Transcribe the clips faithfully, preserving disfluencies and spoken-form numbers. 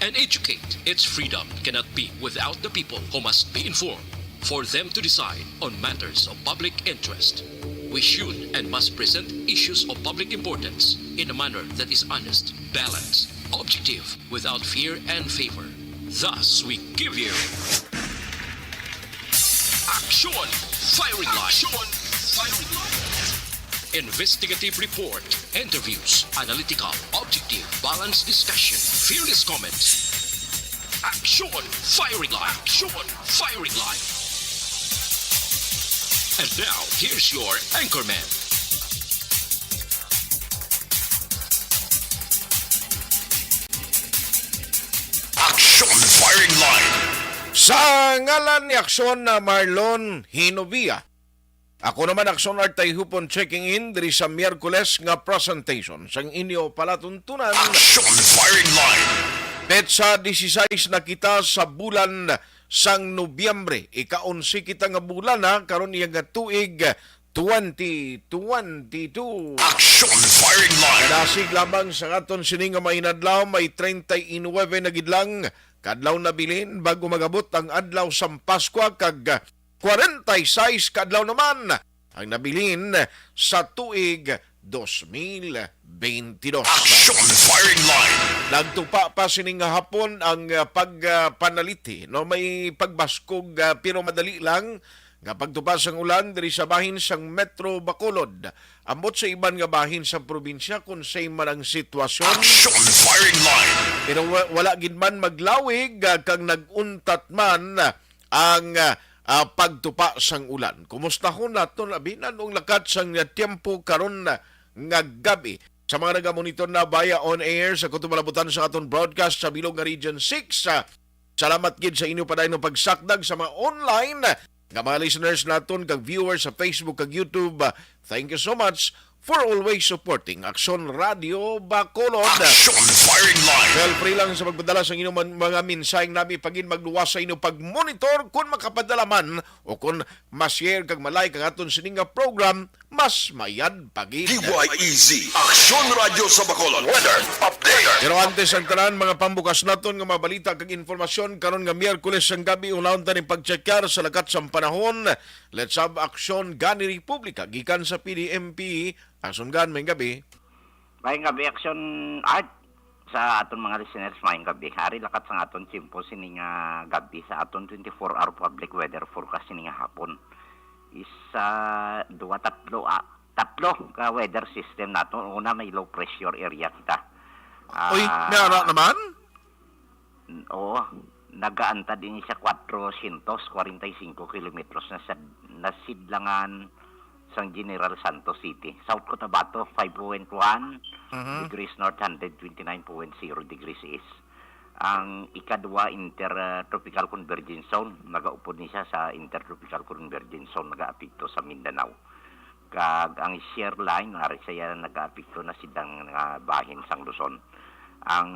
and educate. Its freedom cannot be without the people, who must be informed for them to decide on matters of public interest. We should and must present issues of public importance in a manner that is honest, balanced, objective, without fear and favor. Thus, we give you Action Firing Line. Action Firing Line. Investigative report, interviews, analytical, objective, balanced discussion, fearless comments. Action Firing Line. Action Firing Line. And now, here's your anchorman. Action Firing Line. Sa ngalan ni Aksyon na Marlon Hinovia, ako naman, Aksyon Art Tayhupon, checking in diri sa Miyerkules nga presentation sang inyo palatuntunan. Action Firing Line. Petsa disisais na kita sa bulan sang Nobyembre. Ika-onse kita nga bulan, ha, karon iya nga tuig, twenty twenty-two. Action Firing Line. Kadasig lamang sa aton sini nga mga inadlaw, may treinta y nueve na gid lang ka adlaw nabilin bago magabot ang adlaw sang Paskwa, kag kwarenta y seis ka adlaw naman ang nabilin sa tuig dos mil beintidos. Action Firing Line. Nagtupa pa sini nga hapon ang, ah, pag, ah, panaliti, no? May pagbaskog, ah, pero madali lang nga pagtupa sang ulan diri sa bahin sang Metro Bacolod. Ambot sa iban nga bahin sa probinsya kung say man ang sitwasyon. Action Firing Line. Pero wa-, wala gid man maglawig, ah, kag nag-untat man, ah, ang, ah, ah, pagtupa sang ulan. Kumustahon naton, abi, anong lakat sang, ah, tiyempo karon, ah, nga gabi. Sa mga nagamonitor na via on air sa kutob nga palabutan sa aton broadcast sa bilog nga Region six, ah, salamat gid sa inyo padayon nga pagsakdag. Sa mga online nga mga listeners naton kag viewers sa Facebook kag YouTube, ah, thank you so much for always supporting Aksyon Radio Bacolod. Action Firing Line. Feel free lang sa pagpadala sa inyong man-, mga mensaheng nami pagin magluwas sa inyo pag-monitor kung makapadala man o kung ma-share kag ma-like ang aton sining nga program, mas mayad pagin. D Y E Z, Aksyon Radio sa Bacolod. Weather update. Pero antes ang tanan, mga pambukas naton nga mga balita kag informasyon karon nga Miyerkules sang gabi, unahon ta ni pagtsekyar sa lakat sang panahon. Let's have action gani Republika gikan sa P D M P. Action gan, may gabi. May gabi, Action Art. Sa aton mga listeners, may gabi. Ari lakat sa aton tiyempo sini nga gabi sa aton twenty-four hour public weather forecast sini nga hapon. Isa, dua, tatlo, ah, tatlo ka weather system nato. Una, may low pressure area kita. Uy, ah, may ara naman? N-, oo, nagaantad ini sa kwatro syentos kwarenta y singko kilometros na sa nasidlangan sang General Santos City. South Cotabato, five point one Mhm. degrees north, hundred twenty-nine point zero degrees east. Ang ikadua, Intertropical Convergence Zone, nagaupod ni siya sa Intertropical Convergence Zone, nagaapekto sa Mindanao. Kag ang shear line, ari siya nagaapekto na sidang nga bahin sang Luzon. Ang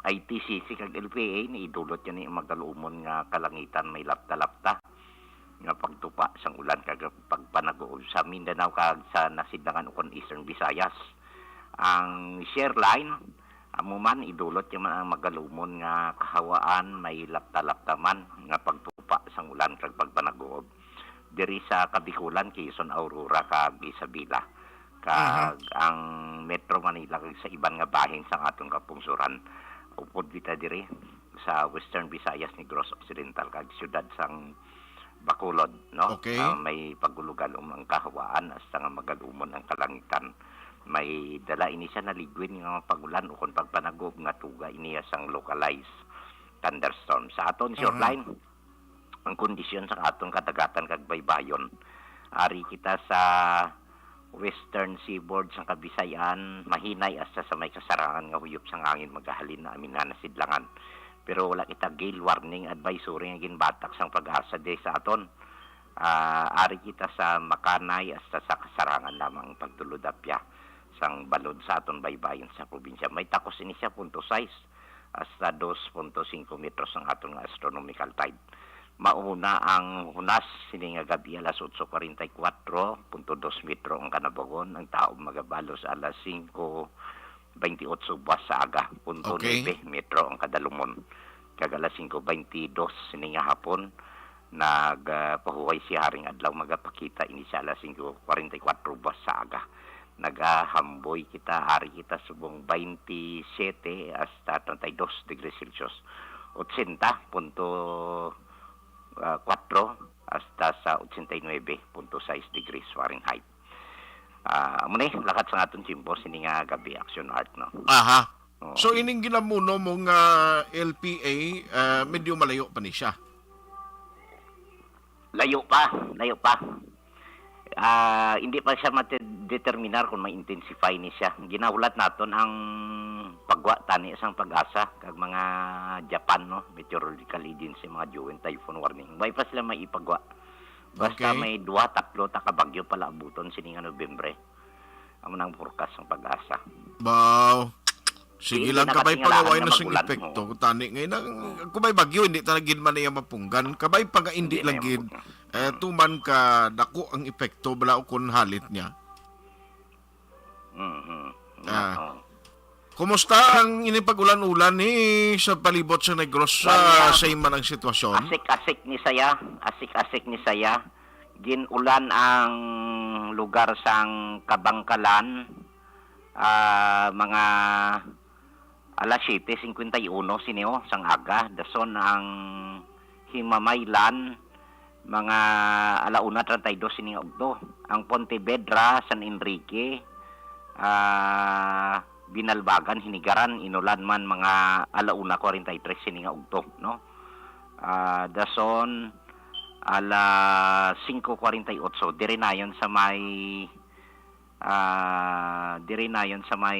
I T C C kag L P A, niidulot yun ni magaluumon nga kalangitan, may lapta-lapta nga pagtupa sang ulan kag pagpanaguob sa Mindanao kag sa nasidlangan ukon Eastern Visayas. Ang shear line, amo man, idulot yun man ang magalumon nga kahawaan, may lapta-lapta man nga pagtupa sang ulan kag pagpanaguob diri sa Kabikulan, Quezon, Aurora, kag Isabela, kag Mhm. ang Metro Manila, kag sa iban nga bahin sang aton kapungsoran. Upod kita diri sa Western Visayas, Negros Occidental, kag siyudad sang Bacolod, no? Okay. Ah, may pagulugalom ang kahawaan hasta nga magalumon ang kalangitan. May dala ini sa naligwin nga mga pag-ulan ukon pagpanagob nga tuga ini sang localized thunderstorm. Sa aton Mhm. short line, ang kondisyon sa aton kadagatan kag baybayon. Ari kita sa western seaboard sang Kabisayan, mahinay hasta sa may kasarangan nga huyop sang hangin magahalin na aminan na sidlangan. Pero wala kita gale warning advisory nga ginbatak sang PAGASA di sa aton. Ah, ari kita sa makanay hasta sa kasarangan lamang pagtulod apya sang balod sa aton baybayon sa probinsya. May takos ini siya, punto sais hasta dos punto singko metros ang aton nga astronomical tide. Mauna ang hunas sini nga gabi alas otso kwarenta y kuwatro punto dos metro ang kanabagon, ang taob magabalos alas singko twenty-eight buwas sa aga, punto Okay. nuebe metro ang kadalumon. Kag alas singko bentidus sini nga hapon, nagpahuway siya haring adlaw, magapakita ini sa alas singko kwarenta y kuwatro buwas sa aga. Nagahamboy kita, hari kita subong twenty-seven hasta treinta y dos degrees Celsius. Ochenta punto, ah, kuwatro hasta sa ochenta y nuebe punto sais degrees Fahrenheit. Ah, amo ni lakat sa aton tiyempo sini nga gabi, Action Art, no? Aha. Oo. So, ining ginamuno mo nga L P A, ah, medyo malayo pa ni siya? Layo pa, layo pa. Ah, hindi pa siya mate-, determinar kung ma-intensify ni siya. Ginahulat naton ang pagwa tani sang PAGASA kag mga Japan, no, meteorological agency, mga Joen typhoon warning. Way pa sila maipagwa. Basta Okay. may duha, tatlo ta ka bagyo pala abuton sini nga Nobyembre. Amo nang forecast sang PAGASA. Baw. Sige Hindi lang, na kabay kasi pa nga ngalahan way nga na sing magulan, epekto. oo. Tani ngay na, kung may bagyo, hindi talaga gid man iya mapunggan. Kabay pa nga hindi Hindi lang na iya gid, mapunggan. eh, tuman ka dako ang epekto bala o kun halit niya. Mhm. Ah. Oo. Kumusta ang ining pag-ulan-ulan ni sa palibot sa Negros sa, Wala. sa iman ang sitwasyon? Asik-asik ni saya, asik-asik ni saya. Gin-ulan ang lugar sang Kabangkalan, ah, mga alas siyete cincuenta y uno sini, oh, sang aga. Dason ang Himamaylan, mga ala una treinta y dos sini nga ugto. Ang Pontevedra, San Enrique, ah, Binalbagan, Hinigaran, inulan man mga ala una kwarenta y tres sini nga ugto, no? Ah, dason, ala singko kwarenta y otso, diri nayon sa may, ah, diri nayon sa may,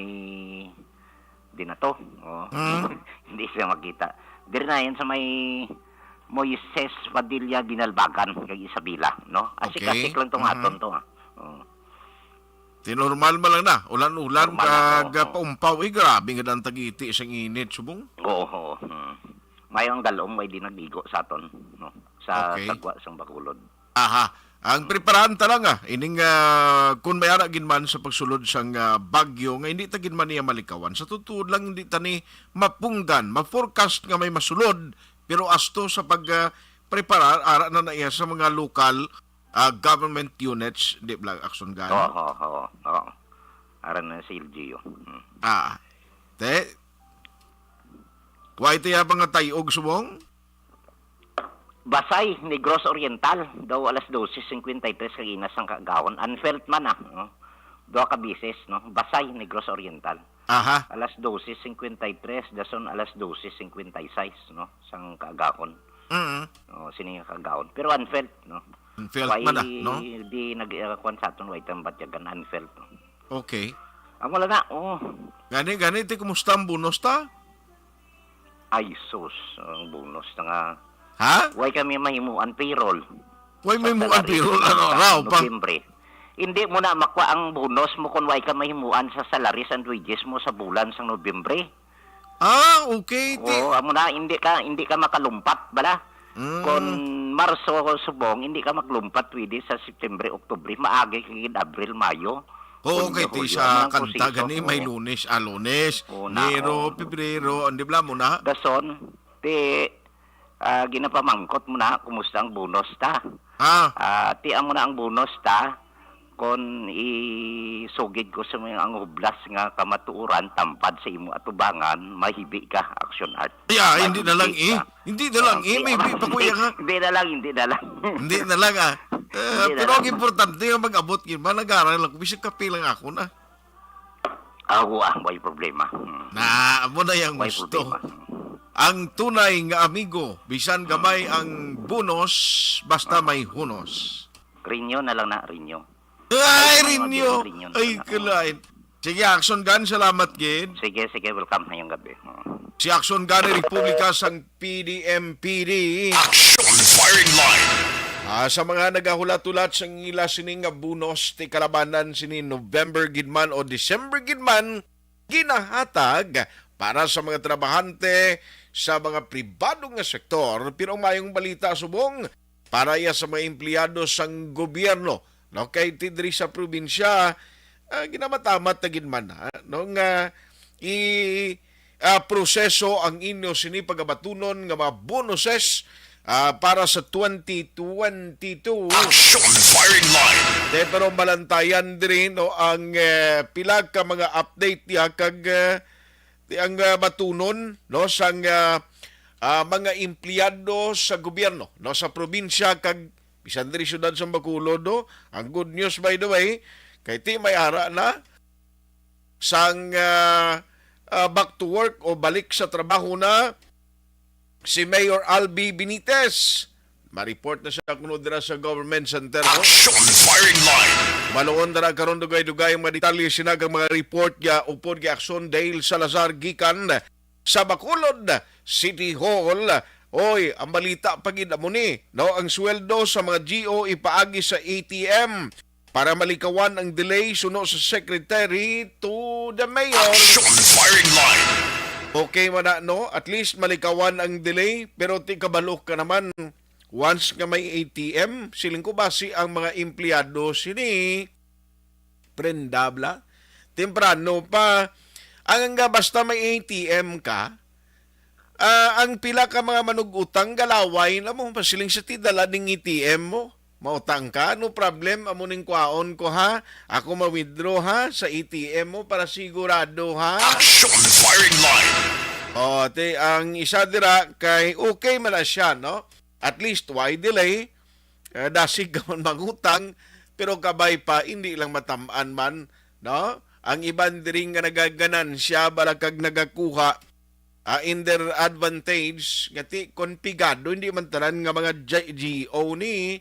di na to. Oh. Mm. Hindi siya makita. Diri nayon sa may Moises Padilla, Binalbagan, kag Isabela, no? Asik-asik Okay. lang tong Mhm. aton to, ah. Oh. Tinormal man lang na. Ulan-ulan Normal na, kag oo. paumpaw. Eh, grabe nga ang tagiti sang init, subong. Oo, oo. Hmm. Mayo ang dalom, may di nag-igo sa aton, no? Sa Okay. sagwa sang Bacolod. Aha. Ang preparahan ta lang, ah, ining, ah, kung may ara gid man sa pagsulod sang, ah, bagyo nga hindi ta gid man niya malikawan. Sa totoo lang, hindi ta ni mapunggan, ma-forecast nga may masulod, pero asto sa pag, ah, preparar, ara na na iya sa mga lokal, ah, government units, di ba, Action Guy? Oo, oo, oo, oo. Ara na si L G U. Hmm. Ah. Te, why tiya mga tayog subong? Basay, Negros Oriental, daw alas dose cincuenta y tres kag inas ang kaagahon. Unfelt man, ah, no? Duha ka bisis, no? Basay, Negros Oriental. Aha. Alas dose cincuenta y tres, dason alas dose cincuenta y seis, no? Sang kaagahon. Mm. Oh, sini nga kaagahon. Pero unfelt, no? Unfelt Why man, ah, no? Di nag-, uh, kwan sa aton, why tambatyagan, unfelt, no? Okay. Ang wala na, oh. Gani, gani, ti, kumusta ang bonus ta? Ay, sus, ang bonus na nga. Ha? Way kami mahimuan payroll. Way Sa mahimuan salaries payroll, sa ano, raw pa? Nobyembre. Hindi mo na makuha ang bonus mo kung way ka mahimuan sa salaries and wages mo sa bulan sa Nobyembre. Ah, okay. Ti- Oo, amo na, hindi ka, hindi ka makalumpat, bala? Mm. Kung Marso, subong, hindi ka maglumpat pwede sa September, Oktubre, maagi ka gid Abril, Mayo. Oo, Hunyo, kay ti Hulyo. Sa Amo ang kanta proseso, gani, may oo. Lunes, ah, Lunes, Oo na, Enero, oo. Pebrero, di ba mo na? Dason, ti, ah, ginapamangkot mo na, kumusta ang bonus ta? Ah. Ah, ti amo na ang bonus ta, kon isugid ko sa mga ang hublas nga kamatuoran, tampad sa imo atubangan, mahibi ka, Action Art. Yeah, hindi na lang, Mahibi eh. ka. Hindi na lang, Okay, eh. Maybe, ah, pa, kuya, nga. Hindi na lang, hindi na lang. Hindi na lang, ah. Eh, Hindi na pero lang. Ang importante nga mag-abot, yun ba? Nag-aaral ako. Bisag kape lang ako na. Ah, wa, way problema. Hmm. Na, amo na yung Way gusto. problema. Ang tunay nga amigo, bisan gamay ang bonus, basta may hunos. Renew na lang na, renew. Ay, Ay, renew. Renew na Ay, lang. Kalain. Sige, Action Gun, salamat gid. Sige, sige, welcome ngayong gabi. Hmm. Si Action Gun, Republika sang P D M P D. Action Firing Line. Ah, sa mga nagahulat-hulat sa ila sini nga bonus ti kalabanan sini November gid man o December gid man, ginahatag para sa mga trabahante sa mga pribado nga sektor, pero ang mayong balita subong para iya sa mga empleyado sang gobyerno, no, kay ti diri sa probinsya, ah, ginamatamat na gid man, ha, no, nga i, ah, proseso ang inyo sini pagabatunon nga mga bonuses, ah, para sa twenty twenty-two. Action Firing Line. Te, pero malantayan diri, no, ang, eh, pila ka mga update niya kag, eh, ti ang, ah, batunon, no, sang, ah, ah, mga empleyado sa gobyerno, no, sa probinsya kag bisan diri siyudad sa Bacolod, no. Ang good news, by the way, kay ti may ara na sang, ah, ah, back to work o balik sa trabaho na si Mayor Albi Benitez. Ma-report na siya kuno dira sa Government Center, no? Action Firing Line. Maluon dira karon dugay-dugay ang mga detalye sina kag mga report niya upod kay Action Dale Salazar gikan sa Bacolod City Hall. Oy, ang balita pa gid amo ni, no, ang sweldo sa mga G O ipaagi sa A T M para malikawan ang delay suno sa secretary to the mayor. Action Firing Line. Okay man na, no? At least malikawan ang delay, pero ti kabalo ka naman, once nga may A T M, siling ko basi ang mga empleyado sini prendabla. Temprano pa. Ang nga basta may A T M ka, ah, ang pila ka mga manug-utang galaway na mo, pasiling sa ti dala ning A T M mo. Mautang ka, no problem, amo ning kwaon ko ha. Ako ma-withdraw ha sa A T M mo para sigurado ha. Action Firing Line. O, te, ang isa dira kay okay man na siya, no? At least, why delay? Eh, dasig ka man mangutang, pero kabay pa, hindi lang matam-an man, no? Ang iban diri nga nagaganansya, bala kag nagakuha, ah, in their advantage, nga ti, kon pigado, hindi man tanan nga mga G-, G O ni,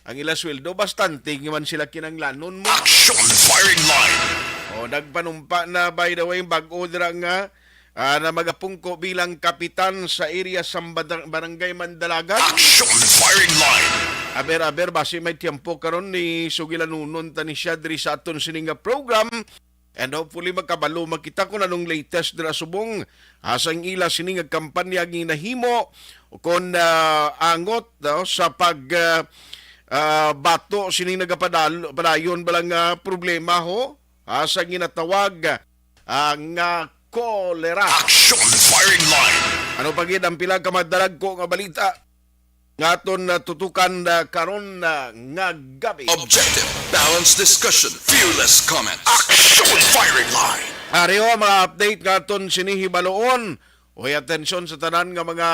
ang ila sweldo, bastante nga man sila kinanglanon mo. Action Firing Line. O, nagpanumpa na, by the way, bag-o dira nga, ah, na magapungko bilang kapitan sa area sa Bada-, Barangay Mandalagan. Action Firing Line. Aber-aber, basi may tiyempo karon ni sugilanunon ta ni siya diri sa aton sini nga program. And hopefully, magkabalo man kita kung anong latest dira subong, ah, sang ila sini nga kampanya nga ginahimo, kon, ah, angot, no, sa pag, ah, ah, bato sini nagapadal-, padayon bala nga problema, ho, ah, sa ginatawag, ah, nga kolera. Action Firing Line. Ano pa gid ang pila ka madalagko nga balita nga aton, ah, tutukan, ah, karon, ah, nga gabi? Objective, balanced discussion, fearless comments. Action Firing Line. Ari ho ang mga update nga aton sini hibaloon. Uy, atensyon sa tanan nga mga,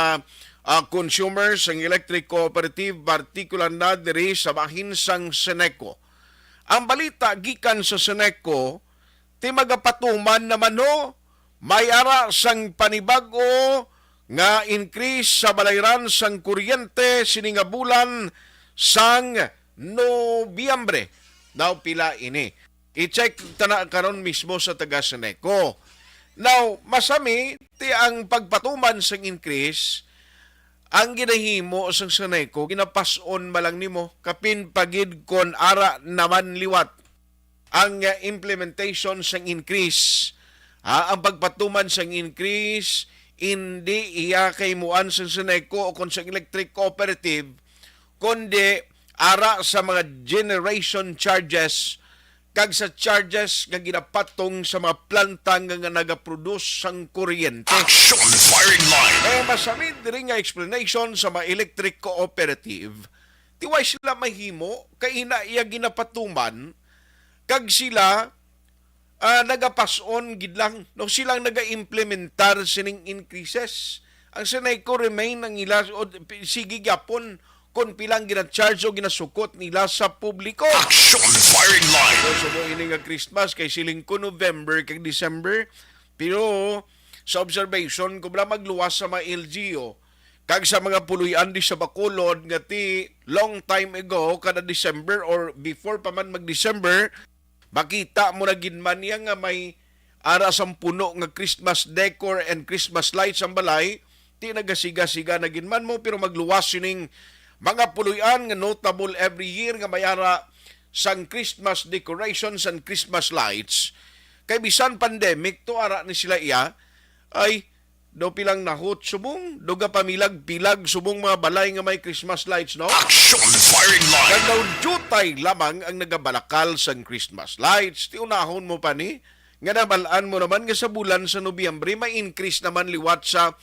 ah, consumers sang electric cooperative, partikular na diri sa bahin sang Seneco. Ang balita gikan sa Seneco, ti magapatuman naman, ho, may ara sang panibag-o nga increase sa balayran sang kuryente sini nga bulan sang Nobyembre. Now, pila ini? I-check ta na karon mismo sa taga Seneco. Now, masami ti ang pagpatuman sang increase, ang ginahimo sang Seneco, ginapas-on man lang nimo, kapin pa gid kon ara naman liwat ang, uh, implementation sang increase. Ha, ang pagpatuman sang increase, hindi iya kahimuan sang Seneco o kon sang electric cooperative, kundi ara sa mga generation charges kag sa charges nga ginapatong sa mga planta nga, nga nagaproduce sang kuryente. Action Firing Line. Eh, masami diri nga explanation sa mga electric cooperative. Ti wala sila mahimo, kay ina iya ginapatuman, kag sila, ah, nagapas-on gid lang, no? Silang naga-implementar sining increases. Ang Seneco remain ang ila, o, pi-, sige gyapon kon pilang gina-charge o ginasukot nila sa publiko. Action Firing Line. So, subo ini nga Christmas kay siling ko November kag December. Pero sa observation ko, bala magluwas sa mga L G U kag sa mga puloy-an di sa Bacolod nga ti long time ago, kada December or before pa man mag-December, makita mo na gid man niya nga may ara sang puno nga Christmas decor and Christmas lights ang balay. Ti nagasiga-siga na gid man mo, pero magluwas sining mga puloy-an nga notable every year nga may ara sang Christmas decorations and Christmas lights. Kay bisan pandemic to, ara ni sila iya. Ay, do pilang nahot subong, do gapamilag-pilag subong mga balay nga may Christmas lights, no? Action Firing Line. Kag daw diutay lamang ang nagabalakal sang Christmas lights. Ti unahon mo pa ni? nga nabal-an mo naman nga sa bulan sa Nobyembre, may increase naman liwat sa,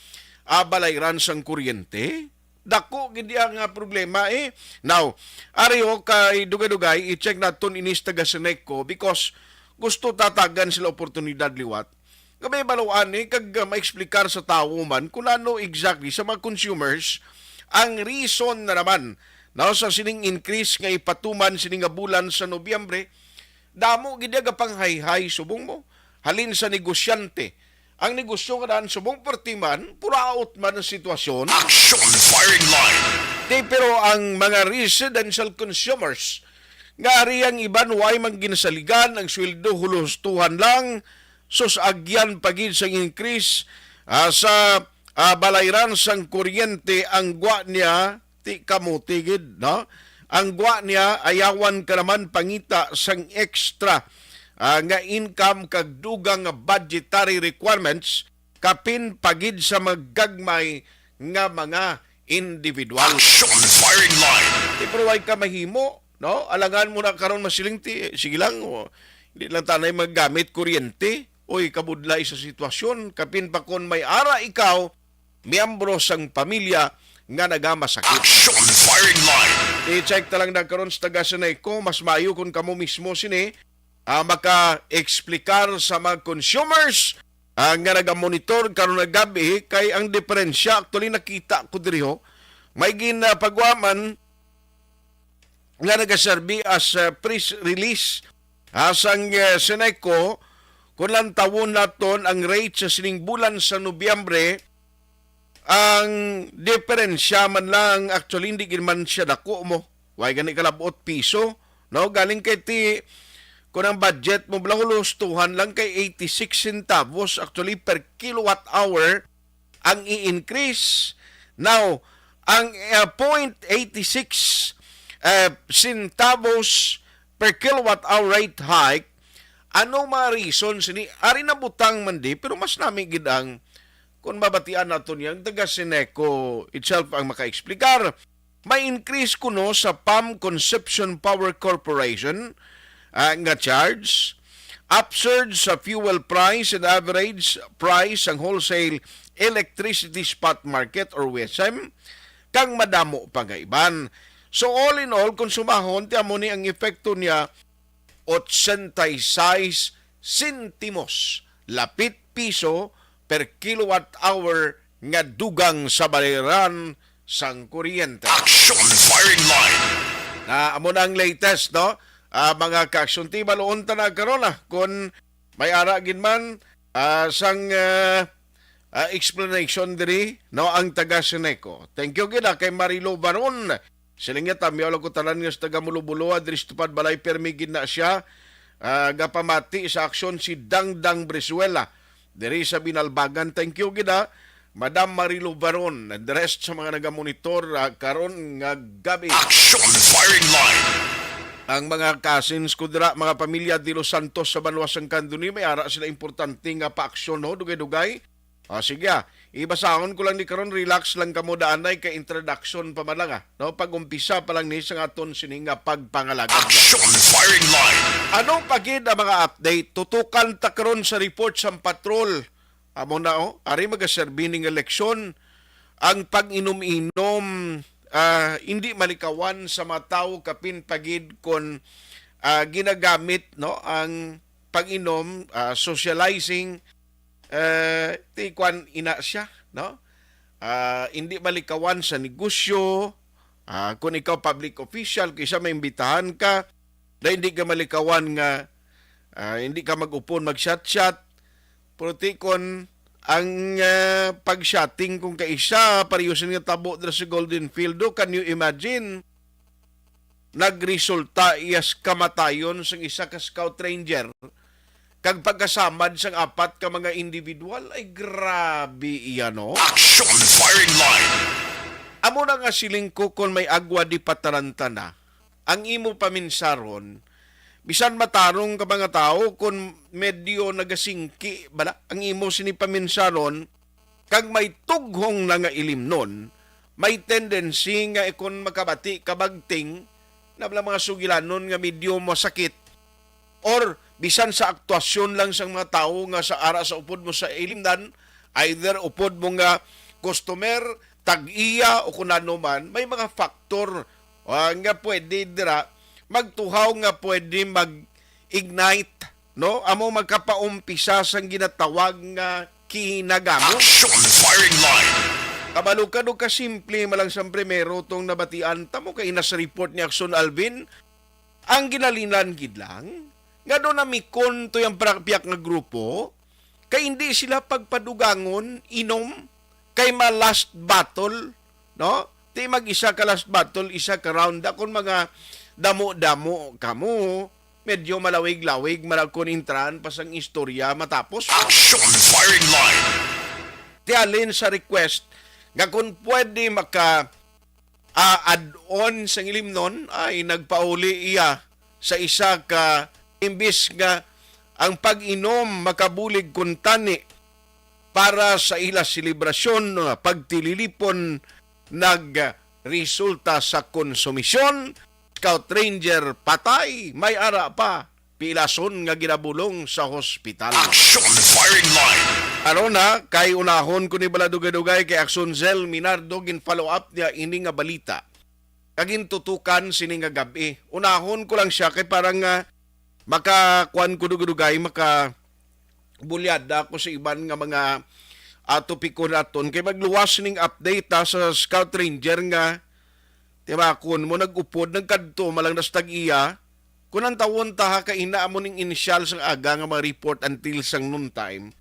ah, balayran sang kuryente. Dako gid iya nga problema, eh. Now, ari ho, kay dugay-dugay, i-check naton inis taga Seneco because gusto tatagan sila oportunidad liwat. Kami baluan, eh, kag, ah, maeksplikar sa tawo man kung ano exactly sa mga consumers ang reason na naman, no, sa sining increase nga ipatuman sini nga bulan sa Nobyembre. Damo gid iya gapanghayhay subong mo. Halin sa negosyante, ang negosyo nga daan subong perti man, puraot man ang sitwasyon. Action firing line. Di, pero ang mga residential consumers, nga ari ang iban way man ginasaligan, ang sweldo hulustuhan lang, sus, agyan pa gid sang increase, ah, sa, ah, balayran sang kuryente, ang gwa niya, ti kamuti gid, no? Ang gwa niya, ayawan ka naman pangita sang extra, ah, nga income kag dugang nga budgetary requirements, kapin pa gid sa magagmay nga mga individual. Action firing line. Di, pero way ka mahimo, no? Alangan mo na karon masiling ti, sige lang, o, hindi lang tanay maggamit kuryente. Uy, kabudlay sa sitwasyon. Kapin pa kon may ara ikaw, miyembro sang pamilya nga nagamasakit. Action firing line. I-check ta lang na karon sa taga Seneco, mas maayo kung kamo mismo sini, ah, maka-explikar sa mga consumers, ah, nga nagamonitor karon nga gabi, kay ang diferensya, actually, nakita ko diri, ho. May ginapagwaman nga nagaserbi as, ah, press release, ah, sang, ah, Seneco, kung lantawon naton ang rate sa sining bulan sa Nobyembre, ang diferensya man lang, actually, hindi gid man siya dako mo. Way gani kalabot piso, no? Galing kay ti, kung ang budget mo, bala, hulustuhan lang kay eighty-six centavos, actually, per kilowatt hour ang i-increase. Now, ang, uh, point eighty-six, uh, centavos per kilowatt hour rate hike, ano mga reason sini? Ari na butang man di, pero mas nami gid ang kung mabatian nato niyang taga Seneco itself ang maka-explicar. May increase kuno sa P A M Concepcion Power Corporation, ah, nga charge, upsurge sa fuel price and average price sang wholesale electricity spot market or W S M, kang madamo pa nga iban. So, all in all, kung sumahon, ti amo ni ang epekto niya, ochenta y seis sentimos, lapit piso per kilowatt hour nga dugang sa bayaran sang kuryente. Action firing line. Na amo na ang latest, no? Ah, mga ka-action team, baluon ta na karon, ah, kung may ara gid man, ah, sang, ah, ah, explanation diri, no, ang taga Seneco. Thank you gid, ah, kay Marilo Baron. Siling niya, tamyaw lang ko tanan nga sa taga Mulo-Buloa, diri sa Tupad Balay, permi gid na siya, ah, gapamati sa aksyon si Dangdang Brizuela diri sa Binalbagan. Thank you gid, ah, Madam Marilo Baron, and the rest sa mga nagamonitor, ah, karon nga gabi. Action firing line. Ang mga cousins ko dira, mga pamilya De Los Santos sa Banwa sang Candoni, may ara sila importante nga paaksyon, no? Dugay-dugay. Ah, sige, ah. Ibasahon ko lang ni karon, relax lang kamo, daanay, kay introduction pa man lang, ah. No, pag-umpisa pa lang ni sa aton sini nga pagpangalagad. Action firing line. Ano pa gid ang mga update? Tutukan ta karon sa report sang patrol. Amo na, oh, ari magaserbi ning eleksyon. Ang pag-inom-inom, ah, hindi malikawan sa mga tawo, kapin pa gid kon, ah, ginagamit, no, ang pag-inom, ah, socializing, eh, ti kwan ina siya, no? Ah, hindi malikawan sa negosyo, ah, kung ikaw public official, kung isa maimbitahan ka, na hindi ka malikawan nga, ah, hindi ka mag-upon, mag-shot-shot, pero ti kon ang, ah, pag-shotting kung kaisa, pareho sini nga tabo dira sa Golden Field, do, can you imagine? Nagresulta iya sa kamatayon sang isa ka scout ranger kag pagkasamad sang apat ka mga individual. Ay, grabe iya, no? Action firing line. Amo na nga siling ko, kon may agwa di patarantana, ang imo paminsaron, bisan matarong ka mga tawo, kon medyo nagasingki bala ang imo sini paminsaron, kag may tughong na nga ilimnon, may tendency nga ikon makabati ka bagting, na bala mga sugilanon nga medyo masakit, or bisan sa aktuasyon lang sang mga tawo nga sa ara sa upod mo sa ilimnan, either upod mo nga customer, tag-iya o kun ano man, may mga factor, ah, nga pwede dira magtuhaw nga pwede mag-ignite, no? Amo magkapaumpisa sang ginatawag nga kinagamo. Action firing line. Kabalo ka, do ka simple malang sang primero tong nabatian ta mo kay nas report ni Action Alvin. Ang ginalinan gid lang nga do namikon to yung pra-, piyak nga grupo kay hindi sila pagpadugangon inom kay ma last battle, no? Ti mag-isa ka last battle, isa ka round. Akon mga damo-damo kamo, medyo malawig-lawig, marag kon intrahan pa sang istorya matapos. Action firing line. Ti halin sa request nga kung pwede maka, ah, add-on sang ilimnon, ay nagpauli iya sa isa ka imbis nga ang pag-inom makabulig kuntani para sa ila selebrasyon, pagtililipon nagresulta sa konsumisyon. Scout Ranger patay, may ara pa pilason nga ginabulong sa hospital. Action firing line. Aron na, kay unahon ko ni bala dugay-dugay kay Action Zell Minardo gin-follow up niya ini nga balita. Kag gintutukan sini nga gab-i. Unahon ko lang siya kay parang, ah, makakuan ko dugay-dugay, maka bulyada ko sa iban nga mga, ah, topiko naton. Kay magluwas ning update, ah, sa Scout Ranger nga timakon mo, nag-upod, nagkadto, malang nas tag-iya. Kung ang tawon ta ha, kaina amo ning inisyal sang aga nga mga report until sang noontime.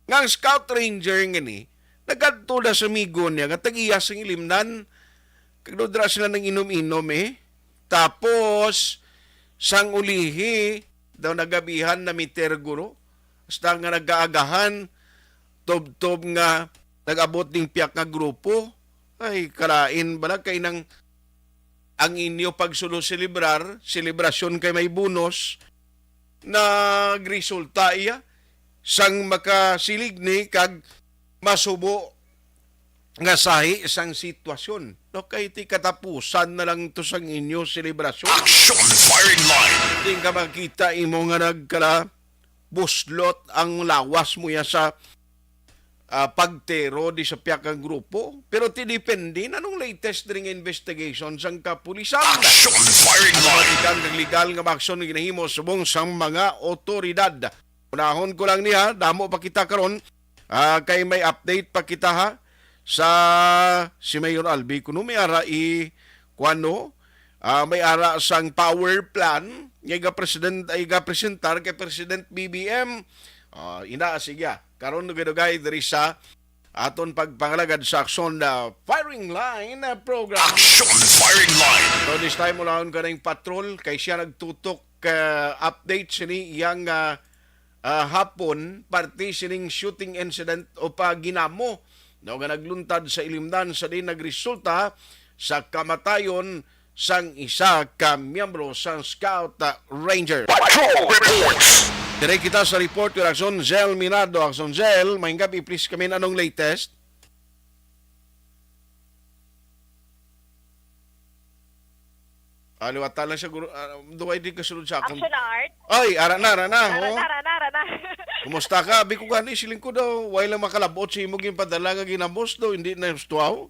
Nga ang Scout Ranger nga ni, nagkadto na sa amigo niya nga tag-iya sang ilimnan. Kag doon dira sila nang inom-inom eh. Tapos, sang ulihi, daw nagabihan na miter guro. Hasta nga nagaagahan, tubtob nga nag-abot ding piyak nga grupo. Ay, kalain bala kay nang ang inyo pagsulo selebrar, selebrasyon kay may bonus, nagresulta iya sang makasilig ni kag masubo nga sahi sang sitwasyon. No, kay ti katapusan na lang to sang inyo selebrasyon. Action firing line. Di ka makita imo nga nagkala buslot ang lawas mo ya sa, ah, pagtero di sa piyak nga grupo. Pero ti depende na nung latest diri nga investigation sang kapulisan. Action firing line. Ang mga legal nga mga aksyon nga ginahimo subong sang mga otoridad. Unahon ko lang niya, damo pa kita karon. Ah, kay may update pa kita ha sa si Mayor Albi kuno may ara i kuano, ah, may ara sang power plan nga iga president ay iga presentar kay President B B M. Ah, ina sige, ah. Karon dugay-dugay diri sa aton pagpangalagad sa Aksyon na Firing Line, ah, program. Action firing line. So this time, ulahon ka ng patrol kay siya nagtutok, ah, update sini iyang, ah, ah, hapon, parte sining shooting incident o pa ginamo, no, nga nagluntad sa Ilimnan sa din nagresulta sa kamatayon sang isa ka miyembro sang Scout, ah, Ranger. Patrol Reports. Dire kita sa report kay Action Zell Minardo. Action Zell, maayong gabi, please kami anong latest? Ah, liwata lang siya, guro. Ah, duway di kasulod sa akon. Action art. Ay, ara na, ara na, Ara ho. na, ara na, ara na. Kumusta ka? Abi ko gani, siling ko daw, way lang makalabot sa imo ginpadala nga ginamos daw, hindi na gusto ako.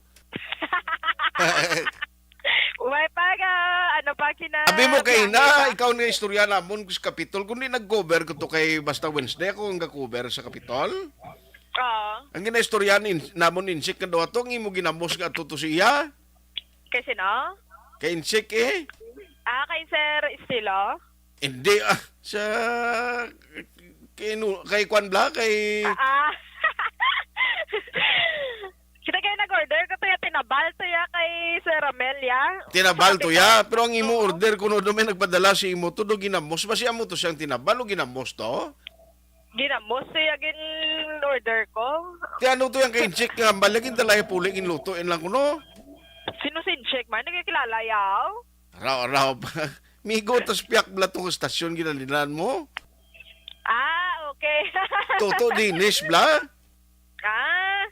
Umay pa nga, ano pa, kina Abi mo kay biyahe na, pa. ikaw nga istorya namon sa Kapitol, kundi nag-cover ko to kay basta Wednesday ako ang ga-cover sa Kapitol. Oo. Ang ginaistorya nin-, namon insik nga daw ato, ang imo ginamos nga ato to siya. Kay sino? Kay Insik eh. Ah, kay Sir Estilo? Hindi ah. Sa kay, nu-, kay Kwan Bla, kay Ah, ah. Kita kayo nag-order ko to ya, tinabal to ya kay Sir Ramel ya. Tinabal to ya, pero ang imo Oo. order kuno do may nagpadala si imo to do ginamos. Basi amo to siyang tinabal o ginamos to? Ginamos siya gin-order ko. Ti ano to yang kay Chick nga, balagin talay puli ginluto, in lang kuno. Sino si Chick man? Nagkakilala yaw? Raw, raw pa. Migo, tas piyak bla tong estasyon ginalinan mo? Ah, okay. Toto Dinis bla? Ah.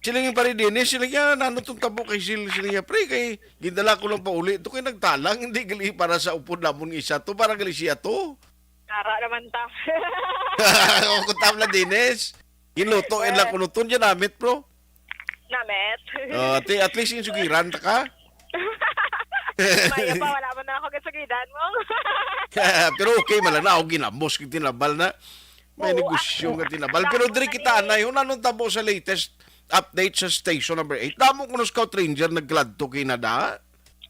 Sila yung pare Dinis, sila yan, ano tong tabo kay Sil, sila yan, pre, kay gindala ko lang pauli. To kay nagtalang, hindi gali para sa upod namon isa to, para gali siya to. Ara naman ta. O, kung tabla, Dennis. Giluto, and lang kunuton dyan, namit, bro. Namit. Uh, at, at least, insugiran ta ka. Mayo pa, wala man na ako kasugidan mo. Pero okay, mala na. Ako ginamos kay tinabal na. May Oo, negosyo ah, nga tinabal. ah, Pero diri kita, ah, anay, kung anong tabo sa latest update sa station number eight. Damo ko ng scout ranger nagkladto kay nada.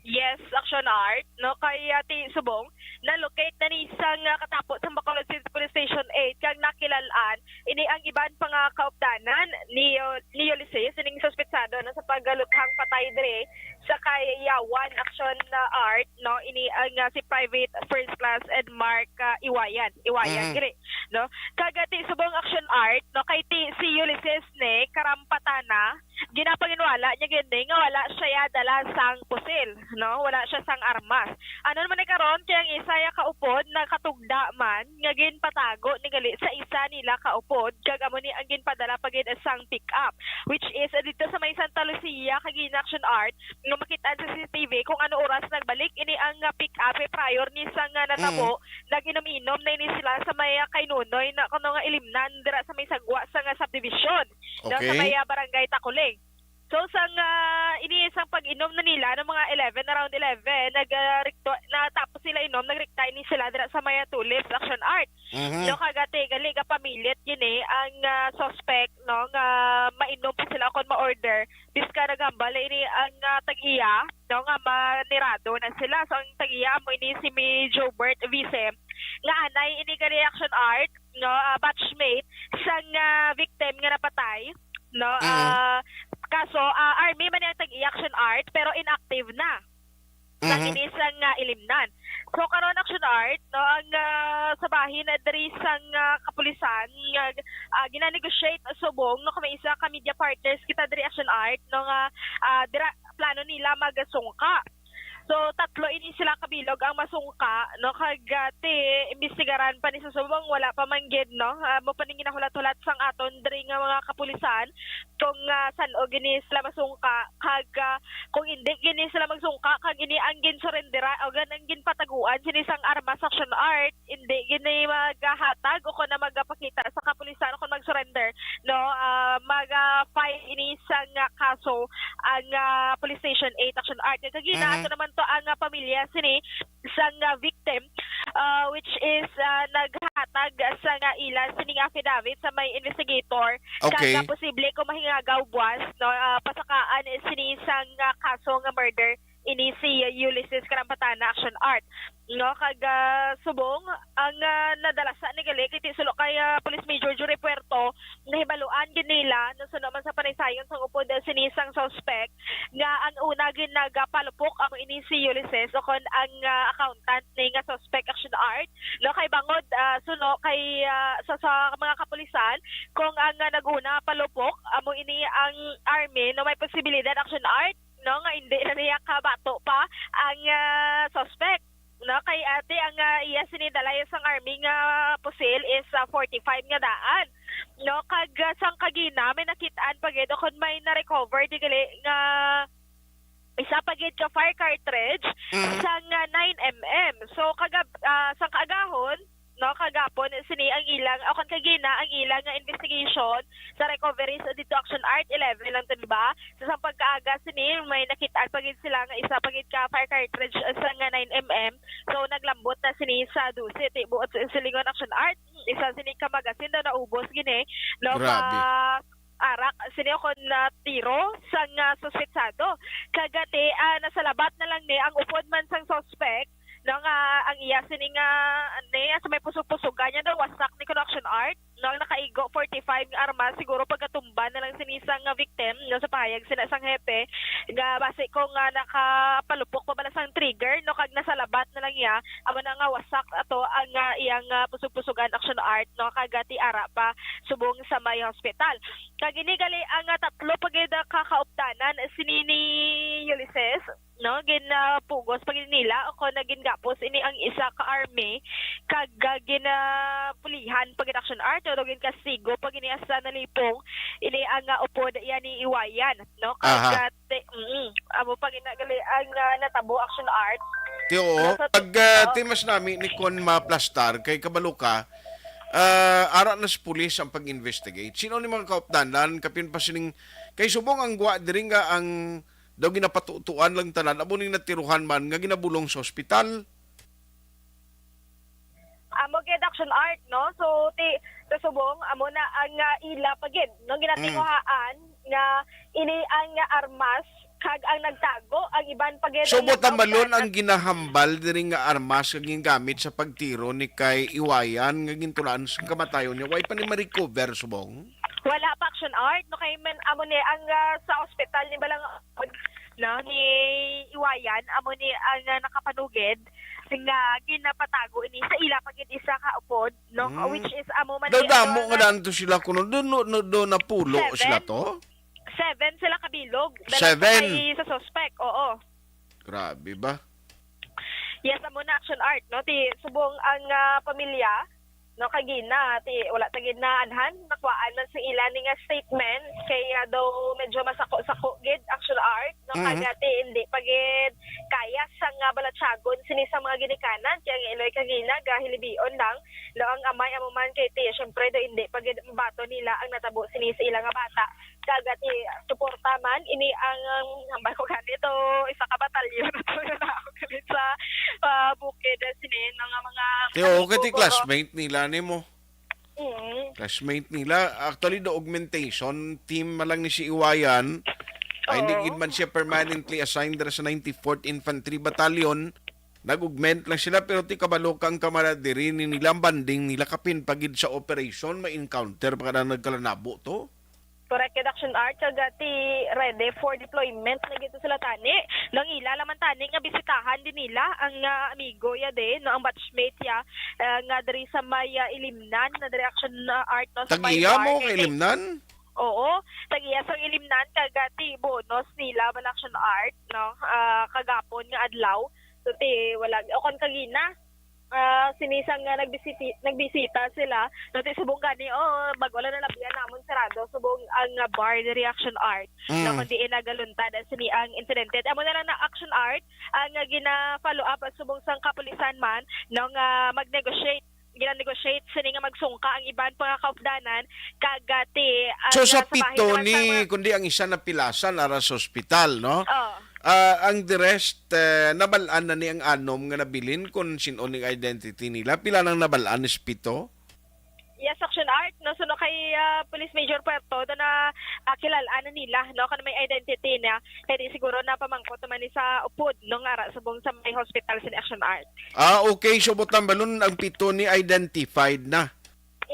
Yes, Action Art, no, kay uh, ti Subong, na-locate na ni isang uh, katapo sa Bacolod City Police Station eight kag nakilalaan ini ang iban pa nga kaupdanan ni, uh, ni Ulysses, ining suspetsado na sa pagluthang patay dire sa kay Yawan, Action uh, Art, no, ini ang uh, si Private First Class Ed Mark uh, Iwayan, Iwayan Mhm. dire, no. Kag uh, ti Subong, Action Art, no, kay ti si Ulysses ni karampatana, ginapanginwala niya gid ni nga wala siya dala sang pusil, no? Wala siya sang armas. Ano naman ni karon kay ang isa ya kaupod nakatugda man nga ginpatago ni gali sa isa nila kaupod kag amo ni ang ginpadala pa gid sang pick-up, which is dito sa may Santa Lucia kag in Action Art nga makit-an sa C C T V kung ano oras nagbalik ini ang ah, pick-up eh, prior ni sa nga natabo, nag-inom-inom na ini sila sa may ah, kay Nunoy na kuno nga ilimnan dira sa may sagwa sa nga subdivision, no, sa Okay. may ah, barangay Takuling. So sang ah, ini sang pag-inom na nila ng mga eleven, around eleven, nag ah, rikto, natapos sila inom, nagrikta ini sila dira sa may ah, Tulips Action Art. Mhm. No, kagati gali ka pamilit gini ang ah, suspect, no, nga mainom pa sila kon ma-order biska naghambal ini ang ah, tag-iya, no, nga manirado na sila. So ang tag-iya mo ini si Mi Jobert Vicem nga anay ini gali, Action Art, no, ah, batchmate sang ah, victim nga napatay, no. Mhm. Ah, kaso ah, army man ang tag-iya, Action Art, pero inactive na sa Mhm. kini sang ah, ilimnan. So karon, Action Art, no, ang ah, sa bahin na diri sang ah, kapulisan nga ah, gina-negotiate Subong, no, kami isa ka media partners kita diri, Action Art, no, nga ah, dira plano nila magasungka. So tatlo ini sila kabilog ang masungka, no, kag ah, ti imbestigaran pa ni sa Subong, wala pa man gid, no. Ah, mo pa ning ginahulat-hulat sang aton diri nga mga kapulisan kung ah, san-o gini sila masungka, kag ah, kung hindi gini sila magsungka kag ini ang ginsurrendera o gan ang ginpataguan sini sang armas, Action Art, hindi gini maghatag o kon na magpakita sa kapulisan o kon mag-surrender, no, ah, mag-file ini sang ah, kaso ang ah, Police Station eight, Action Art. Kag kagina, Mhm. ato naman to ang ah, pamilya sini sang ah, victim, ah, which is ah, naghatag sa nga ila sining affidavit sa may investigator. Okay. Kag ah, posible kung mahingagaw buwas, no, ah, pasakaan eh, sini sang ah, kaso nga murder ini si Ulysses Karampatana, Action Art, no. Kag ah, Subong, ang ah, nadalasa ni gali kay ti sulo kay ah, Police Major Jury Puerto, nahibaluan gid nila, no, suno man sa panaysayon sang upod ah, sini sang suspect nga ang una gid nagapalupok amo ini si Ulysses o kon ang ah, accountant ni nga suspect, Action Art, no, kay bangod ah, suno kay ah, sa, sa mga kapulisan, kung ang ah, nag-una palupok amo ini ang army, no, may posibilidad, Action Art, no, nga hindi na niya kabato pa ang ah, suspect, no, kay ate ang ah, iya sini dalay sang army nga pusil is ah, forty-five nga daan, no. Kag ah, sang kagina may nakit-an pa gid o kon may na-recover di gali nga isa pa gid ka fire cartridge Mhm. sang ah, nine M M. So kagab ah, sang kaagahon, no, kagapon sini ang ilang o kon kagina ang ilang nga investigation sa recovery sa dito, Action Art, eleven lang to, di ba? Sa sang pagkaaga sini may nakit-an pa gid sila nga isa pa gid ka fire cartridge sa nga nine M M. So naglambot na sini sa dose, ti buot sa silingon, Action Art, isa sini ka magasin daw naubos gini, no, Grabe. pa arak sini kon na tiro sang ah, suspetsado. Kagati ah, nasalabat na lang ni ang upod man sang suspect, no, nga ang iya sini nga ni sa may pusog-pusogan niya daw wasak ni kuno, Action Art, no, ang nakaigo forty-five nga armas, siguro pagatumba na lang sini sang ah, victim, no, sa pahayag sina sang hepe nga basi ko nga nakapalupok pa bala sang trigger, no, kag nasalabat na lang iya, amo na nga wasak ato ang ah, iyang ah, pusog-pusogan, Action Art, no, kagati ara pa subong sa may hospital. Kag ini gali ang ah, tatlo pa gid ah, ka kaupdanan sini ni Ulysses, no, ginapugos pa gid nila o kon na gingapos ini ang isa ka army kag ah, ginapulihan pa gid, Action Art, o ginkastigo pa gid niya sa nalipong ini ang ah, upod iya ni Iwayan, no, kag Aha. ah, te, mm, amo pa gid na gali ang ah, natabo, Action Art. Ti, oo. Nasa Pag, ah, ti mas nami ni kon maplastar kay kabalo ka, ah, ara na sa pulis ang pag-investigate. Sino ni mga kaupdanan, kapin pa sining, kay subong ang gwa diri nga ang daw ginapatutuan lang tanan, amo ning natiruhan man nga ginabulong sa ospital. Amo gid, Action Art, no? So, ti, sa subong, amo na ang, ah, ila pa gid, no? Mm. Ginatinguhaan nga ini ang, ah, armas kag ang nagtago, ang iban pa gid So, ang buot hambalon, naupdanan. Ang ginahambal diri nga armas nga gingamit sa pagtiro ni kay Iwayan nga gintulaan sa kamatayon niya, way pa ni ma-recover, subong? Wala pa, Action Art, no? Kay man, amo ni ang, ah, sa ospital ni balang, no, ni Iwayan, amo ni ang, ah, nakapanugid nga ginapatago ini sa ila pa gid isa ka upod, no? Mm. Which is amo man Daw ni damo ang, nga ah, daan to sila kuno. Doon, no, no, doon napulo Seven? Sila to? Seven sila kabilog. Dala Seven? Sa kay sa suspect, oo. Grabe ba? Yes, amo na, Action Art, no? Ti subong ang, ah, pamilya, no, kagina, ti wala ta gid naanhan, nakuhaan man sa ila ni nga statement kay, ah, daw medyo masako-sako gid, Action Art, no? Mhm. Kag ti hindi pa gid kaya sang, ah, balatyagon sini sa mga ginikanan, kay ang iloy kagina gahilibion lang, no, ang amay amo man kay ti syempre daw hindi pa gid mabaton nila ang natabo sini sa ila nga bata. Kag ti suporta man ini ang, um, hambal ko gani to, isa ka batalyon na to nga naog galit sa, ah, bukid, ah, sini, no, nga mga Ti, oo, kay ti amigo ko. Classmate nila nimo. Mm. Classmate nila. Actually, the augmentation team man lang ni si Iwayan. Ay, hindi Oo. Gid man siya permanently assigned dira sa ninety-fourth Infantry Battalion. Nag-augment lang sila, pero ti kabalo ka ang camaraderie ni nila, ang bonding nila, kapin pa gid sa operation, may encounter pa kada nagkalanabo to. Correct, Action Art, kag ti ready for deployment na gid sila tani. Nang ila laman tani nga bisitahan din nila ang, ah, amigo ya din, no, ang batchmate ya, ah, nga diri sa may, ah, Ilimnan, na diri, Action, ah, Art, no, sa may Tag-iya bar, mo kay kay Ilimnan? Oo, tag-iya sa Ilimnan, kag ti bonus nila man, Action Art, no, ah, kagapon nga adlaw. So, ti, wala, o kon kagina, ah, sinisang nga nagbisiti-, nagbisita sila, no, ti subong gani, oh, bag-o lang nalabihan namon sarado, subong ang, ah, bar ni Reaction Art, Mm. no, kundi inagalunta na sini ang insidente. Amo na lang na Action Art, ang, ah, gina-follow up, ah, subong sang kapulisan man, no, nga mag-negotiate, gina-negotiate sini nga magsungka ang iban pa nga kaupdanan, kag, ah, ti, ah, So, sa sa bahin pito naman ni, sa mga kundi ang isa napilasan ara sa ospital, no? Oh. Ah, ang the rest, eh, nabal-an na ni ang anom nga nabilin kung sin-o ning identity nila. Pila nang nabal-an, is pito? Yes, Action Art, no? So, no, kay, ah, Police Major Puerto, na, na, ah, kilal-an na nila, no? Kung may identity niya, kaya di siguro na pamangkot naman ni sa upod, no? Nga ara subong sa may hospital sin Action Art. Ah, okay. So, buot hambalon, ang pito ni identified na.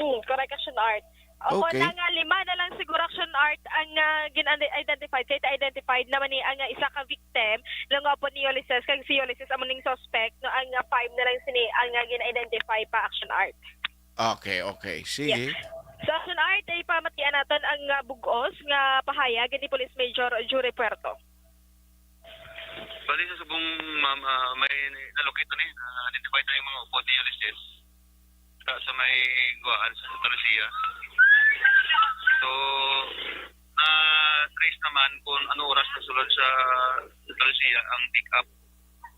Mm, correct, Action Art. O, Okay. Kung na nga lima na lang siguro, Action Art, ang, ah, gin-identified, kay identified naman ni ang, ah, isa ka victim, no, nga upod ni Ulysses, kag si Ulysses amo ning suspect, no, ang, ah, five na lang sini ang, ah, gin-identify pa, Action Art. Okay, okay. Sige. Yeah. So, Action Art, ay pamatian naton ang, ah, bug-os nga pahayag ni Police Major Jury Puerto. Bali sa subong, ma'am, ah, may nalukit ni, na-identify na yung mga upod ni Ulysses sa, sa may Guaan, sa Santa Lucia. So, na-trace naman kung ano oras nasulod sa Santa Lucia ang pick-up.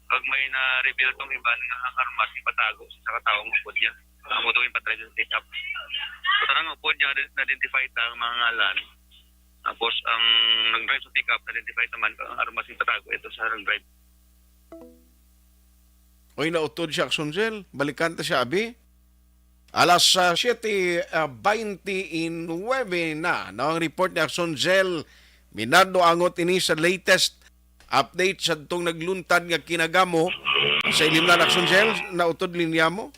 Pag may na-reveal tong iban nga ang armas ipatago sa kataong upod niya. Amo to yung patry sa pick-up. So, tarang upod niya, na-identify ta ang mga ngalan. Tapos, ang nag-drive sa pick-up, na-identify naman ang armas ipatago ito sa nag-drive. Oy, nautod siya, Action Cell. Balikan ta siya, abi. Alas, ah, siete, ah, baynte y nuebe na, no? Ang report ni Action Cell Minardo Angot ini sa latest update sa tong nagluntad nga kinagamo sa Ilimnan. Action Cell, nautod linya mo?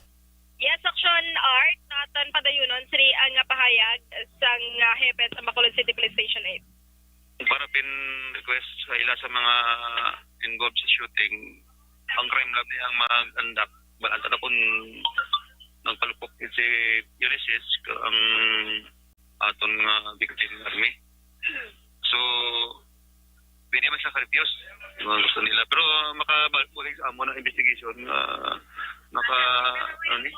Yes, Action Art, naton padayunon sini ang pahayag sang, ah, hepe sa Bacolod City Police Station eight. Para pin request sa ila sa mga involved sa shooting, ang crime lab ni ang mag-andak. Balanta na kung nagpalupok si Ulysses, ang aton nga victim, Army. So, pwede man sa ka-refuse, kung gusto nila. Pero, ah, makabalik sa amo ng investigation, ah, maka, ano ni,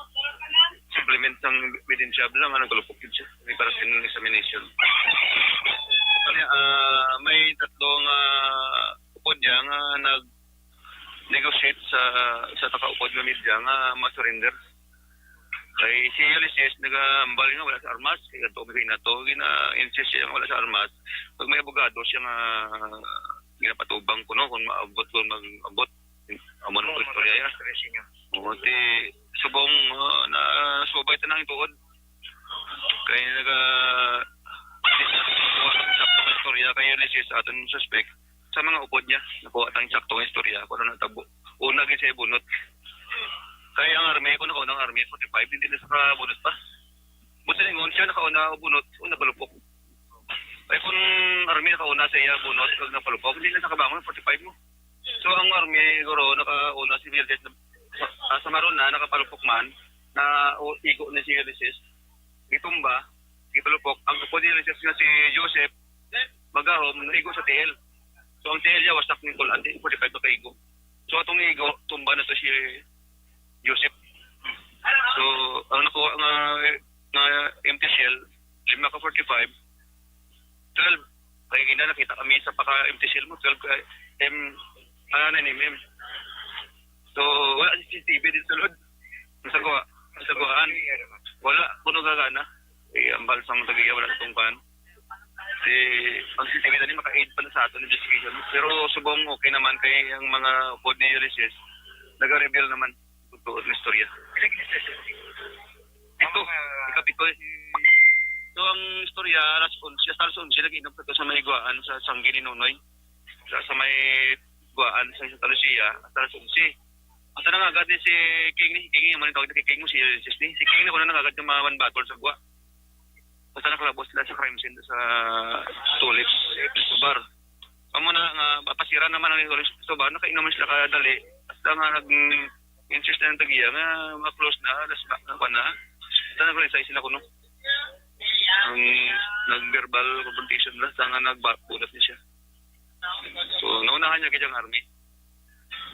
supplement sang ebidensya lang nga nagkalupok yun siya. May para sa examination. Kaya, ah, may tatlong, ah, upod niya nga nag-, negotiate sa, sa takaupod nga media nga ma-surrender. Kay si Ulysses nagahambal nga wala sa armas, kay kadto mi kay nato, gina-insist siya nga wala sa armas. Pag may abogado siya nga ginapatubang kuno kung maabot, kung mag-abot, amo na Oo, ang istorya ya. Mga istorya niya. Oo, ti, subong, ah, na subay tanang tuod. Kay naga, sakto nga istorya kay Ulysses, aton suspect, sa mga upod niya, nakuha tang sakto nga istorya kung ano natabo. Una gid siya bunot. Kay ang army, kung nakauna ang army, forty-five, hindi na sa kabunot pa. Buti na ingon siya, nakauna ang bunot, una palupok. Ay, kung army nakauna sa iya bunot, kag napalupok, hindi na sa kabangon, forty-five mo. So, ang army, guro, nakauna si Vildes, na, ah, sa maron na, nakapalupok man, na o, igo ni si Ulysses, gitumba, gipalupok, ang upod ni Ulysses nga si Joseph, magahom, naigo sa tiil. So, ang tiil niya, wasak ni Kulan, di forty-five makaigo. So, atong igo, tumba na to si Joseph. So, ang nakuha nga, nga empty shell, lima ka forty-five, twelve. Kaya gina nakita kami sa paka empty shell mo, twelve ka M, ah, nine M M. So, wala si C C T V din sulod. Sa kuha, sa kuhaan. Wala, kuno gagana. Eh, ang balsang tagiya, wala itong kuhaan. Si, ang C C T V na ni maka-aid pa na sa aton investigation. Pero subong okay naman kay ang mga upod ni Ulysses, nag-reveal naman. Tuod nga istorya. Ito, ikapito eh. So, ang istorya, alas onse, hasta alas onse, nag-inom pa to sa may Guaan, sa Sanggi ni Nonoy. Sa, sa may Guaan, sa Santa Lucia, hasta alas onse. Hasta nangagad ni si King ni, King, yung manitawag na kay King mo, si Sis ni. Si King na ko na nangagad yung mga one bottle sa Gua. Hasta nakalabos sila sa crime scene sa Tulips, sa bar. Amo na nga, mapasira naman ang Tulips, sa bar, nakainom sila kadali. Hasta nga nag-, insist na ang tagiya nga ma-close na, alas ba, ano pa na. Sa nag-resign sila kuno. Ang nag-verbal confrontation na, sa nga nagbabulat ni siya. So, naunahan niya kay ang army.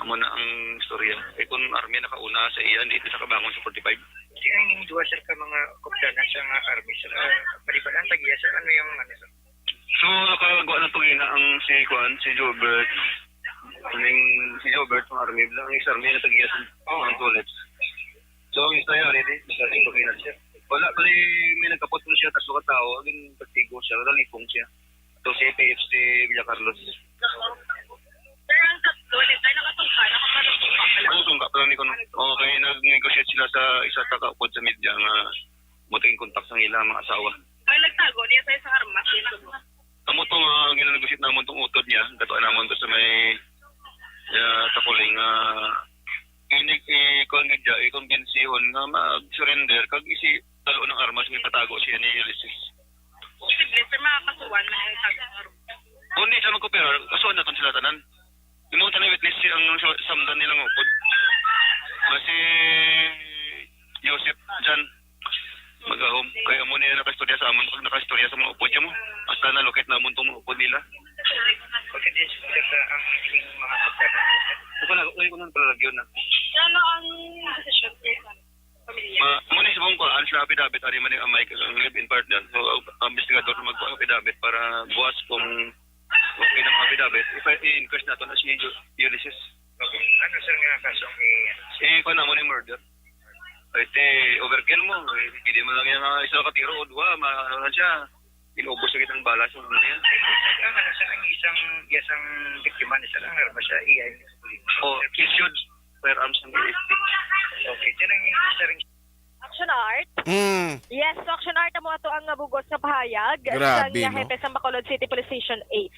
Amo na ang istorya. Eh, kung army nakauna sa iya, hindi sa kabangon sa forty-five. Di ang ining duha, sir, ka mga kopdanan sa nga army, sir, ah, maliban ang tagiya, sir, ano yung ano, sir? So, nakagawa na to gina ang si Kwan, si Jobert. Ning si Jobert, ang army, ang ex-army na tagiya sa Oo. Ang Tulips. So, ang istorya, ready? Sa ating paghinat siya. Wala, bali, may nagkapot mo siya, tatlo ka tao, aging testigo siya, nalipong siya. Ito si P F C Villa Carlos. Pero ang tatlo, let's say, nakatungka, nakapalubog pa pala. Ano tungka pa lang ni kuno? Okay, nag-negotiate sila sa isa ka kaupod sa media nga muting kontak sa ilang mga asawa. Ang nagtago niya tayo sa armas, yun. Amo to nga ginanegosyate namon tong utod niya, katuan namon to sa may, ah, Takuling, ah, inig, eh, kuwan gid siya, i-convinceon nga mag-surrender, kag isi-, talo ng armas, may patago siya ni Ulysses. Posible, sir, makakasuhan man yung tago ng armas. Kung di siya magkooperar, kasuhan naton sila tanan. Yung mga tanay witness, si ang sa-, samdan nilang upod. Ah, si Joseph Jan Magahom. Kaya mo niya nakaistorya sa amon, pag nakaistorya sa mga upod niya mo. Hasta nalukit namon tong mga upod nila. Pagkadis, sir, sa ang ining mga pagkakas. Ito na, uy, ko nang palagyo na. Ano ang desisyon, sir, sa pamilya? Ma, mo ni subong ko, ang sila affidavit, ari man yung amay, ang live-in partner. So, ang, ang investigador na magkuha ng affidavit para buwas kung okay na ang affidavit, ipa-, i-inquest nato na si Ju-, Ulysses. Okay. Ano, sir, nga kaso ang i- Eh, kung namo ni murder. Ay, ti, overkill mo. Eh, pwede mo lang yung, ah, isa ka tiro o dua, ma-, ano lang siya. Inubos na kitang bala sa mga yan. Ang ano, sir, ang isang, isang biktima ni sir, ang arma siya, iya. Oh, issued firearms ng A F P. Okay, sir, ang isa rin. Action Art? Mm. Yes, so Action Art, amo ato ang, ah, bugos nga pahayag Grabe, sang, ah, no? Hepe sang Bacolod City Police Station eight.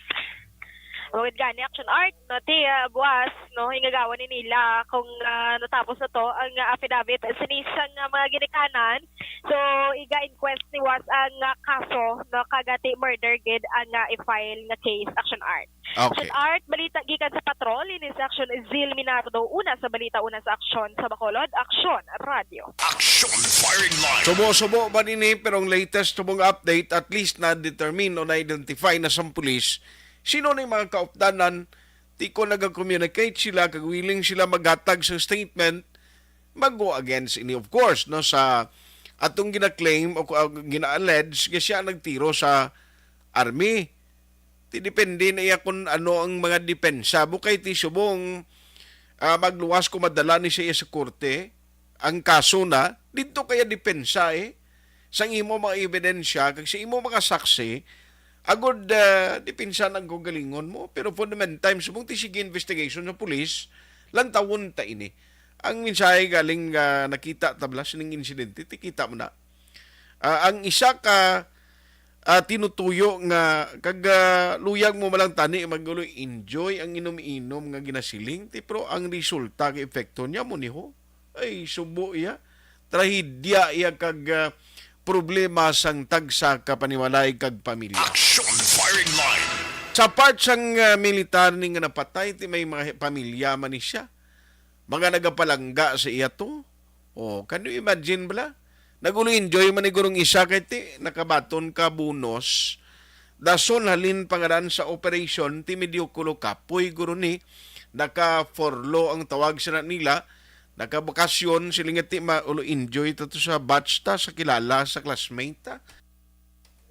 Amo gid gani, Action Art, no, ti, ah, buwas, no, ingagawan ni nila kung, ah, natapos na to ang, ah, affidavit sini sang, ah, mga ginikanan. So, iga-inquest ni was ang, ah, kaso, no, kag ti murder gid ang, ah, i-file nga case, Action Art. Okay. Action Art, balita gikan sa patrol, ini si Action Zil Minardo, una sa balita, una sa aksyon sa Bacolod, Aksyon Radio. Action Firing Line. Subo-subo ba nini, pero ang latest tubong update, at least na-determine o na-identify na sa pulis sino na yung mga kaupdanan, ti ko nag-communicate sila, kag willing sila maghatag sa statement, mag-go against ini, of course, no, sa atong gina-claim o, uh, gina-allege nga siya nagtiro sa army. Ti depende na iya kung ano ang mga depensa. Bukay ti subong, ah, magluwas kung madala ni siya sa korte, ang kaso na, didto kaya depensa, eh, sang imo mga ebidensya, kag sa imo mga saksi, agod, ah, depensa ang kaugalingon mo. Pero for the meantime, subong ti sige investigation sa pulis, lantawon ta ini. Ang mensahe galing, ah, nakita ta bala sining insidente, ti kita mo na. Ah, ang isa ka, ah, tinutuyo nga, kag, ah, luyag mo malang tani, magulo, enjoy ang inom-inom nga ginasiling, ti, pero ang resulta kay epekto niya mo niho. Ay, subo iya. Trahedya iya kag, ah, problema sang tagsa ka panimalay kag pamilya. Action Firing Line. Sa part sang, ah, militar ni nga napatay, ti may mga pamilya man ni siya. Mga nagapalangga sa iya to. Oh, can you imagine bala? Nagulo-enjoy man ni gurong isa kay ti nakabaton ka bonus. Dason halin pangaran sa operation, ti medyo kulo kapoy guro ni, naka-furlough ang tawag sa nila, nakabakasyon, sila nga ti maulo-enjoy ta to sa batch ta, sa kilala, sa classmate ta.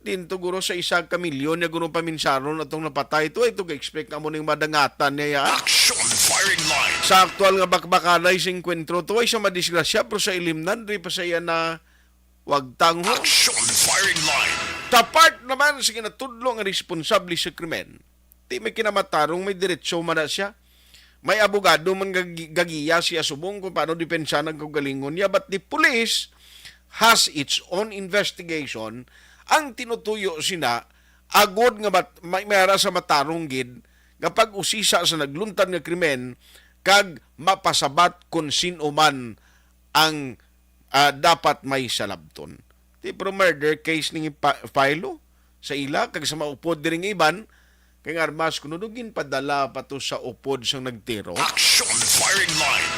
Din to guro sa isa ka milyon nga guro paminsaron atong napatay. To ay to ga-expect nga amo ning madangatan niya, ya. Action Firing Line. Sa aktual nga bakbakanay sa engkwentro, to ay sa madisgrasya, pero sa ilimnan, di pa sa iya na wag tangho. Action Firing Line. Sa part naman sa ginatudlo nga responsable sa krimen, di may kinamatarong, may diretso man na siya. May abogado man gagi-, gagiya siya subong kung paano depensa ang kaugalingon niya. But the police has its own investigation. Ang tinutuyo sina, agod nga mat-, may, may ara sa matarong gid nga pag-usisa sa nagluntad nga krimen kag mapasabat kung sin-o man ang, ah, dapat may salabton. Ti, pero murder case ning ipa-, file sa ila kag sa maupod diri nga iban, kay nga armas kuno do ginpadala pa to sa upod sang nagtiro. Action Firing Line.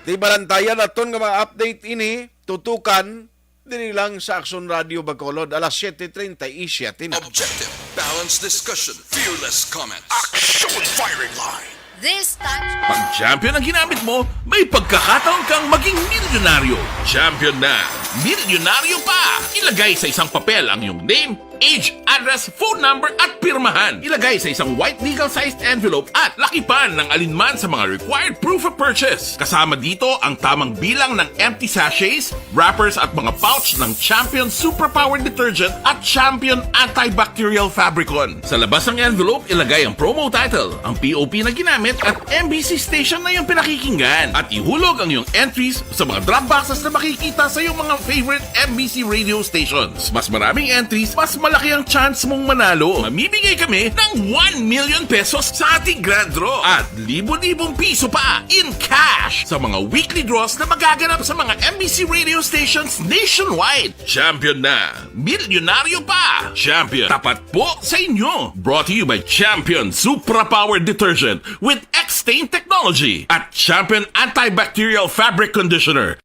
Di balantayan naton nga mga update ini, tutukan, diri lang sa Action Radio Bacolod, alas siete treinta y siete na. Objective, balanced discussion, fearless comment. Action Firing Line. This time, Pag champion ang ginamit mo, may pagkakataon kang maging milyonaryo. Champion na! Milyonaryo pa! Ilagay sa isang papel ang iyong name, age, address, phone number, at pirmahan. Ilagay sa isang white legal-sized envelope at lakipan ng alinman sa mga required proof of purchase. Kasama dito ang tamang bilang ng empty sachets, wrappers, at mga pouch ng Champion Suprapower Detergent at Champion Antibacterial Fabricon. Sa labas ng envelope, ilagay ang promo title, ang P O P na ginamit, at M B C station na iyong pinakikinggan. At ihulog ang iyong entries sa mga drop boxes na makikita sa iyong mga favorite M B C radio stations. Mas maraming entries, mas malaki ang chance mong manalo. Mamimigay kami ng one million pesos sa ating grand draw at libo-libong piso pa in cash sa mga weekly draws na magaganap sa mga M B C radio stations nationwide. Champion na! Milyonaryo pa! Champion, tapat po sa inyo! Brought to you by Champion Supra Power Detergent with X-Stain Technology at Champion Antibacterial Fabric Conditioner.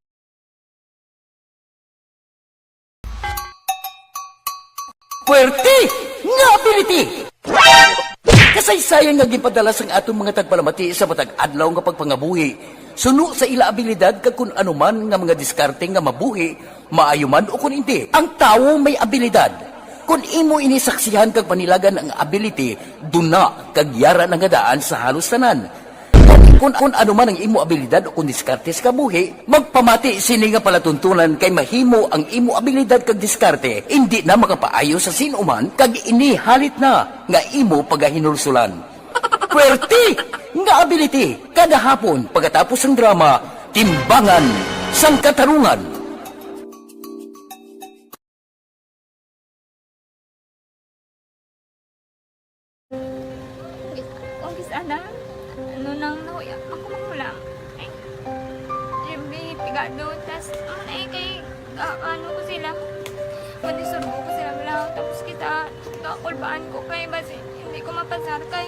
Puwerte nga ability! Kasaysayan nga ginpadala sang aton mga tagpalamati sa matag adlaw nga pagpangabuhi, suno sa ila abilidad kag kun ano man nga mga diskarte nga mabuhi, maayo man o kun indi. Ang tawo may abilidad. Kun imo ini saksihan kag panilagan ang ability, duna kag yara na nga daan sa halos tanan. Kun, kun ano man ang imo abilidad o kun diskarte sa kabuhi, magpamati sini nga palatuntunan kay mahimo ang imo abilidad kag diskarte indi na makapaayo sa sin-o man kag ini halit na nga imo pagahinulsulan. Puwerte nga ability kada hapon pagkatapos sang drama, Timbangan sang Katarungan. Kung kis-, ana, ano nang nahuya, ako man lang. Ay, Jimmy, pigado, tas, ano na eh, kay, ah, ano ko sila, panisurbo ko sila lang, tapos kita, kakulbaan ko kay, basi, hindi ko mapasar kay.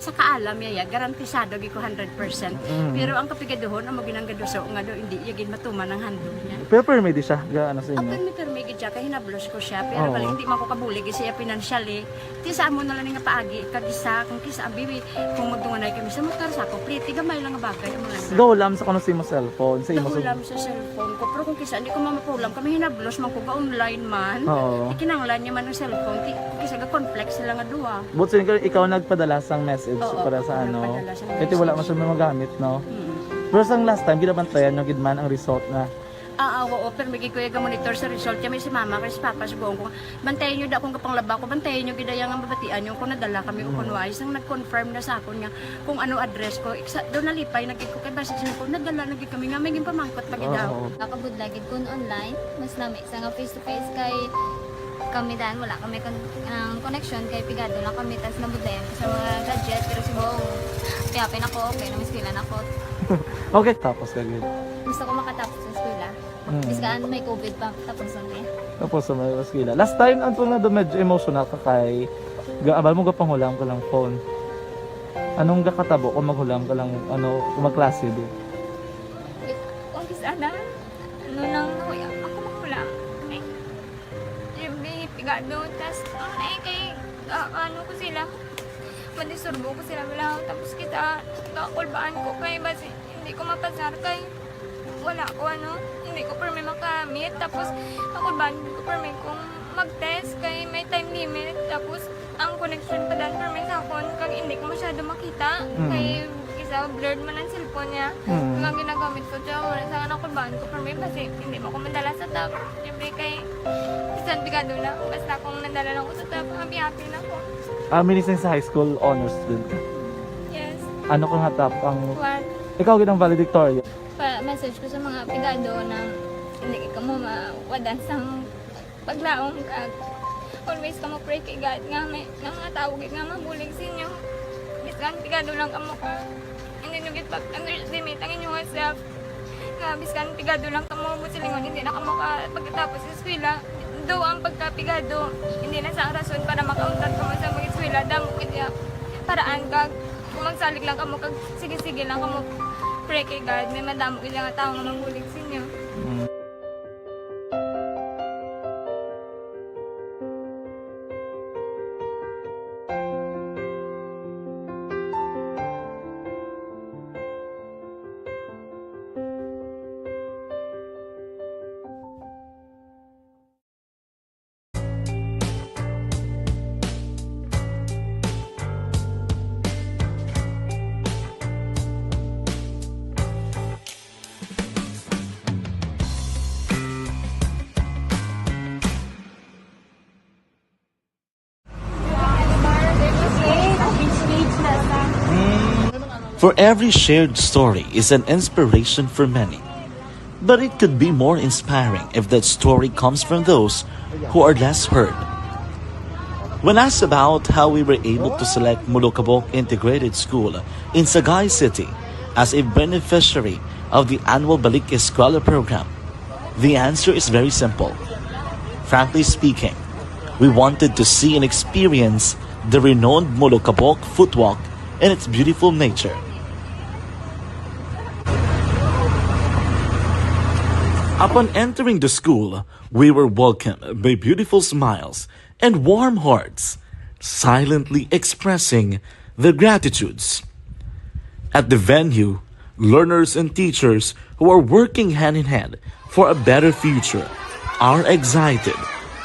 Sa kaalam niya, ya, garantisado gid ko hundred percent. Mm. Pero ang kapigaduhon, amo ginang gaduso nga do, hindi niya gid matuman ang handog niya. Pero permi di siya, ga, ano, sa inyo? Permi, permi gid siya, kay hinablos ko siya. Pero Oo. bali, hindi man ko kabulig siya financially. Ti sa amo na lang nga paagi, kag isa, kung kisa, ang bibi, kung magdunganay kami sa motor, sa ako, pretty, gamay lang nga bagay, amo lang. Gahulam sa kuno sa imo cellphone, sa imo Gahulam sa cellphone ko, pero kung kisa, hindi ko mamapulam, kami hinablos man ko, ga-online man. Oo. Ikinanglan niya man ang cellphone, ti, kung kisa, ga-conflict sila nga duha. But sin-, ikaw nagpadala sang message Oo, para sa ako ano? nagpadala sang Kasi wala man message. siya magamit, no? Mm. Pero sang last time, ginabantayan nyo gid man ang result na. Ah, ah, oo, pero may gid ko yung monitor sa result. Kaya may si mama, kay si papa, subukan ko, "Bantayan nyo da kung kapanglaba ko, bantayan nyo gid ang mabatian nyo kung nadala kami o Mm. kung wala." Isang nag-confirm na sa akon nga kung ano address ko. Iksa, doon nalipay na gid ko kay basi siya ko, nadala na gid kami nga may ginpamangkot pa gid daw. Oo. Nakabudlay gid kun online, mas nami sa nga face to face kay kami dan wala kami kon-, ang connection kay pigado lang kami tas nabudlayan ko sa mga gadget pero subong piyapin ako, okay na, mas pila na ako. Okay, tapos ka gid. Gusto ko makatapos sa eskwela. Mm. Bis kaan may covid pa, tapos ang eh. Tapos sa mga eskwela. Last time, ang tunod medyo emotional ka kay ga-, abal mo gapanghulam ka lang phone. Anong gakatabo kung maghulam ka lang, ano, kung magklase di? Kung kis-, ana, ano lang, ako, ako maghulam. Eh, every pigado, tas, ang eh, kay, ah, ano ko sila, madisturbo ko sila, wala. Tapos kita, kakulbaan ko kay, basi, hindi ko mapasar kay, wala ko, ano, hindi ko permi makamit. Tapos, kakulbaan ko permi kung mag-test kay may time limit. Tapos, ang connection pa dan permi sa akon, kag hindi ko masyado makita. Mm. Kay, kisa blurred man ang cellphone niya. Mm. Ang ginagamit ko siya, wala sa akin, nakulbaan ko permi, basi, hindi mo ko madala sa top. Siyempre, kay, bisan pigado lang, basta kung nadala lang ko sa top, happy-happy na ko. Ah, minising sa high school, honors student ka? Yes. Ano ka nga top ang One. Ikaw gid ang valedictorian? Pa-message ko sa mga pigado na hindi ka mo mawadan sang paglaom kag always ka mo pray kay God nga may, nga mga tawo gid nga mabulig sa inyo. Bisan pigado lang kamo ka, hindi nyo gid pag-underestimate ang inyong self. Nga bisan pigado lang kamo, buot silingon, hindi na kamo ka pagkatapos sa eskwela. Do ang pagkapigado, hindi na sa ang rason para makauntat kamo sa mag-eskwela. Damo gid ya paraan kag kung magsalig lang kamo kag sige-sige lang kamo pray kay God, may madamo gid nga tawo nga mabulig sa inyo. Mm. For every shared story is an inspiration for many. But it could be more inspiring if that story comes from those who are less heard. When asked about how we were able to select Molokabok Integrated School in Sagay City as a beneficiary of the annual Balik Eskwela program, the answer is very simple. Frankly speaking, we wanted to see and experience the renowned Molokabok footwalk and its beautiful nature. Upon entering the school, we were welcomed by beautiful smiles and warm hearts, silently expressing their gratitudes. At the venue, learners and teachers who are working hand in hand for a better future are excited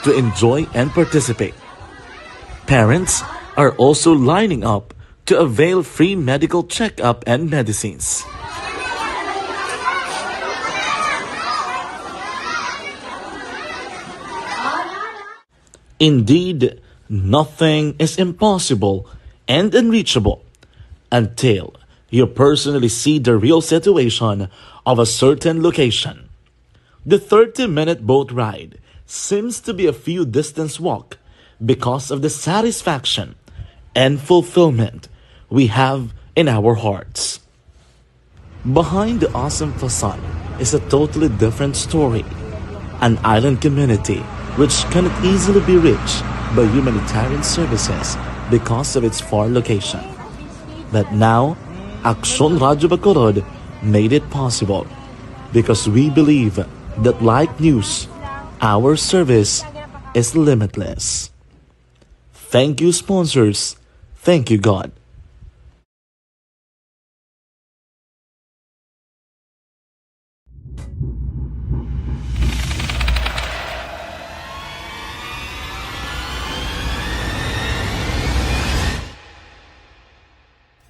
to enjoy and participate. Parents are also lining up to avail free medical checkup and medicines. Indeed, nothing is impossible and unreachable until you personally see the real situation of a certain location. The thirty-minute boat ride seems to be a few distance walk because of the satisfaction and fulfillment we have in our hearts. Behind the awesome facade is a totally different story, an island community which cannot easily be reached by humanitarian services because of its far location. But now, Aksyon Radyo Bacolod made it possible because we believe that like news, our service is limitless. Thank you, sponsors. Thank you, God.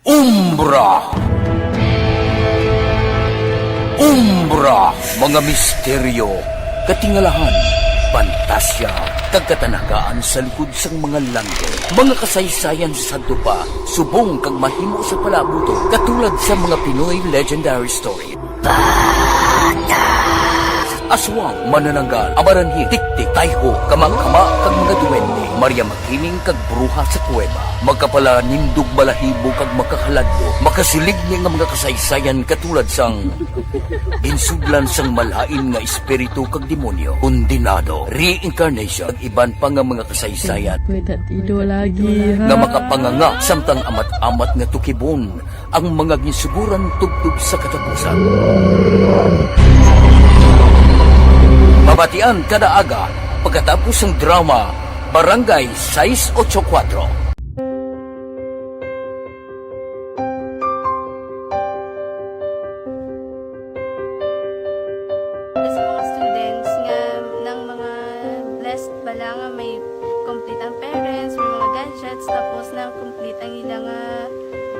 Umbra. Umbra, mga misteryo, katingalahan, pantasya, kag katanagaan sa likod sang mga langit. Mga kasaysayan sa sadto pa, subong kag mahimo sa palabuton, katulad sa mga Pinoy legendary story. Aswang, manananggal, amaranhig, tiktik, tayho, kamang-kama, kag mga duwende, Maria Makiling, kag bruha sa kuweba, makapalanindog balahibo kag makakaladlok, makasilig ni nga mga kasaysayan katulad sang ginsudlan sang malain nga espiritu kag demonyo, kondenado, reincarnation, kag iban pa nga mga kasaysayan Wait, that ido lagi, ha? nga makapanganga samtang amat-amat nga tukibon ang mga ginsuguran tubtob sa katapusan. Mabatian kada aga pagkatapos sang drama Barangay sais ocho kuwatro. Sa mga students nga nang mga blessed bala nga may complete ang parents, may mga gadgets, tapos na complete ang ila nga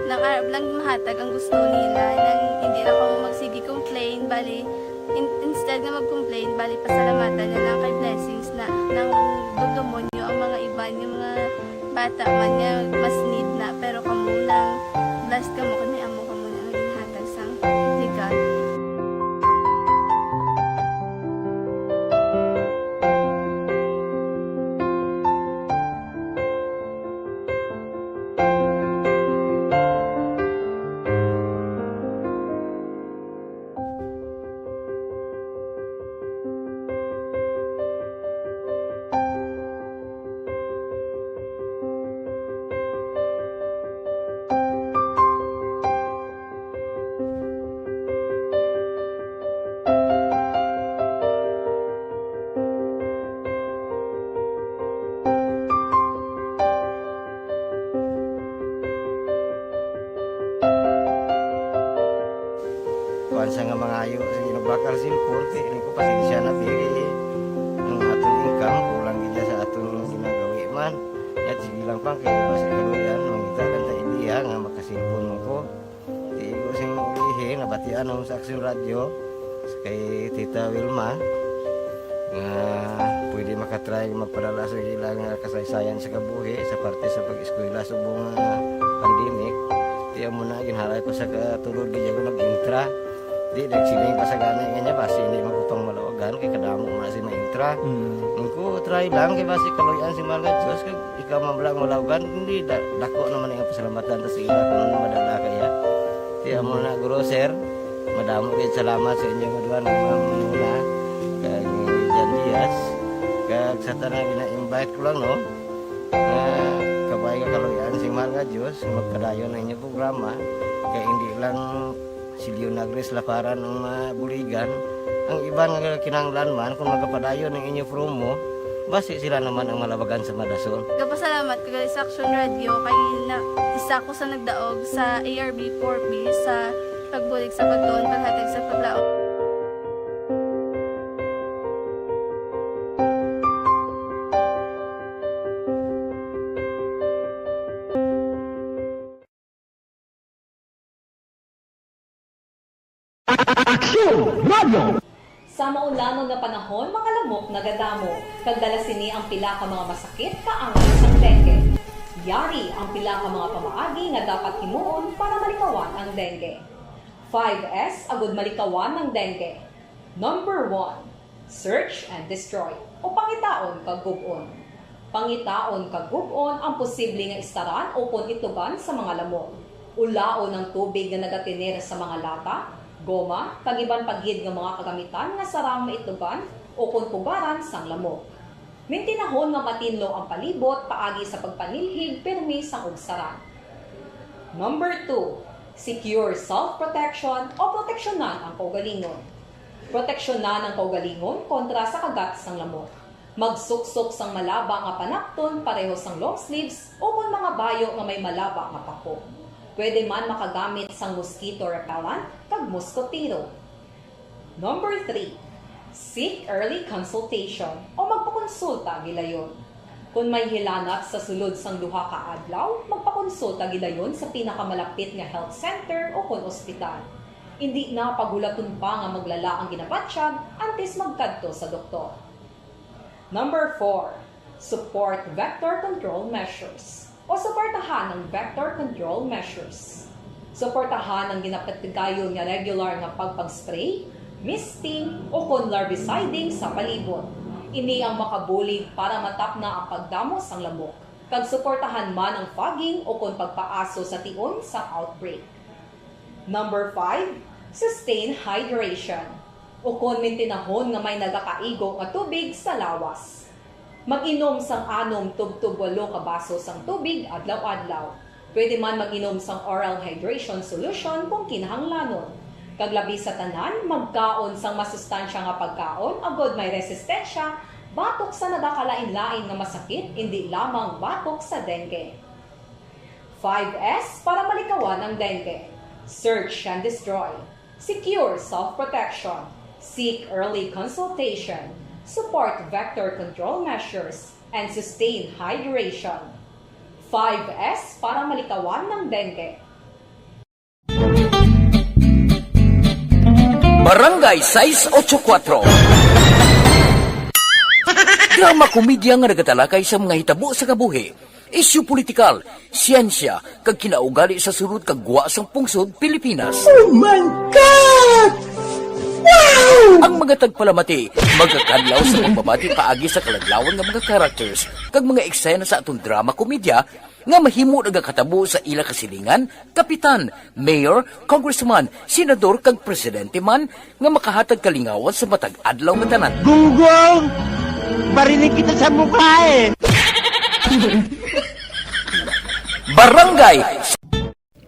nang arab lang mahatag ang gusto nila, nang hindi lang kamo magsige complain, bali, in-, instead nga mag-complain, bali, pasalamatan na lang kay blessings na, nang dumdumon nyo ang mga iban nga mga bata man nga mas need na, pero kamo nang blessed kamo, kay may amo kamo na nga ginhatag sang regalo. Kuan sa nga mangayo, sige, nagbakal cellphone, kay ini ko pasensya na, pero ang aton income, kulang gid sa aton ginagawi man. Yat, sige lang pang, kay basi kaluyan, mangita lang ta idea nga makaselfon mo ko. Di ko sing ilihi, nabatian ang sa Aksyon Radyo, kay Tita Wilma, nga pwede makatry magpadala sa ilang kasaysayan sa kabuhi sa parte sa pag-eskwela subong nga pandemic. Di amo na, ginhalay ko sa katulod, di ako nag-intra. Di, nagsiling pa sa gani nga niya, basi hindi man ko pang malawagan, kay kadamo man si maintra. Mm. Nung ko, try lang, kay basi kaluyan si Mahal nga Diyos, kag ikaw man lang malawagan, hindi, da-, dako naman ang pasalamatan ta sa ila kung ano madala kaya. Di amo na, guro, sir, madamo kayo salamat sa inyo nga duha nga mga manuna, kag ni Jan Diaz, kag sa tanan gina-invite ko lang, no, nga kabay nga kaluyan si Mahal nga Diyos, magpadayon ang inyong programa, kay hindi lang si Leonagris Laparan ang mabuligan, ang iban nga kinahanglan man, kung magapadayon ang inyo promo, basi sila naman ang malabagan sa madason. Gapasalamat ko gali sa Aksyon Radyo kay na, isa ko sa nagdaog sa A R B four B sa pagbulig sa pagtuon, paghatag sa paglaom. Aksyon Radyo. Sa maulangon nga panahon, mga lamok nagadamo, kag dala sini ang pila ka mga masakit kaangay sang dengue. Yari ang pila ka mga pamaagi nga dapat himuon para malikawan ang dengue. Five S agud malikawan ang dengue. Number one, search and destroy, o pangitaon kag gub-on. Pangitaon kag gub-on ang posible nga istaran ukon itugan sa mga lamok. Ulaon ang tubig nga nagatener sa mga lata, goma, kag iban pa gid nga mga kagamitan nga sarang maitugan ukon pugaran sang lamok. Mintinahon nga matinlo ang palibot paagi sa pagpanilhig pirmi sang ugsaran. Number two, secure self-protection o proteksyonan ang kaugalingon. Proteksyonan ang kaugalingon kontra sa kagat sang lamok. Magsuksok sang malaba nga panakton pareho sang long sleeves o kon mga bayo nga may malaba nga pako. Pwede man makagamit sang mosquito repellent kag mosquitero. Number three, seek early consultation o magpakonsulta gilayon. Kon may hilanat sa sulod sang duha ka adlaw, magpakonsulta gilayon sa pinakamalapit nga health center o kon ospital. Indi na paghulaton pa nga maglala ang ginabatyag antes magkadto sa doktor. Number four, support vector control measures o suportahan ang vector control measures. Suportahan ang ginapatigayon nga regular nga pagpag-spray, misting, o kon larviciding sa palibot. Ini ang makabulig para matapna ang pagdamo sang lamok, kag suportahan man ang fogging o kon pagpaaso sa tion sang outbreak. Number five, sustain hydration, o kon mintinahon nga may nagakaigo nga tubig sa lawas. Mag-inom sang anom tubtob walo ka baso sang tubig adlaw-adlaw. Pwede man mag-inom sang oral hydration solution kung kinahanglanon. Kag labi sa tanan, magkaon sang masustansya nga pagkaon agod may resistensya batok sa nagakalain-lain nga masakit, indi lamang batok sa dengue. Five S para malikawan ang dengue. Search and destroy. Secure self-protection. Seek early consultation. Support vector control measures. And sustain hydration. Five S para malikawan ang dengue. Barangay sais ocho kuwatro. Drama komedya nga nagatalakay sa mga hitabo sa kabuhi, isyu politikal, siyensya, kag kinaugali sa sulod kag gwa sang pungsod Pilipinas. Oh my God! Wow! Ang mga tagpalamati magakadlaw sa pagbabati paagi sa kaladlawan nga mga characters kag mga eksena sa aton drama komedya nga mahimo nagakatabo sa ila kasilingan, kapitan, mayor, congressman, senador, kag presidente man nga makahatag kalingawan sa matag adlaw nga tanan. Gunggong! Barinig kita sa mukha eh! Barangay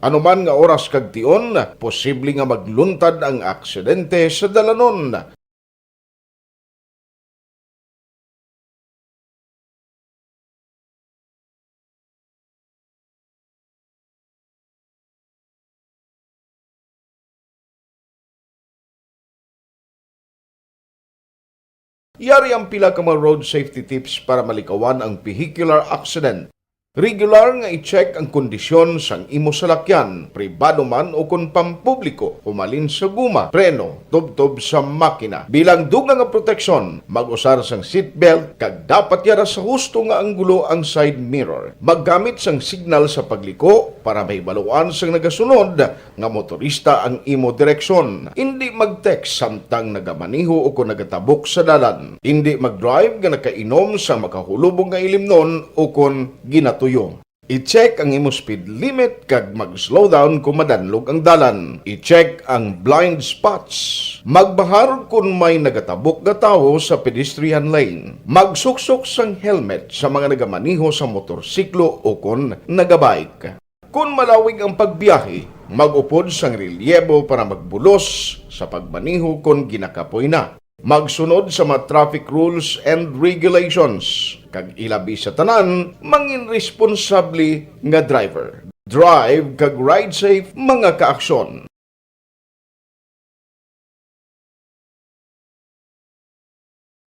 Ano man nga oras kag tion, posible nga magluntad ang aksidente sa dalanon. Yari ang pila ka mga road safety tips para malikawan ang vehicular accident. Regular nga i-check ang kondisyon sang imo salakyan, pribado man ukon pampubliko, humalin sa guma, preno, tubtob sa makina. Bilang dugang nga proteksyon, mag-usar sang seatbelt kag dapat yara sa husto nga anggulo ang side mirror. Maggamit sang signal sa pagliko para mahibaluan sang nagasunod nga motorista ang imo direksyon. Indi mag-text samtang nagamaneho ukon nagatabok sa dalan. Indi mag-drive nga nakainom sang makahulubong nga ilimnon ukon ginatuyo. I-check ang imo speed limit kag mag-slow down kon madanlog ang dalan. I-check ang blind spots. Magbahar kon may nagatabok nga tawo sa pedestrian lane. Magsuksok sang helmet sa mga nagamaneho sa motorsiklo ukon nagabike. Kon malawig ang pagbiyahe, mag-upod sang relyebo para magbulos sa pagmaneho kon ginakapoy na. Magsunod sa mga traffic rules and regulations, kag ilabi sa tanan, mangin responsable nga driver. Drive kag ride safe, mga kaaksyon.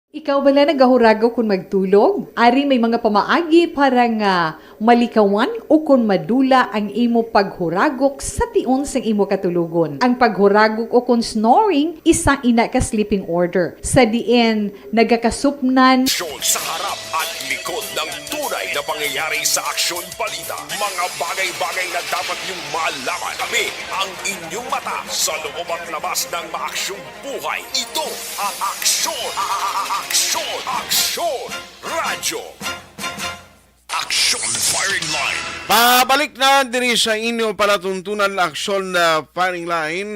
Ikaw bala nagahuragok kon magtulog? Ari may mga pamaagi para nga malikawan ukon madula ang imo paghuragok sa tion sang imo katulogon. Ang paghuragok ukon snoring, isa ina ka sleeping order, sa diin nagakasupnan. Aksyon sa harap at likod ng tunay na pangyayari sa aksyon balita. Mga bagay-bagay na dapat niyong malaman. Kami ang inyong mata sa loob at labas ng maaksyong buhay. Ito ang Aksyon, a- a- a- Aksyon, Aksyon Radyo. Aksyon Firing Line. Pabalik na diri sa inyo palatuntunan, Aksyon na Firing Line.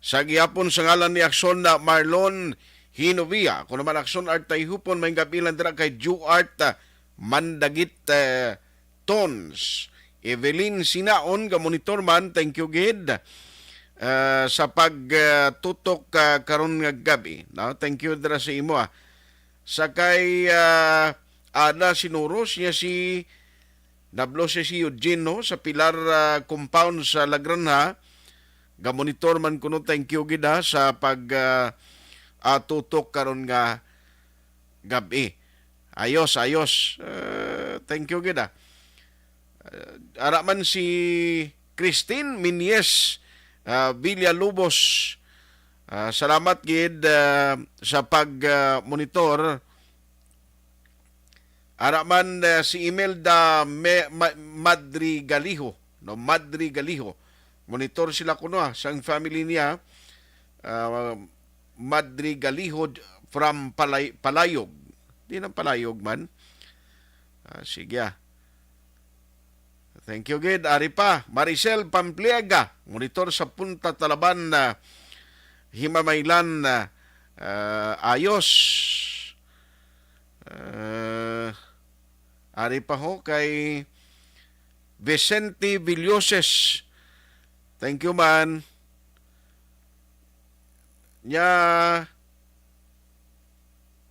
Sa gihapon, sa ngalan ni Aksyon na Marlon Hinovia, ako naman Aksyon Art Tayhupon, may kapilan dira kay Ju Art, ah, Mandagit, eh, Tons. Evelyn Sinaon, ga monitor man, thank you gid, ah, sa pag, ah, tutok, ah, karon nga gabi, no? Thank you dira sa imo, ah. Sa kay, ah, Ana Sinuros, niya si Nablo siya si Eugene, no, sa Pilar, ah, compound sa La Granja. Ga monitor man kuno, thank you gid, ha, sa pag, ah, ah, tutok karon nga gabi. Ayos, ayos. Ah, thank you gid, ah. Ah, ara man si Christine Minyes, ah, Villalobos. Ah, salamat gid, ah, sa pag, ah, monitor. Ara man, eh, si Imelda Me-, Ma-, Madrigaliho, no, Madrigaliho. Monitor sila kuno, ah, sang family niya. Ah, Madrigaliho from Palay-, Palayog. Di nang Palayog man. Ah, sige, ah. Thank you gid. Ari pa, Maricel Pampliega, monitor sa Punta Talaban, ah, Himamaylan, ah, ah, ayos. Ah, ari pa ho kay Vicente Villoses. Thank you, man. Nya,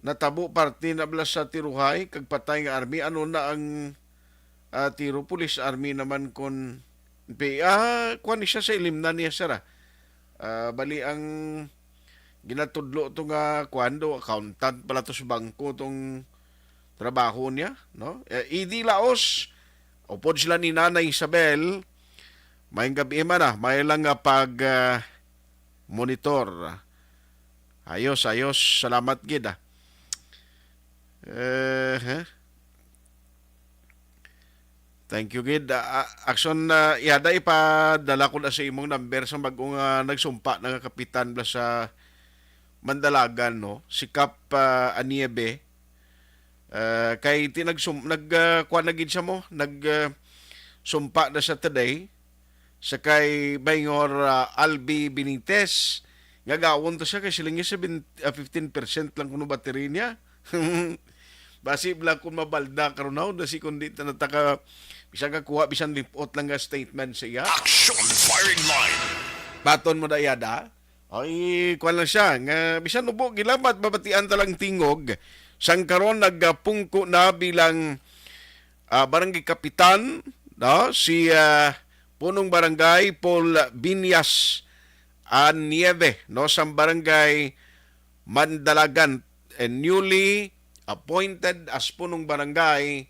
natabo parte na bala sa tiruhay kag patay nga army. Ano na ang, ah, tiro? Police, army naman kon pe-, ah, kuwan ni siya sa ilimnan niya, sir, ah. Ah, bali ang ginatudlo to nga kuwan do, accountant pala to sa bangko tong trabaho niya, no? Eh, E D Laos, upod sila ni Nanay Isabel, may gabi man, ah, may lang nga pag, ah, monitor. Ayos, ayos. Salamat gid, ah. Eh, huh? Thank you gid. Ah, ah, Action, ah, Yada, ipadala ko na sa imong number sa bag-o nga nagsumpa na nga kapitan bala sa Mandalagan, no? Si Kap, ah, Aniebe. Ah, kay ti nagsum-, nag, ah, kuwan na gid siya mo, nag, ah, sumpa na siya today sa kay Mayor, ah, Albi Benitez. Nga gawon to siya kay siling niya seven, ah, fifteen percent lang kuno battery niya. Basi bala kung mabalda karon na, basi kung di ta nataka, bisan ka kuha, bisan lipot lang nga statement sa iya. Action firing line. Baton mo na, Yada? Ay, kuwan lang siya, nga bisan ubo, gilamat, mabatian ta lang tingog. Sang karon, nagapungko na bilang, ah, barangay kapitan, no? Si, ah, Punong Barangay Paul Binyas Anieve, no? Sang barangay Mandalagan, and newly appointed as Punong Barangay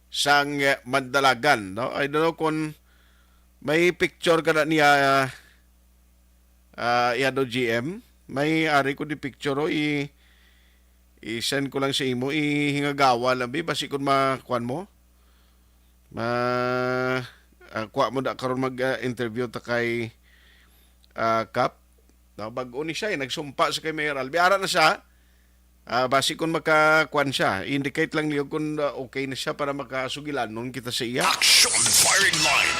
sang, eh, Mandalagan, no? I don't know kung may picture ka na niya, ah, Yado G M. May ari ko di picture, o, i-, i-send ko lang sa imo, ihingagawa lang, bi, basi kung makuan mo. Ma-, ah, kuha mo na karon mag, ah, interview ta kay, ah, Kap. No, bag-o ni siya, eh, nagsumpa sa kay Mayor Albi. Ara na siya. Ah, basi kung makakuan siya, indicate lang niyo kung, ah, okay na siya para makasugilanon kita sa iya. Action firing line.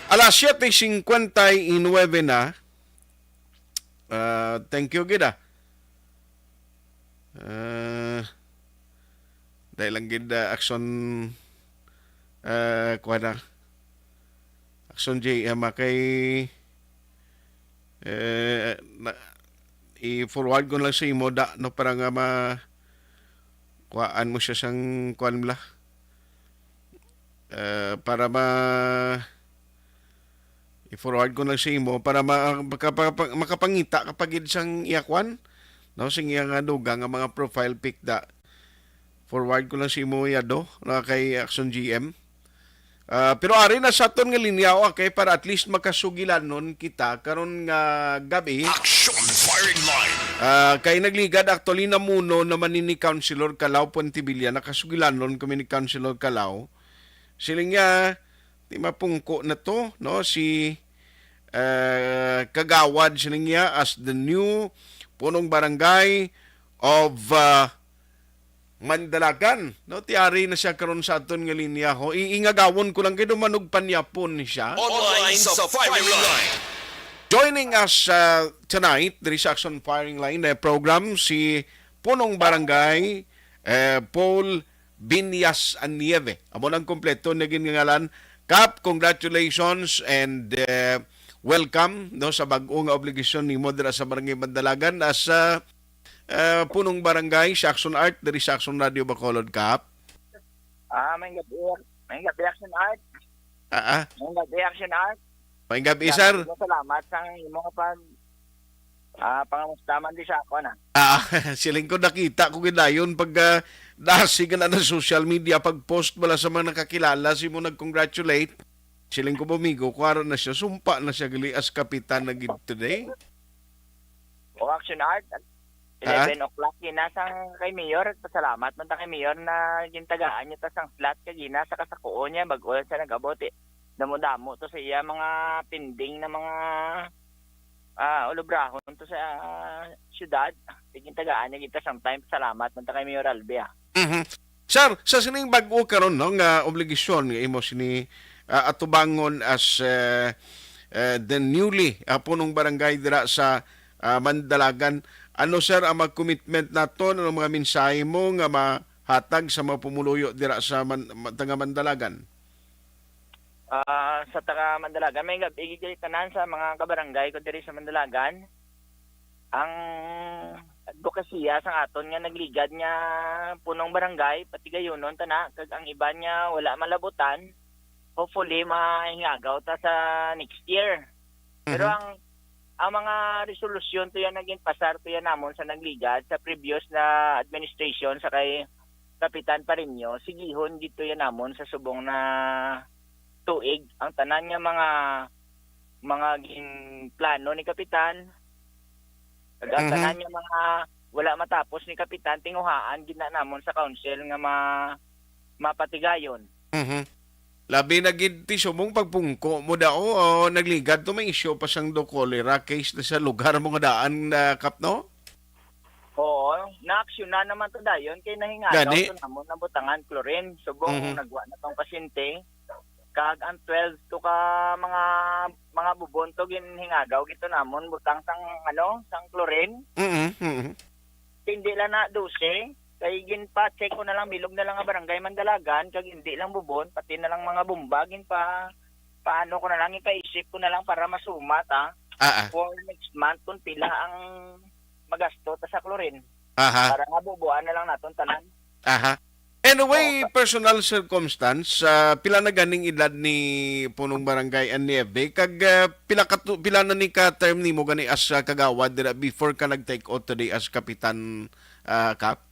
Alas siete cincuenta y nueve na. Ah, thank you gid, ah. Ah, dahil lang gid, ah, Action, ah, kuha na. Action J M, ah, kay, eh, na, i-forward ko lang sa imo, da, no, para nga ma-, kuhaan mo siya sang kuan, bala. Eh, para ma-, i-forward ko lang sa imo para ma-, makapa-, makapangita ka pa gid sang iya kuan, no, sing iya nga dugang nga mga profile pic, da. Forward ko lang sa imo, Yado, na kay Action G M. Ah, pero ari na sa aton nga linya, okay, para at least makasugilanon kita karon nga gabi. Action firing line. Ah, kay nagligad actually na muno naman ni Councilor Calao Puentevilla, nakasugilanon kami ni Councilor Calao. Siling niya, di mapungko na to, no? Si, eh, Kagawad, siling niya, as the new punong barangay of, ah, Mandalagan, no? Tiari na siya karon sa aton nga linya, ho. Iingagawon ko lang kay dumanog panyapon ni siya. Online sa firing line. Joining us, uh, tonight, diri sa Action Firing Line, eh, program, si Punong Barangay, eh, Paul Binyas Anieve. Amo nang kompleto na gingangalan, Kap, congratulations and, uh, welcome, no, sa bag-o nga obligasyon nimo dira sa Barangay Mandalagan as, uh, uh, punong barangay sa Action Art diri sa Action Radio Bacolod, Kap. Ah, may gabi, may gabi, Action Art. Ah, ah. May gabi, Action Art. May gabi, sir. Salamat, salamat sa imo nga pag, ah, pangamusta man di sa ako na. Ah, siling ko, nakita ko gidayon pag, ah, dasig na sa social media, pag-post bala sa mga nakakilala, si mo nag-congratulate. Siling ko, "Bumigo, kuwara na siya, sumpa na siya gali as kapitan na gid today." O, Action Art, at Ha? eleven o'clock gina sang kay Mayor. Pasalamat man ta kay Mayor na gintagaan niya ta sang slot kay gina sa kasakuon niya, bag-o lang siya nag-abot, eh. Damo-damo to sa iya mga pending na mga, ah, ulubrahon to sa, ah, syudad. Kay gintagaan niya kita sometime. Salamat man ta kay Mayor Albi, ah. Mhm. Sir, sa sining bag-o karon, no, nga obligasyon nga imo sini, ah, atubangon as, eh, eh, the newly, ah, punong barangay dira sa, ah, Mandalagan, ano, sir, ang mga commitment naton? Ano mga mensahe mo nga mahatag sa mga pumuluyo dira sa Man-, Ma-, taga Mandalagan? Ah, sa taga Mandalagan, may gabi gid tanan sa mga kabarangay ko diri sa Mandalagan. Ang adbokasiya sang aton nga nagligad nga punong barangay, patigayunon ta na, kag ang iban nga wala malabutan, hopefully, mahingagaw ta sa next year. Pero Mhm. ang, ang mga resolusyon to yan naging pasar to yan namon sa nagligad sa previous na administration sa kay Kapitan Pareño, sigihon gid to yan namon sa subong na tuig. Ang tanan nga mga, mga ginplano ni Kapitan, kag ang Mhm. tanan nga mga wala matapos ni Kapitan, tinguhaan gid na namon sa council nga ma-, mapatigayon. Mhm. Labi na gid ti subong pagpungko mo daw, o nagligad to, may issue pa sang daw cholera case na sa lugar mo nga daan, ah, Kap, no? Oo, naaksyonan naman to dayon kay nahingagaw Gani. to namon nabutangan chlorine. Subong Mhm. nagwa na tong pasyente. Kag ang twelve to ka mga, mga bubon to ginhingagaw gito namon butang sang, ano, sang chlorine. Mhm, mhm. Hindi lang na dose, kay ginpa-check ko na lang, bilog na lang nga barangay Mandalagan, kag hindi lang bubon, pati na lang mga bomba, ginpa-, paano ko na lang, ipaisip ko na lang para masumat, ah, Ah, ah. for next month kung pila ang magasto ta sa chlorine. Aha. Para nga bubuan na lang naton tanan. Aha. Anyway, Oo. personal circumstance, ah, pila na ganing edad ni Punong Barangay Anieve? Kag, ah, pila ka tu-, pila na ni ka term nimo gani as, ah, kagawad dira before ka nag-take oath today as kapitan, ah, Kap?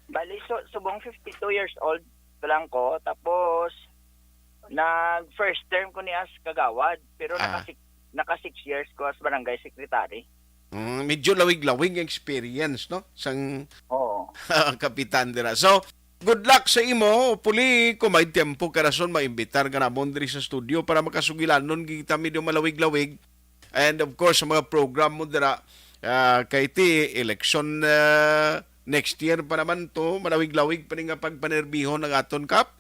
Bali, so, subong fifty-two years old pa lang ko. Tapos, nag first term ko ni as kagawad. Pero Ah. naka six, naka six years ko as barangay secretary. Mm, medyo lawig-lawig ang experience, no? Sang Oo. kapitan dira. So, good luck sa imo. Hopefully, kung may tempo ka rason, maimbitar ka namon diri sa studio para makasugilanon kita medyo malawig-lawig. And of course, sa mga program mo dira, ah, kay ti election, ah, next year pa naman to, malawig-lawig pa ni nga pagpanerbihon ang aton, Kap.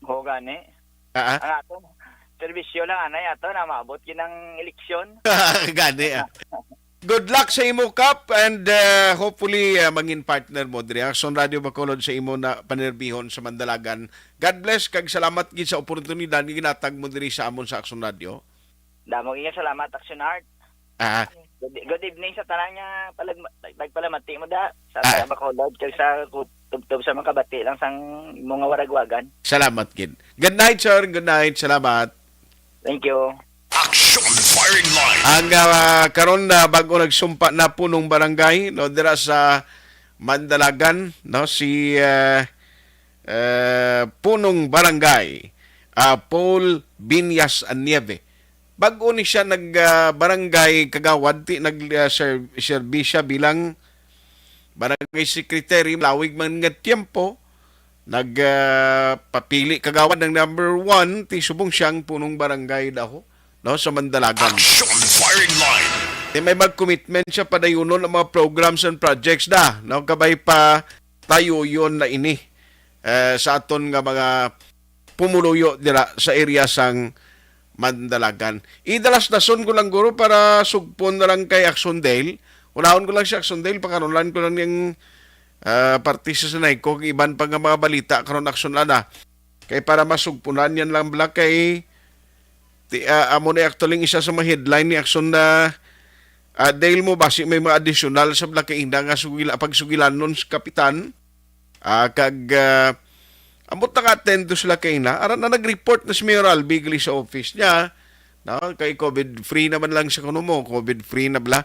Oo, gani. Ah, ah. Ang aton serbisyo lang, anay, ato na maabot yun ang eleksyon. Gani, ah. Good luck sa imo, Kap, and, uh, hopefully, uh, mangin partner mo diri Action Radio Bacolod sa imo na panerbihon sa Mandalagan. God bless, kag salamat gid sa oportunidad nga ginatag mo diri sa amon sa Action Radio. Damo gid nga salamat, Action Art. Ah. Good, good evening sa tanan nga palag-, nagpalamati mo da sa Ah. taga Bacolod kag sa ku-, tubtob sa makabati lang sang imo nga waragwagan. Salamat gid. Good night, sir. Good night. Salamat. Thank you. Action Firing Line. Ang, ah, karon na bag-o nagsumpa na punong barangay, no, dira sa Mandalagan, no, si, ah, ah, punong barangay, ah, Paul Binyas Anieve. Bag-o ni siya nag, ah, barangay kagawad, ti nag, ah, ser-, serbisya bilang barangay secretary, malawig man nga tiyempo, nag, ah, papili kagawad ng number one, ti subong siyang punong barangay daw, no, sa Mandalagan. Action Firing Line. Ti may mag-commitment siya padayunon ang mga programs and projects da, no, kabay pa tayo yon na ini, eh, sa aton nga mga pumuluyo dira sa area sang Mandalagan. Idalas dason ko lang, guro, para sugpon na lang kay Aksondale. Unahon ko lang si Aksondale, pakarolan ko lang yung, ah, parte sa sanay ko, iban pa nga mga balita karon, Akson Ana. Kay para masugpunan yan lang bala kay ti, ah, amo na actually isa sa mga headline ni Action na, ah, dahil mo basi may mga additional sa bala kay ina nga sugila, pagsugilanon sa kapitan. Ah, kag, ah, ambot naka-attend to sila kay ina. Ara na nag-report na si Mayor Albi gali sa office niya. No? Kay COVID free naman lang sa kuno mo. COVID free na bala.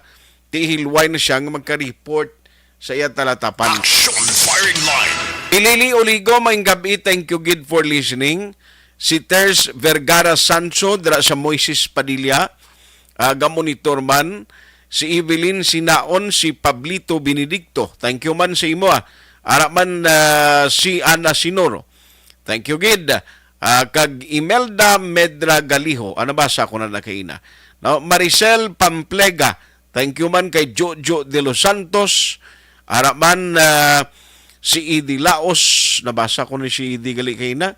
Tihilway na siya nga magka-report sa iya talatapan. Action Firing Line. Ilili Oligo, maayong gabi. Thank you gid for listening. Si Ters Vergara Sancho dira sa Moises Padilla, ah, gamonitor man. Si Evelyn Sinaon, si Pablito Benedicto. Thank you man sa imo, ah. Ara man, ah, si Ana Sinoro. Thank you gid. Ah, kag Imelda Medra Galiho. Ano ba sa ako na nakaina? No, Maricel Pamplega. Thank you man kay Jojo de los Santos. Ara man, ah, si Idi Laos. Nabasa ko ni si Idi gali kay na.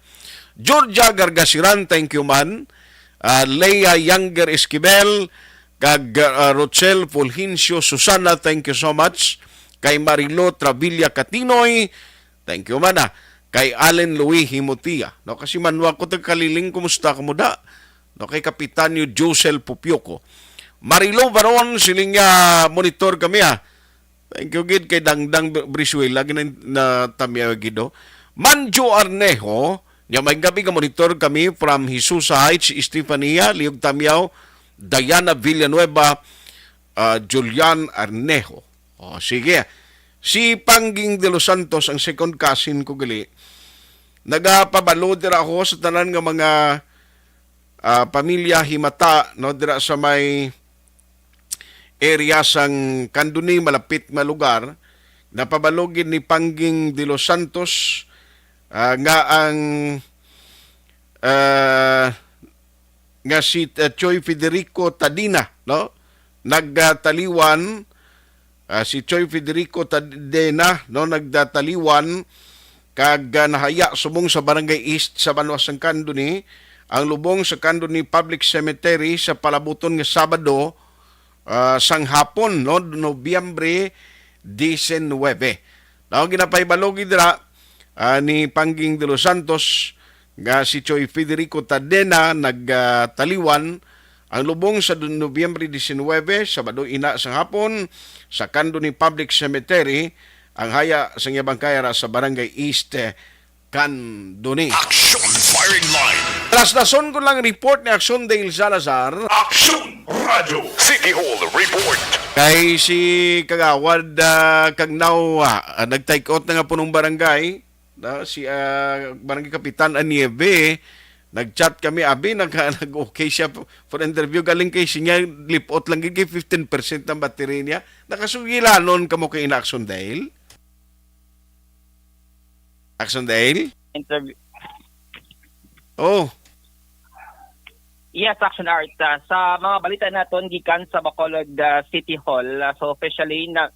Georgia Gargasiran, thank you man. Ah, Leia Younger Esquivel, kag, ah, Rochelle Fulgencio Susana, thank you so much. Kay Marilo Travilla Catinoy, thank you man, ah. Kay Allen Louis Himutia. No, kasi manwa ko tag Kaliling, kumusta ka mo da? No, kay Kapitanyo Josel Pupioco. Marilo Baron, siling nga monitor kami, ah. Thank you gid kay Dangdang Br-, Brizuela, gina-, na tamyaw gid, oh. Manjo Arnejo, nya may gabi nga monitor kami from Jesusa Heights, Estefania, Liog Tamyaw, Diana Villanueva, ah, Julian Arnejo. Oh, sige. Si Pangging de los Santos, ang second cousin ko gali, nagapabalo dira ako sa tanan nga mga, ah, pamilya himata, no, dira sa may area sang Candoni, malapit nga lugar. Napabalo gid ni Pangging de los Santos, ah, nga ang, ah, nga si, ah, Choy Federico Tadina, no, nagtaliwan, ah, si Choy Federico Tadena, no, nagdataliwan kag, ah, nahaya subong sa Barangay East sa banwa sang Candoni ang lubong sa Candoni Public Cemetery sa palabuton nga Sabado, ah, sang hapon, no, Nobyembre diecinuebe. Now, ginapahibalo gid dira, ah, ni Pangging de los Santos nga si Choy Federico Tadena nagtaliwan ang lubong sa Nobyembre diecinuebe, Sabado ina sa hapon, sa Candoni Public Cemetery, ang haya sa iya bangkay ara sa Barangay East, eh, Candoni. Action Firing Line. Alas dason ko lang report ni Action Dale Salazar. Action Radio. City Hall Report. Kay si Kagawad, ah, Kagnaw, ah, nag-take out na nga punong barangay. Na, si, ah, Barangay Kapitan Anieve, nag-chat kami, abi, nag-, nag-okay siya for, for interview. Galing kay siya, lipot lang gid kay fifteen percent ang battery niya. Nakasugilanon kamo kay ina Action Dale? Action Dale? Interview. Oh. Yes, Action Art. Ah, sa mga balita naton gikan sa Bacolod, ah, City Hall, ah, so officially na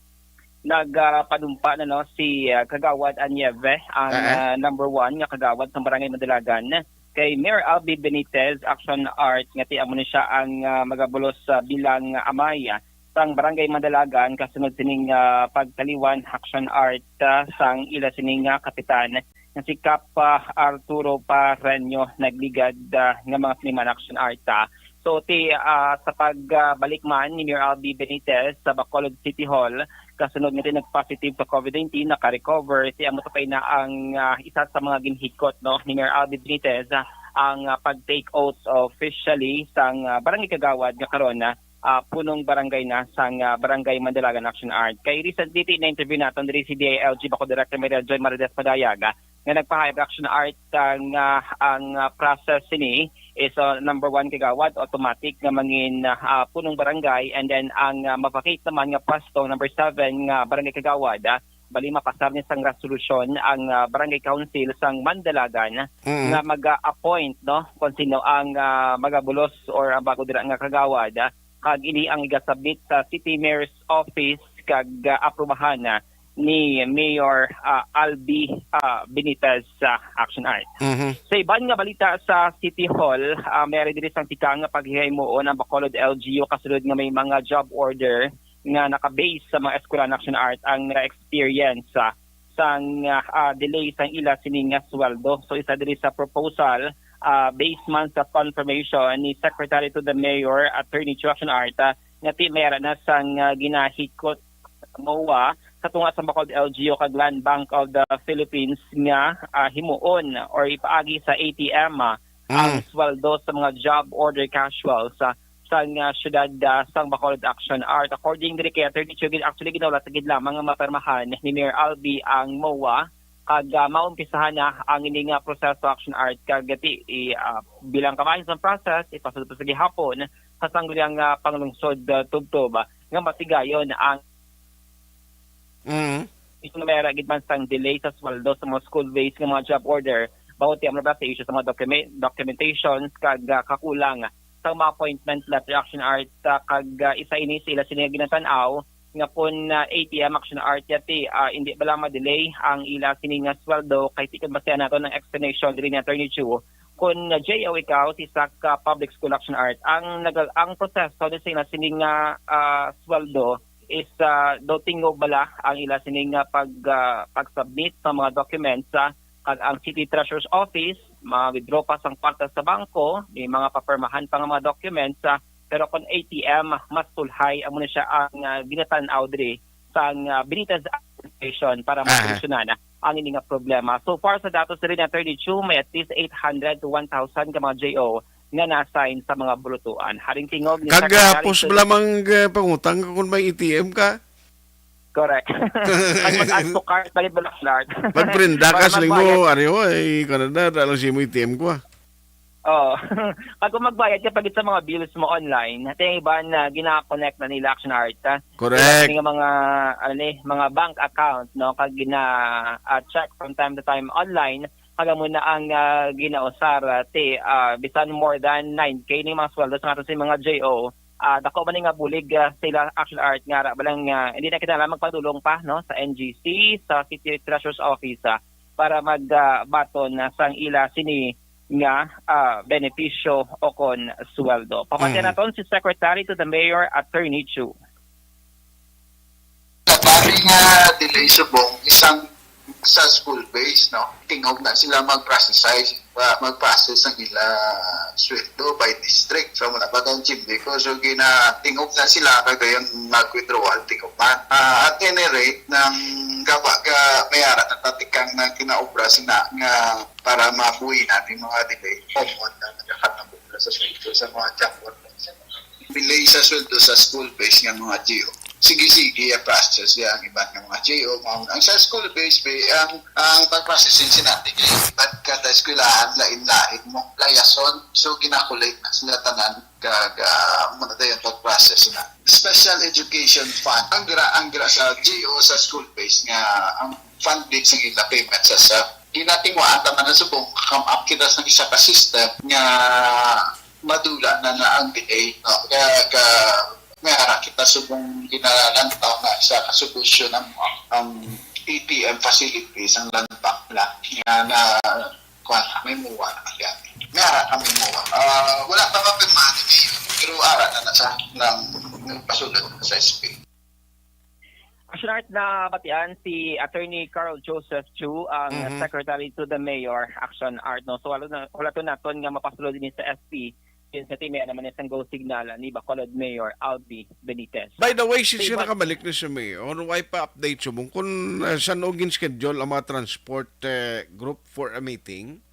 nagpanumpa na, no, si, ah, Kagawad Anieve, ang, Ah, ah. ah, number one nga kagawad sa Barangay Madalagan, kay Mayor Albi Benitez, Action Art, nga ti amo ni siya ang, ah, magabulos, ah, bilang, ah, amay, ah, sang Barangay Madalagan kasunod sining, ah, pagtaliwan, Action Art, ah, sang ila sining, ah, kapitan nga si Kap, ah, Arturo Pareño nagligad, ah, nga mga siniman, Action Art, ah. So, ti, ah, sa pagbalik man ni Mayor Albi Benitez sa Bacolod City Hall, kasunod nga nag-positive sa COVID nineteen, naka-recover, ti amo to kay na ang, ah, isa sa mga ginhikot, no, ni Mayor Albi Benitez, ah, ang, ah, pag-take oath officially sang, ah, barangay kagawad nga karon, ah, ah, punong barangay na sang, ah, Barangay Mandalagan, Action Art. Kay recently, ti na-interview naton diri si D I L G Bacolod Director Maria Joy Marides Madayag, ah, nga nagpahayag, Action Art, ah, nga ang, ah, process sini is, ah, number one, kagawad, automatic nga mangin, ah, punong barangay, and then ang, ah, ma-vacate naman nga pwesto, number seven, nga barangay kagawad, ah, bali mapasar ni sang resolusyon ang, ah, barangay council sang Mandalagan Mm. nga mag-appoint, no, kung sino ang, ah, magabulos or ang bago dira nga kagawad, ah, kag ini ang igasabit sa City Mayor's Office kag, ah, aprubahan na ni Mayor, ah, Albi, ah, Benitez sa Action Art. Mhm. Sa iban nga balita sa City Hall, ah, may ari diri sang tikang nga paghihimuon ang Bacolod L G U kasulod nga may mga job order nga naka-base sa mga eskwelahan, Action Art, ang naka-experience, ah, sang ah, ah, delay sang ila sini nga sweldo. So, isa diri sa proposal, ah, based man sa confirmation ni Secretary to the Mayor, Attorney Chu Action Art, ah, nga ti may ara na sang ah, ginahikot MOA sa tunga sa Bacolod L G U kag Land Bank of the Philippines nga ah, himuon or ipaagi sa A T M, ah, ang Mm. sweldo sa mga job order casuals, ah, sang ah, siyudad, ah, sang Bacolod Action Art. According diri kay Attorney Chu, actually, ginaulat sa gid lamang nga mapermahan ni Mayor Albi ang MOA kag ah, maumpisahan na ang ini nga proseso, Action Art, kag ti i, ah, bilang kabahin sa process, ipasulod pa sa gihapon sa sangguniang ah, panglungsod, ah, tubtob, ah, nga matigayon ang Mm. Ito na may ara gid man sang delay sa sweldo sa mga school-based nga mga job order, bangod ti amo na ba sa issue sa mga document, documentations kag ah, kakulang sa mga appointment letter, Action Art, ah, kag ah, isa ini sa ila sini nga ginatan-aw nga kun ah, A T M, Action Art, yati ah, hindi bala ma-delay ang ila sini nga sweldo, kay ti kun basihan naton ang explanation diri ni Attorney Chu, kun ah, J O ikaw, si sa ka public school, Action Art, ang nagal ang proseso ni sila sini nga ah, sweldo is ah, daw tingog bala ang ila sini nga pag ah, pag-submit sa mga documents, ah, kag ang City Treasurer's Office ma-withdraw pa sang kwarta sa bangko, may mga papermahan pa nga mga documents, ah, pero kon A T M, mas sulhay amo na siya ang ah, ginatan-aw diri sang ah, Benitez administration para Aha. masolusyonan ang ini nga problema. So far sa datos diri ni Attorney Chu, may at least eight hundred to one thousand ka mga J O nga na-assign sa mga bulutuan. Haring tingog ni Kag ah, Secretary post Sul- bala mang ah, pangutang ka kung may A T M ka. Correct. Kag mag-add to cart, balik bala, Clark. Magprinda Para ka, siling magbayad. mo, "Ari, oy, kanada, dala lang si mo A T M ko, ah." Oh. Kag kung magbayad ka pag sa mga bills mo online, ate, yung iba na gina-connect na nila, Action Art, ah. Correct. Kaya nga mga, ano ni, mga bank account, no, kag gina, ah, check from time to time online, kag amo na ang ah, ginausar, ah, ti, ah, bisan more than nine K ni mga sweldo sa ato sa mga J O. Ah, dako man ni nga bulig ah, sila, Action Art, nga ara ba lang, ah, hindi na kita lang magpadulong pa, no, sa N G C, sa City Treasurer's Office, ah, para mag ah, baton na sang ila sini nga ah, benepisyo o kon sweldo. Pamatian Mhm. naton si Secretary to the Mayor, Attorney Chu. Sa bali nga delay subong isang sa school base, no? Tingog na sila mag-process, pa- mag-process ang ila sweldo by district. So, wala pa tong chimbi ko. So, ginatingog na sila kag yung mag-withdrawal, tingog man. Ah, at any rate, nang gawa ka, may ara na tatikang na kinaobra sina nga para mabuhi natin mga delay. Common na nagkakatapos na sa sweldo sa mga job workers. Delay sa sweldo sa school-based nga mga G O. Sige-sige, i-process ya ang iban nga mga G O. Mga, ang sa school-based, be, ang, ang pag-processing sinati kay iban kada eskwelahan, lain-lain mo, layason. So, ginakulate na sila tanan, kag, ah, muna tayo ang pag-process na. Special Education Fund. Ang gra, ang gra sa G O sa school-based nga, ang funding sa ila payment sa, sa ginatingwaan ta man na subong, come up kita sa isa ka system nga madula na na ang delay, no? Kaya, ka, may ara kita subong ginalantaw nga isa ka solusyon ang, ang A T M facilities, ang land bank lang. Nga na, kuwan, may MOA na kaya. May ara kami MOA. Ah, wala pa mapirmahan ni Mayor, pero ara na na sa nang nagpasulod sa S P. Action Art, na batian si Attorney Carl Joseph Chu, ang Mhm. Secretary to the Mayor, Action Art, no? So, wala na, wala to naton nga mapasulod din sa S P. Since natin may naman isang go signal ni Bacolod Mayor Albi Benitez. By the way, since Sa iba- nakabalik na si Mayor, why pa update siya mo kung uh, saan o gin-schedule ang mga transport uh, group for a meeting?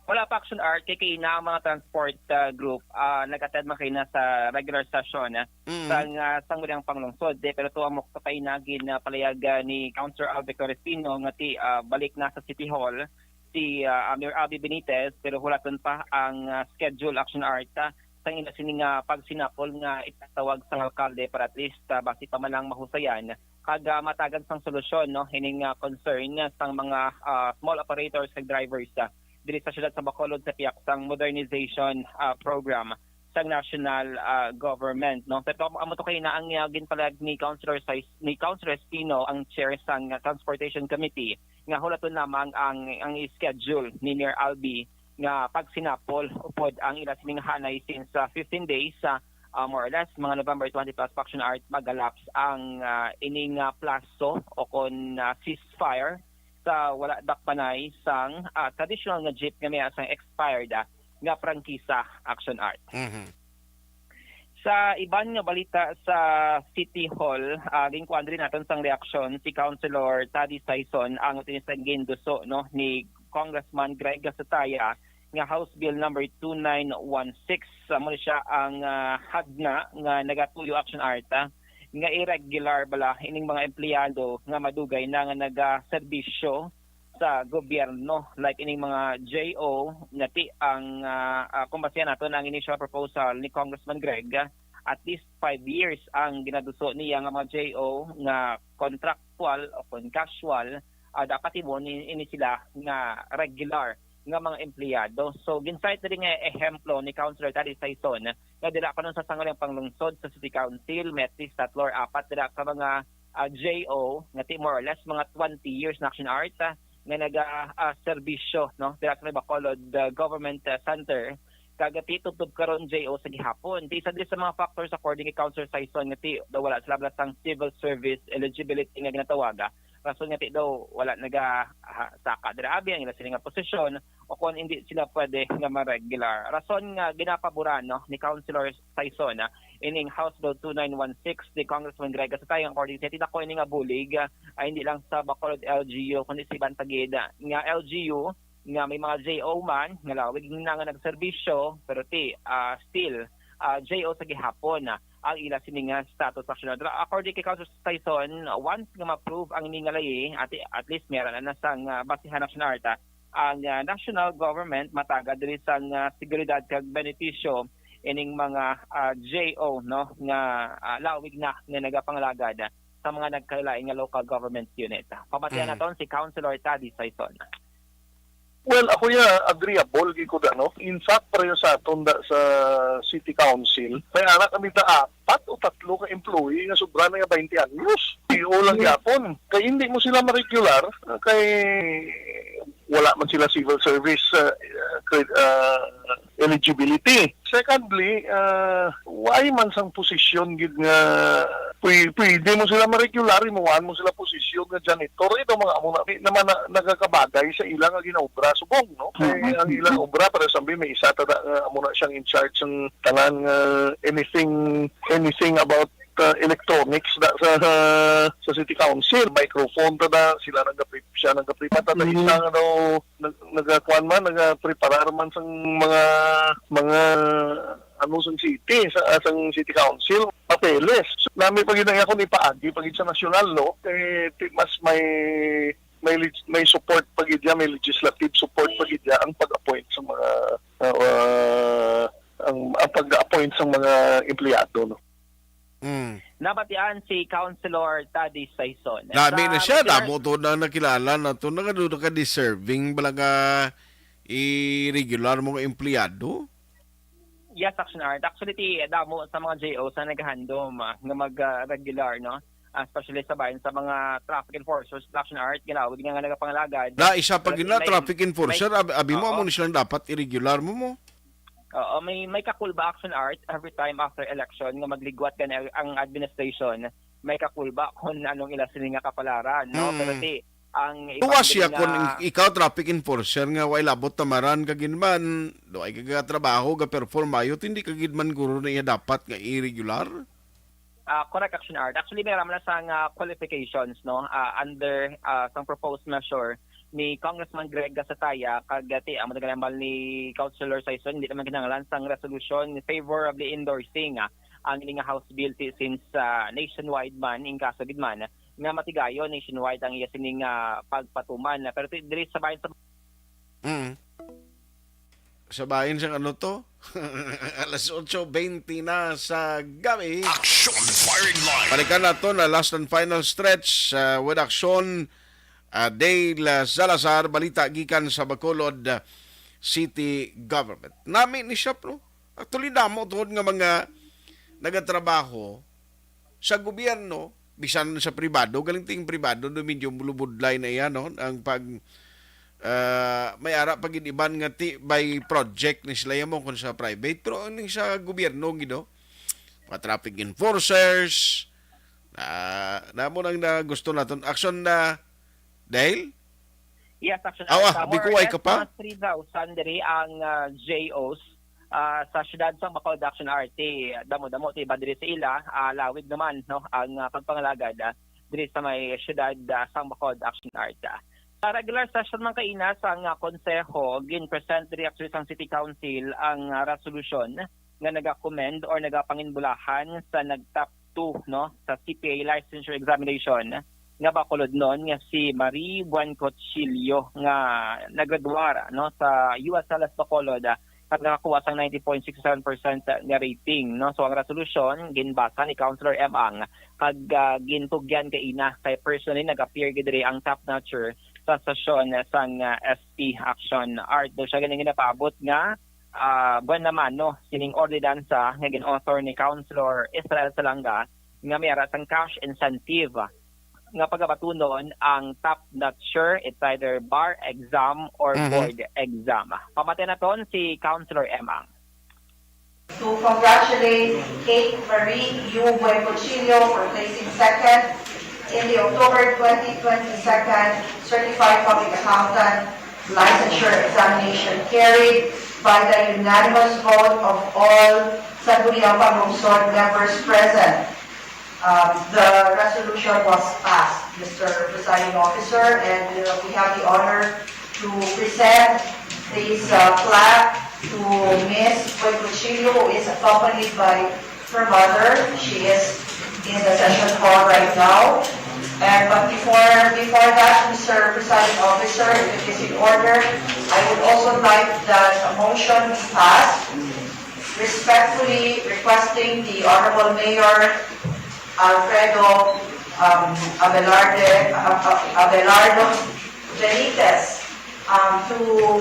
Wala pa, Action Art, kay kaina ang mga transport uh, group uh, nag-attend man kaina sa regular session uh, Mm. sang uh, sangguniang panglungsod. Eh, pero tuwa mo sa kaina gin uh, palayag uh, ni Councilor Albi Cristino nga ti uh, balik na sa City Hall si uh, Mayor Albi Benitez, pero hulaton pa ang uh, schedule, Action Art, uh, sang ila sini nga pagsinapol nga itatawag sang alkalde para at least uh, basi pa man lang mahusayan kag uh, matagan sang solusyon, no, hining uh, concern uh, sang mga uh, small operators kag drivers uh, diri sa siyudad sa Bacolod sa pihak sang modernization uh, program sang national uh, government, no. Pero amo to kay na ang uh, ginpalag ni Councilor Sais, ni Councilor Espino, ang chair sang uh, Transportation Committee, nga hulaton lamang ang ang schedule ni Mayor Albi nga pagsinapol upod ang ila sining hanay since uh, fifteen days, uh, uh, more or less, mga November twenty plus, Action Art, magalapse ang uh, ining uh, plaso o kon uh, ceasefire sa wala dakpanay sang, ah, traditional nga jeep nga may sang expired, ah, nga prangkisa, Action Art. Mhm. Sa iban nga balita sa City Hall, ah, ginkuan diri naton sang reaksyon si Councilor Taddy Saison ang tinis ginduso, no, ni Congressman Greg Gasataya nga House Bill number two nine one six. Amo ni siya ang, ah, hagna nga nagatuyo, Action Art, ah, nga irregular bala ining mga empleyado nga madugay na nga nagaserbisyo sa gobyerno, like ining mga J O, nga ti ang, ah, ah, kung basihan naton ang initial proposal ni Congressman Greg, ah, at least five years ang ginaduso niya nga mga J O nga contractual o kon casual, ah, dapat himo ni, ini sila nga regular nga mga empleyado. So, gin-cite diri nga ehemplo ni Councilor Taddy Saison nga dira kuno sa sangalang panglungsod sa City Council, may at least tatlo or apat dira ka mga, ah, J O nga ti more or less mga twenty years na, Action Art, ah, nga naga, ah, serbisyo, no, dira sa may Bacolod, ah, Government, ah, Center. Kag ti tubtob karon J O sa gihapon. Ti isa diri sa mga factors, according kay Councilor Saison, nga ti daw wala sila bala sang civil service eligibility nga ginatawaga. Rason nga ti daw wala naga, ah, saka dira abi ang ila sini nga posisyon o kon hindi sila pwede nga ma-regular. Rason nga ginapaboran, no, ni Councilor Saison, ah, ining House Bill two nine one six ni Congressman Greg Gasataya, according sa ti dako ini nga bulig, ah, ay hindi lang sa Bacolod L G U kundi sa iban pa gid, ah, nga L G U nga may mga J O man nga lawig na nga nagserbisyo, pero ti, ah, still, ah, J O sa gihapon, ah, ang ila sini nga status, Action Art. According kay Councilor Saison, once nga ma-approve ang ini nga layi, at, at least meron na sang, ah, basihan, Action Art, ah, ang, ah, national government matagad diri sang, ah, seguridad kag benepisyo ining mga, ah, J O, no, nga, ah, lawig na nga nagapangalagad sa mga nagkalain nga local government unit. Pamatian Mm. naton si Councilor Taddy Saison. Well, ako ya, agreeable gid ko da, no? In fact, pareho sa aton da sa City Council, may anak kami da apat o tatlo ka employee nga sobra na nga twenty anyos. P O lang Mm. gyapon. Kay hindi mo sila ma-regular, kay wala man sila civil service, uh, cre-, uh, eligibility. Secondly, uh, why man sang posisyon gid nga pwe-, pwede mo sila ma-regular, imuhan mo sila posisyon nga janitor. Ito mga amo na, naman na, nagakabagay sa ila nga ginaobra subong, no? Kay Mhm. ang ilang obra, para sabi, may isa ta da, nga amo na siyang in charge ng tanan nga anything, anything about, uh, electronics da, sa, sa, sa City Council. Microphone ta da, sila nagapre-, siya nagapre-, ta da Mhm. isa nga daw nag-, nagakuan man, nagapreparar man sang mga, mga ano sang city, sa, sang City Council, papeles. So, nami pa gid ang akon ipaagi pa gid sa national law, eh, ti-, mas may, may leg-, may support pa gid ya, may legislative support pa gid ya ang pag-appoint sa mga, uh, uh, ang, ang pag-appoint sa mga empleyado, no? Mm. Nabatian si Councilor Taddy Saison. Lami Sa na siya, Regional damo to na nakilala na to, na nga doon ka deserving, bala nga irregular mo nga empleyado? Yes, Action Art. Actually, ti, damo sa mga J O sa naghandom, ah, nga mag, ah, regular, no? Ah, especially sa bayan, sa mga traffic enforcers, Action Art, ginawag niya nga nagapangalagad. Na, isa pa Pero gina, may, traffic enforcer, may, abi, abi mo, oo. Amo ni silang dapat irregular mo mo. Oo, may, may kakulba, Action Art, every time after election nga magligwat gani ang, ang administration, may kakulba kung anong ila sini nga kapalaran, no? Mm. Pero ti, ang iba Tuwa siya nga kung ikaw traffic enforcer nga way labot tamaran ka gid man, do ay ka trabaho, ga perform mayo, hindi ka gid man guro na iya dapat nga irregular. Ah, correct, Action Art. Actually, may raman na sang, ah, qualifications, no? Ah, under, ah, sang proposed measure ni Congressman Greg Gasataya, kag, ah, ti, amo na ginambal ni Councilor Saison, hindi naman kinahanglan sang resolution favorably endorsing, ah, ang ini nga House Bill ti, since, ah, nationwide man, in kaso gid man, nga matigayon nationwide ang iya sining, ah, pagpatuman. Pero ti, diri sa bayan sa Mm. Sa bayan sang ano to? Alas otso bente na sa gabi. Action Firing Line. Balikan nato na last and final stretch, ah, with Action, ah, Dale, ah, Salazar, balita gikan sa Bacolod, ah, City Government. Nami ni siya, no? Actually, damo tuod nga mga nagatrabaho sa gobyerno, bisan sa pribado, galing ting pribado, do medyo bulubudlay na iya, no? Ang pag, ah, may ara pa gid iban nga ti, by project ni sila yamo kung sa private, pero ang sa gobyerno, gid, no? Mga traffic enforcers, ah, namo nang na gusto naton. Action na, dahil Yes, Action Awa, Art. Ah, abi more ko or ay less, ka pa? Mga three thousand diri ang ah, J Os ah, sa siyudad sa Bacolod, Action Art. Damo-damo ti iba diri sa ila. Ah, lawig naman, no, ang ah, pagpangalagad ah, diri sa may siyudad ah, sa Bacolod, Action Art. Ah. Sa regular session man kaina sa nga konseho, gin-present diri actually sang City Council ang ah, resolution nga nagakomend or nagapanginbulahan sa nag-top two, no, sa C P A licensure examination nga Bacolodnon nga si Marie Buencochillo nga naggraduar, no, sa U S L S Bacolod, ah, kag nakakuha sang ninety point six seven percent nga rating, no. So ang resolution ginbasa ni Councilor M Ang kag ah, gintugyan kaina kay personally nag-appear gid diri ang top notcher sa sesyon sang ah, S P Action Art. Do siya ganing ginapaabot nga ah, buwan naman, no, sining ordinansa nga gin-author ni Councilor Israel Salanga nga may ara sang cash incentive nga pagabatunon ang top notcher, it's either bar exam or Mhm. board exam. Pamati naton si Councilor M Ang. To congratulate Kate Marie U. Buencochillo for placing second in the October twenty twenty-second Certified Public Accountant Licensure Examination carried by the unanimous vote of all Sangguniang Panglungsod members present. Um, the resolution was passed, Mister Presiding Officer, and uh, we have the honor to present this uh, plaque to Miss Buencochillo, who is accompanied by her mother. She is in the session hall right now. And but before before that, Mister Presiding Officer, if it is in order, I would also like that a motion be passed, respectfully requesting the Honorable Mayor Alfredo um, Abelarde, uh, uh, Abelardo Benitez um, to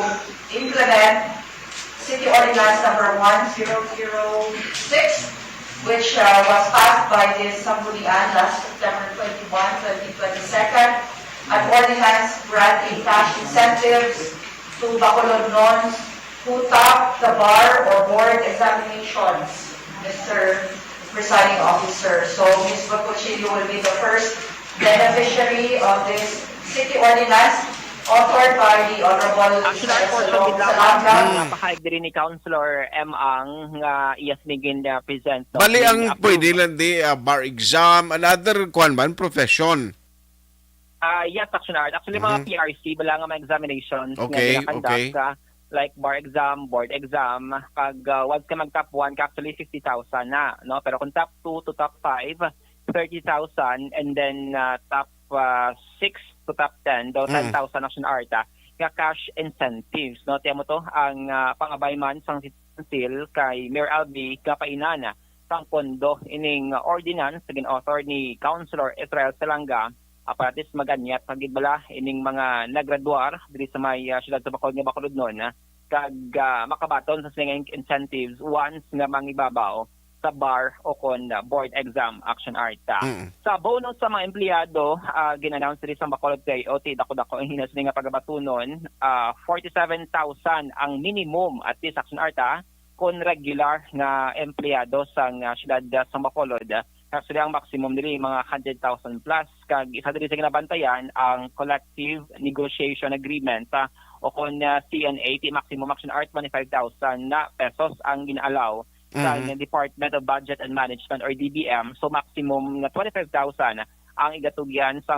implement City Ordinance number one zero zero six, which uh, was passed by this Sanggunian last September twenty-one, twenty twenty-second, an ordinance granting cash incentives to Bacolodnons who top the bar or board examinations, Mister Presiding Officer. So, Miss Buencochillo will be the first beneficiary of this city ordinance authored by the Honorable Actually, Mister ang portion Salong gid lang Salanga. ang napahayag diri ni Councilor M Ang nga iyas ni gin-present. Bali ang pwede lang di ah, bar exam, another kuan man, profession. Ah, yes, Action Art. Actually, mga Mhm. P R C, bala nga mga examinations Okay, nga ginakandak, okay. ah, like bar exam, board exam, pag ah, once ka mag top one ka, actually fifty thousand na, no? Pero kung top two to top five, thirty thousand, and then ah, top ah, six to top ten, daw Mm. ten thousand, Action Art, ah, nga cash incentives, no? Tiyan mo to, ang ah, pangabay man sang City Council kay Mayor Albee nga painan sang pondo ining ordinance nga gin-author ni Councilor Israel Salanga, ah, para at least maganyat pa gid bala ining mga naggraduar diri sa may ah, siyudad sa Bacolod nga Bacolodnon, ah, kag ah, makabaton sa sining incentives once nga mangibabaw sa bar o kon ah, board exam, Action Art. Ah. Mm. Sa bonus sa mga empleyado, ah, gin-announce diri sa Bacolod P I O, ti dako-dako ang hinas nga pagabatunon, ah, forty-seven thousand ang minimum at least, Action Art, ah, kon regular nga empleyado sang ah, siyudad ah, sa Bacolod. Actually, ang maximum diri mga hundred thousand plus, kag isa diri sa ginabantayan ang collective negotiation agreement, ah, o kon ah, C N A, ti maximum, Action Art, twenty-five thousand na pesos ang gin-allow sa Mhm. Department of Budget and Management or D B M. So maximum nga twenty-five thousand ang igatugyan sa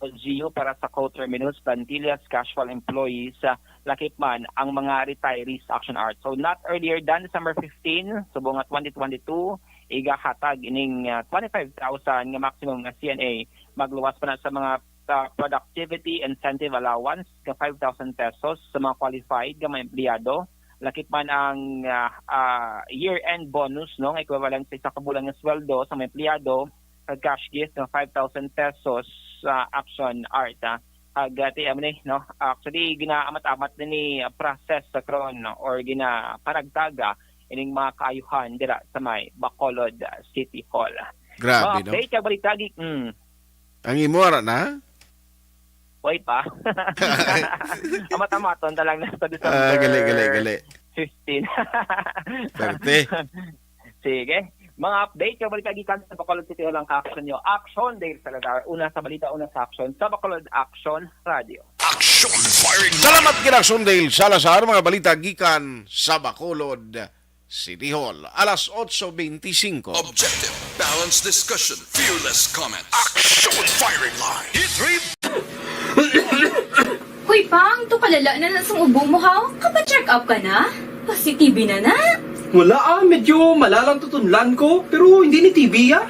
L G U para sa co-terminus, plantillas, casual employees, ah, lakip man ang mga retirees, Action Art. So not earlier than December fifteen, subong nga twenty twenty-two, igahatag ining ah, twenty-five thousand nga maximum nga C N A. Magluwas pa na sa mga ah, productivity incentive allowance nga five thousand pesos sa mga qualified nga mga empleyado, lakip man ang ah, ah, year-end bonus, no, nga equivalent sa isa ka bulan nga sweldo sa mga empleyado, kag cash gift nga five thousand pesos sa, Action Art, ah. Kag ah, ti, amo ni, no, actually ginaamat-amat na ni ah, process sa karon, no, or ginapanagtaga ining mga kaayuhan dira sa may Bacolod ah, City Hall. Grabe, Mga no? Update kag balita, gi-, mm, Ang imo ara na? Way pa. Amat-amaton ta lang na sa December Ah, gali, gali, gali. fifteen. Perte. Sige. Mga update kag balita gikan sa Bacolod City Hall ang ka-action nyo. Action, Dave Salazar. Una sa balita, una sa action. Sa Bacolod Action Radio. Action Firing Line. Salamat kina Action Dale Salazar, mga balita gikan sa Bacolod City Hall. Alas otso beintisinko. Objective, balanced discussion, fearless comment. Action Firing Line. Hit three. Hoy, Pang, to kalala na na sang ubo mo, haw? Kapa-check up ka na? Positive na na? Wala, ah, medyo malalang tutunlan ko, pero hindi ni T B, ah.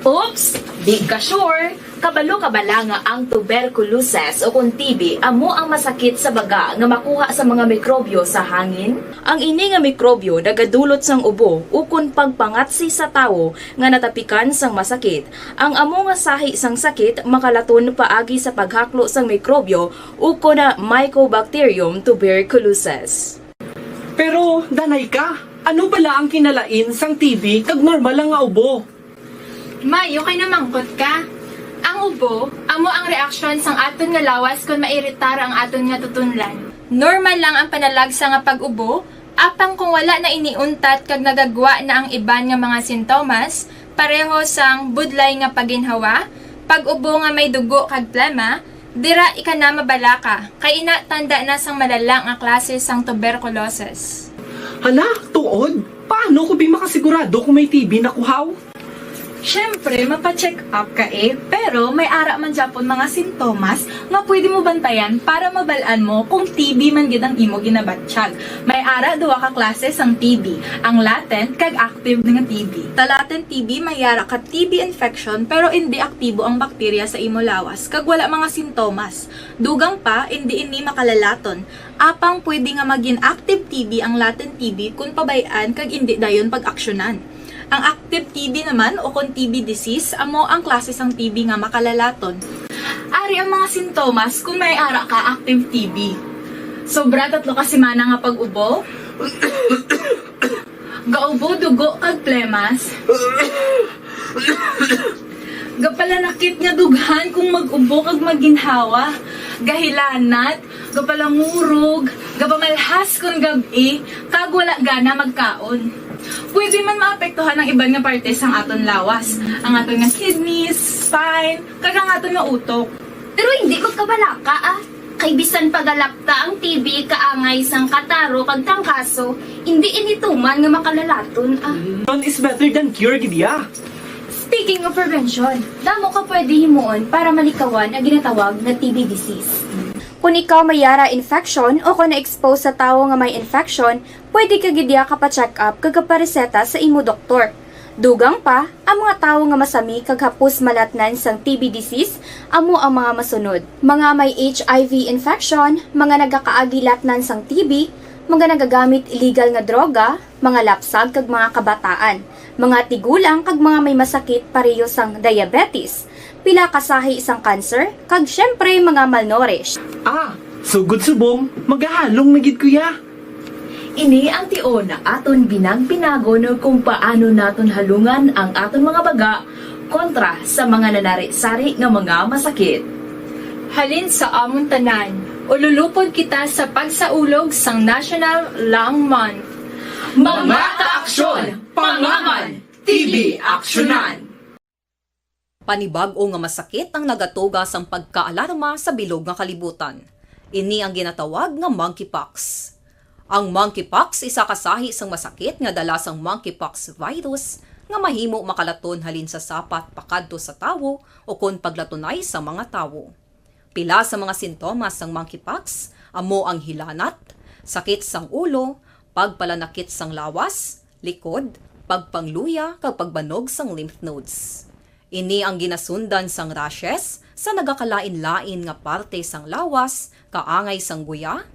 Oops! Di ka sure? Kabalo ka bala nga ang tuberculosis o kon T B amo ang masakit sa baga nga makuha sa mga mikrobyo sa hangin? Ang ini nga mikrobyo nagadulot sang ubo ukon pagpangatsi sa tawo nga natapikan sang masakit. Ang amo nga sahi sang sakit makalaton paagi sa paghaklo sang mikrobyo ukon Mycobacterium tuberculosis. Pero, danay ka, ano bala ang kinalain sang T B kag normal lang nga ubo? May, okay na mangkot ka. Ang ubo, amo ang reaksyon sang aton nga lawas kon mairitar ang aton nga tutunlan. Normal lang ang panalagsa nga pag-ubo, apang kung wala na ini untat kag nagagwa na ang iban nga mga sintomas, pareho sang budlay nga paginhawa, pag-ubo nga may dugo kag plema, dira ika na mabalaka, kay ina tanda na sang malala nga klase sang tuberculosis. Hala, tuod? Paano ko bi makasigurado kung may T B na ko, haw? Siyempre, mapa-check up ka eh, pero may ara man gyapon mga sintomas nga pwede mo bantayan para mabal-an mo kung T B man gid ang imo ginabatyag. May ara duha ka klase sang T B, ang latent kag active nga T B. Sa latent T B, may ara ka T B infection pero indi aktibo ang bakterya sa imo lawas kag wala mga sintomas. Dugang pa, indi ini makalalaton. Apang pwede nga magin active T B ang latent T B kon pabay-an kag indi dayon pag-aksyonan. Ang active T B naman o kon T B disease amo ang klase sang T B nga makalalaton. Ari ang mga sintomas kon may ara ka active T B. Sobra tatlo ka semana nga pag-ubo. Gaubo dugo kag plemas. Gapalanakit nga dughan kung mag-ubo kag maginhawa. Gahilanat, gapalangurog, gapamalhas kon gab-i, kag wala gana magkaon. Pwede man maapektuhan ang iban nga parte sang aton lawas, ang aton nga kidneys, spine, kag ang aton nga utok. Pero hindi magkabalaka, ah. Kay bisan pa galapta ang T B kaangay sang kataro kag trangkaso, hindi ini tuman nga makalalaton, ah. Prevention is better than cure, gid ya. Speaking of prevention, damo ka pwede himuon para malikawan ang ginatawag nga T B disease. Kung ikaw may yara infection o kung na-expose sa tawo nga may infection, pwede ka gid ya kapa-check up kag kapareseta sa imo doktor. Dugang pa, ang mga tawo nga masami kag hapos malatnan sang T B disease amo ang mga masunod: mga may H I V infection, mga nagakaagi latnan sang T B, mga nagagamit illegal nga droga, mga lapsag kag mga kabataan, mga tigulang kag mga may masakit pareho sang diabetes, pila ka sahi sang cancer, kag siyempre mga malnourished. Ah, sugod subong, magahalong na gid ko ya. Ini ang tion nga aton binag-binagon kung paano naton halungan ang aton mga baga kontra sa mga nanari-sari nga mga masakit. Halin sa amon tanan, ululupod kita sa pagsaulog sang National Lung Month. Mga kaaksyon, pangaman, T B aksyonan. Panibag-o nga masakit ang nagatuga sang pagkaalarma sa bilog nga kalibutan. Ini ang ginatawag nga monkeypox. Ang monkeypox isa ka sahi sang masakit nga dala sang monkeypox virus nga mahimo makalaton halin sa sapat pakadto sa tawo ukon paglatunay sa mga tawo. Pila sa mga sintomas sang monkeypox amo ang hilanat, sakit sang ulo, pagpalanakit sang lawas, likod, pagpangluya, kag pagbanog sang lymph nodes. Ini ang ginasundan sang rashes sa nagakalain-lain nga parte sang lawas, kaangay sang guya,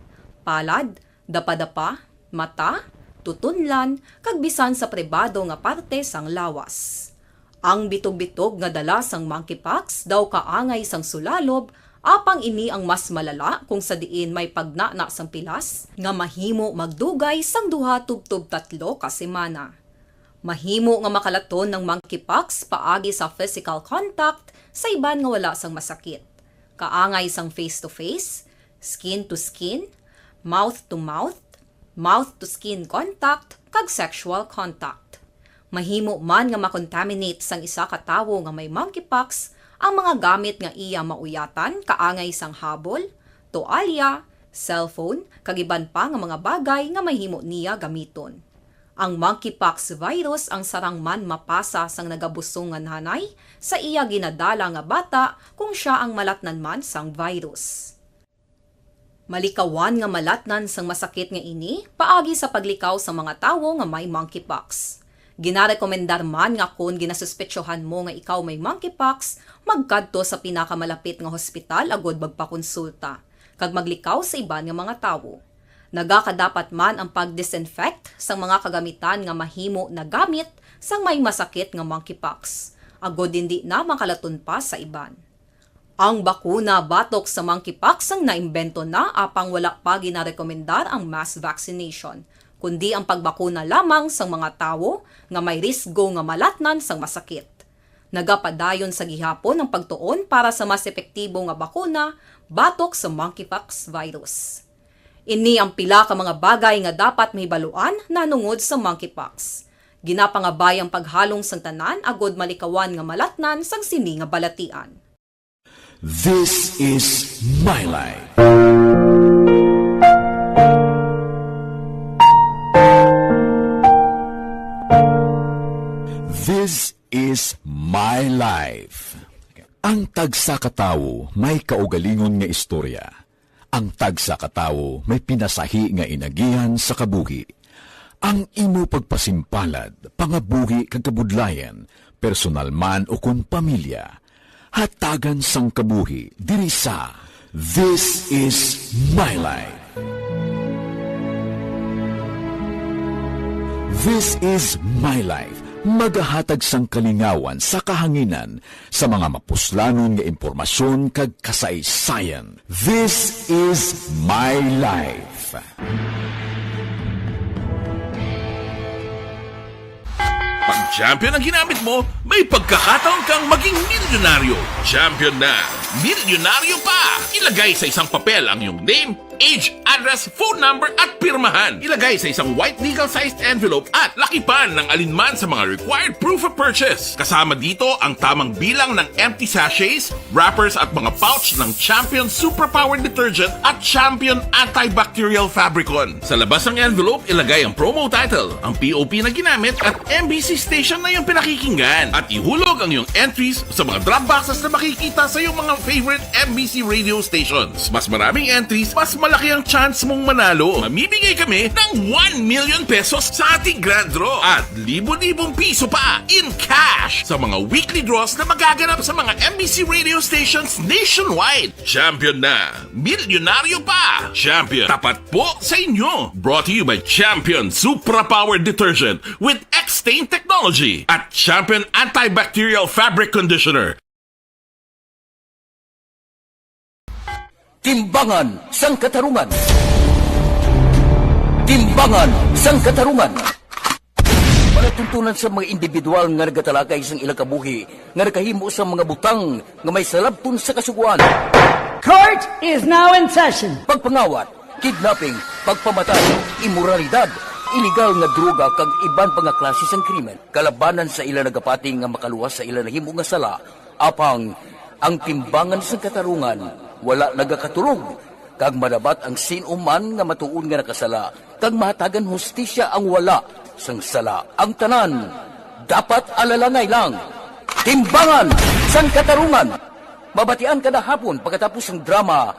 palad, dapadapa, mata, tutunlan, kag bisan sa pribado nga parte sang lawas. Ang bitog-bitog nga dala sang monkeypox daw kaangay sang sulalob, apang ini ang mas malala kung sa diin may pagnana sang pilas nga mahimo magdugay sang duha tubtob tatlo ka semana. Mahimo nga makalaton ang monkeypox paagi sa physical contact sa iban nga wala sang masakit, kaangay sang face-to-face, skin-to-skin, mouth-to-mouth, mouth-to-skin contact, kag sexual contact. Mahimo man nga makontaminate sang isa ka tawo nga may monkeypox ang mga gamit nga iya mauyatan, kaangay sang habol, toalya, cellphone, kag iban pa nga mga bagay nga mahimo niya gamiton. Ang monkeypox virus ang sarang man mapasa sang nagabusong nga nanay sa iya ginadala nga bata kung sia ang malatnan man sang virus. Malikawan nga malatnan sang masakit nga ini paagi sa paglikaw sa mga tawo nga may monkeypox. Ginarekomendar man nga kon ginasuspetsohan mo nga ikaw may monkeypox, magkadto sa pinakamalapit nga hospital agud magpakonsulta kag maglikaw sa iban nga mga tawo. Nagakadapat man ang pag-disinfect sang mga kagamitan nga mahimo nagamit sang may masakit nga monkeypox, agud indi na makalaton pa sa iban. Ang bakuna batok sa monkeypox ang naimbento na apang wala pa ginarekomendar ang mass vaccination, kundi ang pagbakuna lamang sang mga tawo nga may risgo nga malatnan sang masakit. Nagapadayon sa gihapon ang pagtuon para sa mas epektibo nga bakuna batok sa monkeypox virus. Ini ang pila ka mga bagay nga dapat mahibaluan nahanungod sa monkeypox. Ginapangabay ang paghalong sang tanan agud malikawan nga malatnan sang sini nga balatian. This is my life. This is my life. Ang tagsa ka tawo may kaugalingon nga istorya. Ang tagsa ka tawo may pinasahi nga inagihan sa kabuhi. Ang imo pagpasimpalad, pangabuhi kag kabudlayan, personal man ukon pamilya, hatagan sang kabuhi diri sa This Is My Life. This Is My Life, magahatag sang kalingawan sa kahanginan sa mga mapuslanon nga impormasyon kag kasaysayan. This Is My Life. Pag champion ang ginamit mo, may pagkakataon kang maging milyonaryo. Champion na, milyonaryo pa! Ilagay sa isang papel ang iyong name, age, address, phone number, at pirmahan. Ilagay sa isang white legal-sized envelope at lakipan ng alinman sa mga required proof of purchase. Kasama dito ang tamang bilang ng empty sachets, wrappers, at mga pouch ng Champion Super Power Detergent at Champion Antibacterial Fabricon. Sa labas ng envelope, ilagay ang promo title, ang P O P na ginamit, at M B C station na iyong pinakikinggan. At ihulog ang iyong entries sa mga drop boxes na makikita sa iyong mga favorite M B C radio stations. Mas maraming entries, mas malaki ang chance mong manalo. Mamimigay kami ng one million pesos sa ating grand draw at libo-libong piso pa in cash sa mga weekly draws na magaganap sa mga M B C radio stations nationwide. Champion na! Milyonaryo pa! Champion, tapat po sa inyo! Brought to you by Champion Supra Power Detergent with X-Stain Technology at Champion Antibacterial Fabric Conditioner. Timbangan sang Katarungan. Timbangan sang Katarungan. Palatuntunan sa mga individual nga nagatalakay sang ilang kabuhi nga nakahimo sa mga butang nga may salabton sa Kasugoan. Court is now in session. Pagpangawat, kidnapping, pagpamatay, imoralidad, iligal nga droga kag iban pa nga klase sang krimen kalabanan sa ila nagapati nga makaluwas sa ila nahimo nga sala. Apang ang timbangan sang katarungan wala nagakaturog, kag madabat ang sin-o man nga matuod nga nakasala, kag mahatagan hustisya ang wala sang sala. Ang tanan dapat alalangay lang. Timbangan sang Katarungan. Mabatian kada hapon pagkatapos sang drama,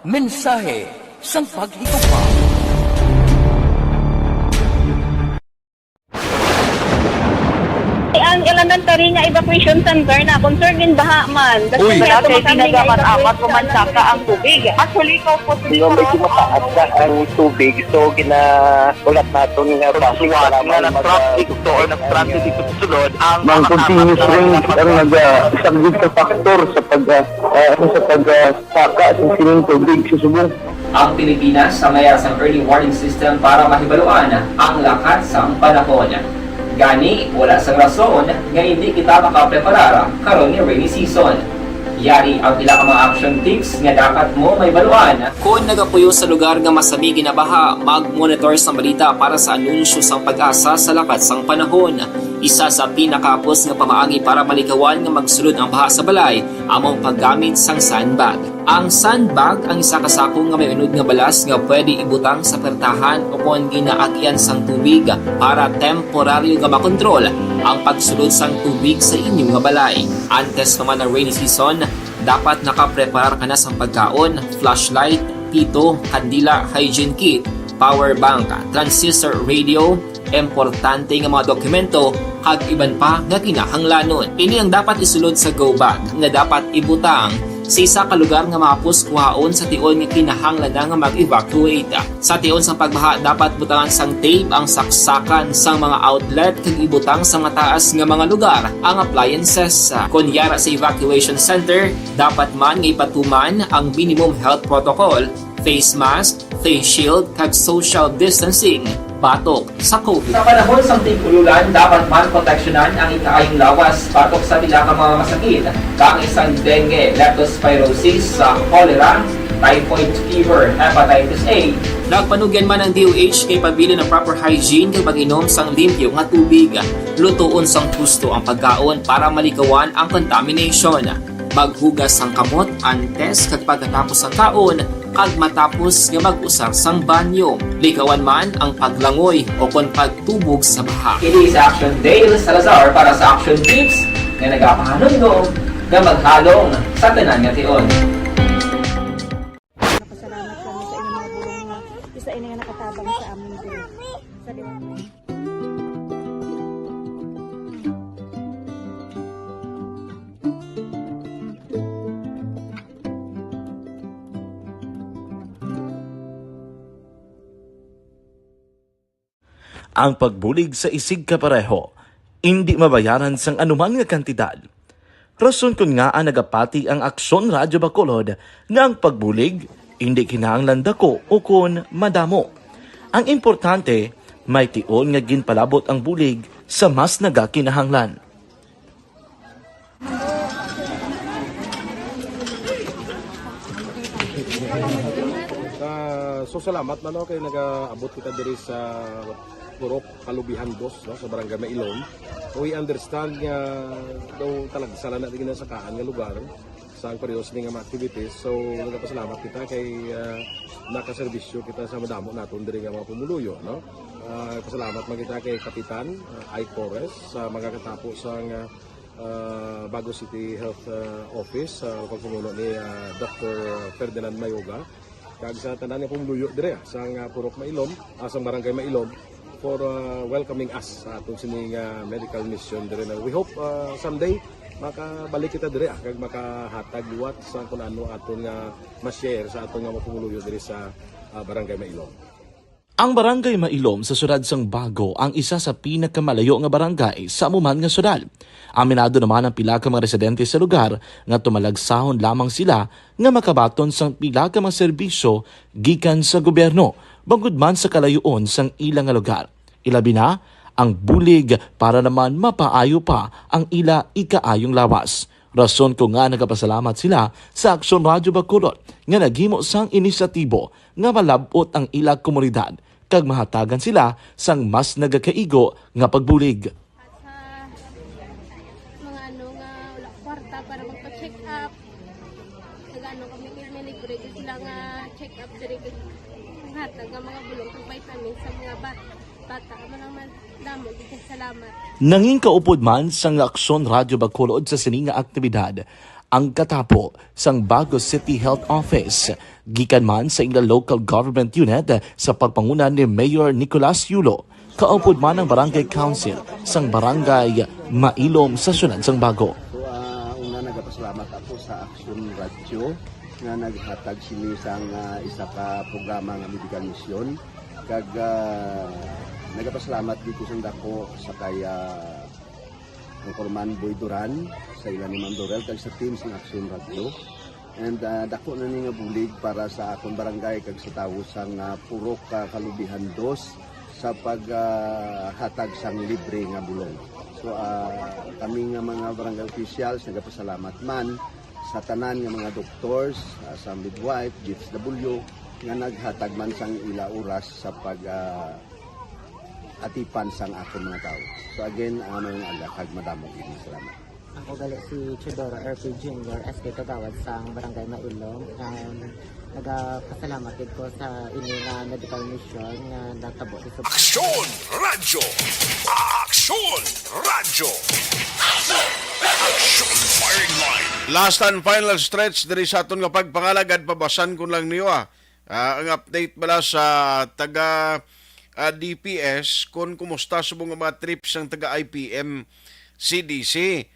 Mensahe sang Paghigugma. Ang elementary nga evacuation center na concern in baha man. Uy. Wala kay ginagamat-amat, pumansaka ang tubig. Actually, ikaw po, Hindi, medyo mataas na ang tubig. So, gina-, ulat naton nga base nga para nag-traffic to or nag-traffic dito sa sulod, ang Mang mga continuous kapatid rain ang naga-, isa gid sa factor sa pag, ah, ah, ano, sa pag, ah, saka sa sining tubig sa subong. Ang Pilipinas sa mayas ang early warning system para mahibaluan ang lakat sang panahon. Gani, wala sang rason nga hindi kita makapreparar karon ni rainy season. Yari ang pila ka mga action tips nga dapat mo mahibaluan. Kon nagapuyo sa lugar nga masami ginabaha, mag-monitor sang balita para sa anunsyo sang PAGASA sa lakat sang panahon. Isa sa pinakahapos nga pamaagi para malikawan nga magsulod ang baha sa balay amo ang paggamit sang sandbag. Ang sandbag ang isa ka sako nga may unod nga balas nga pwede ibutang sa pertahan o kon ginaagian sang tubig para temporaryo nga makontrol ang pagsulod sang tubig sa inyo nga balay. Antes pa man ang rainy season, dapat nakapreparar ka na sang pagkaon, flashlight, pito, kandila, hygiene kit, power bank, transistor radio, importante nga mga dokumento, kag iban pa nga kinahanglanon. Ini ang dapat isulod sa go bag nga dapat ibutang sa isa ka lugar nga mahapos kuhaon sa tion nga kinahanglan na nga mag-evacuate. Sa tion sang pagbaha, dapat butangan sang tape ang saksakan sang mga outlet kag ibutang sa mataas nga mga lugar ang appliances. Kon yara sa evacuation center, dapat man nga ipatuman ang minimum health protocol, face mask, face shield, kag social distancing batok sa COVID. Sa panahon sang tig-ululan, dapat man proteksyonan ang ikaayong lawas batok sa pila ka mga masakit, kaangay sang dengue, leptospirosis, sa cholera, typhoid fever, hepatitis A. Nagpanugyan man ang D O H kay pabilin ang proper hygiene kag pag-inom sang limpyo nga tubig. Lutoon sang husto ang pagkaon para malikawan ang contamination. Maghugas sang kamot antes kag pagkatapos sang kaon, kag matapos nga mag-usar sang banyo. Likawan man ang paglangoy o kon pagtubog sa baha. Ini si Action Dale Salazar para sa Action Tips nga nagapahanumdom nga maghalong sa tanan nga tion. Napasalamat kami sa inyong mga bulong nga isa ini nga nakatabang sa amon diri. Sa Ang pagbulig sa isigkapareho indi mabayaran sang anuman nga kantidad. Rason kon ngaa nagapati ang Aksyon Radyo Bacolod nga ang pagbulig indi kinahanglan dako ukon madamo. Ang importante, may tion nga ginpalabot ang bulig sa mas nagakinahanglan. Ah, so salamat man, no, kay nagaabot kita diri sa Purok Kalubihan Dos, no, sa Barangay Mailom. We understand nga daw talagsa lang na di ginasakaan nga lugar sa ang parehas ni nga mga activities. So nagapasalamat kita kay ah, nakaserbisyo kita sa madamo naton diri nga mga pumuluyo, no. Ah, pasalamat man kita kay Kapitan ah, Ike Torres sa mga katapo sa nga ah, Bago City Health ah, Office sa pagpamuno ni ah, Doctor Ferdinand Mayoga, kag sa tanan nga pumuluyo dire ah, sa nga Purok Mailom, ah, sa Barangay Mailom, for ah, welcoming us sa aton sini nga medical mission dire na. We hope ah, someday makabalik kita dire ah, kag makahatag liwat sa kun ano aton nga ma-share sa aton nga mga pumuluyo dire sa ah, Barangay Mailom. Ang Barangay Mailom sa siyudad sang Bago ang isa sa pinakamalayo nga barangay sa amo man nga siyudad. Aminado naman ang pila ka mga residente sa lugar nga tumalagsahon lamang sila nga makabaton sang pila ka mga serbisyo gikan sa gobyerno, bangod man sa kalayoon sang ila nga lugar. Ilabi na ang bulig para naman mapaayo pa ang ila ikaayong lawas. Rason ko nga nagapasalamat sila sa Aksyon Radyo Bacolod nga naghimo sang inisyatibo nga malab-ot ang ila komunidad kag mahatagan sila sang mas nagakaigo nga pagbulig. Sa mga ano nga wala kwarta para magpa-check up. Nagano kami kay may libre gyud sila nga check up diri kay hatag nga mga bulong kag vitamins sa mga bata. Bata man ang man damo gyud kay salamat. Nangin kaupod man sang Aksyon Radyo Bacolod sa sini nga aktibidad ang katapo sang Bago City Health Office, gikan man sa ila local government unit sa pagpanguna ni Mayor Nicolas Yulo, kaupod man ang Barangay Council sang Barangay Mailom sa Siyudad sang Bago. So, ah, una, nagapasalamat ako sa Action Radio nga naghatag sini sang ah, isa ka programa nga medical mission. Kag ah, nagapasalamat dito sa dako sa kay ah, Anchorman Boy Duran, sa ila ni Ma'am Dorel, kag sa team sang Action Radio. And ah, dako na ni nga bulig para sa akon barangay kag sa tawo sang ah, Purok ah, Kalubihan Dos sa paghatag sang libre nga bulong. So ah, kami nga mga barangay officials nagapasalamat man sa tanan nga mga doctors, ah, sa midwife, D S W nga naghatag man sang ila oras sa pag ah, atipan sang akon mga tawo. So again, ah, mayong aga kag madamo gid nga salamat. Ako gali si Teodoro R P Junior, S K Kagawad sang Barangay Mailong, and nagapasalamat gid ko sa ini nga medical mission nga natabo sa Aksyon Radyo! Aksyon Radyo! Aksyon Firing Line! Last and final stretch diri sa aton nga pagpangalagad, pabasan ko lang niyo, ah. Ah, ang update bala sa taga, ah, D P S kung kumusta subong ang mga trips ng taga I P M C D C.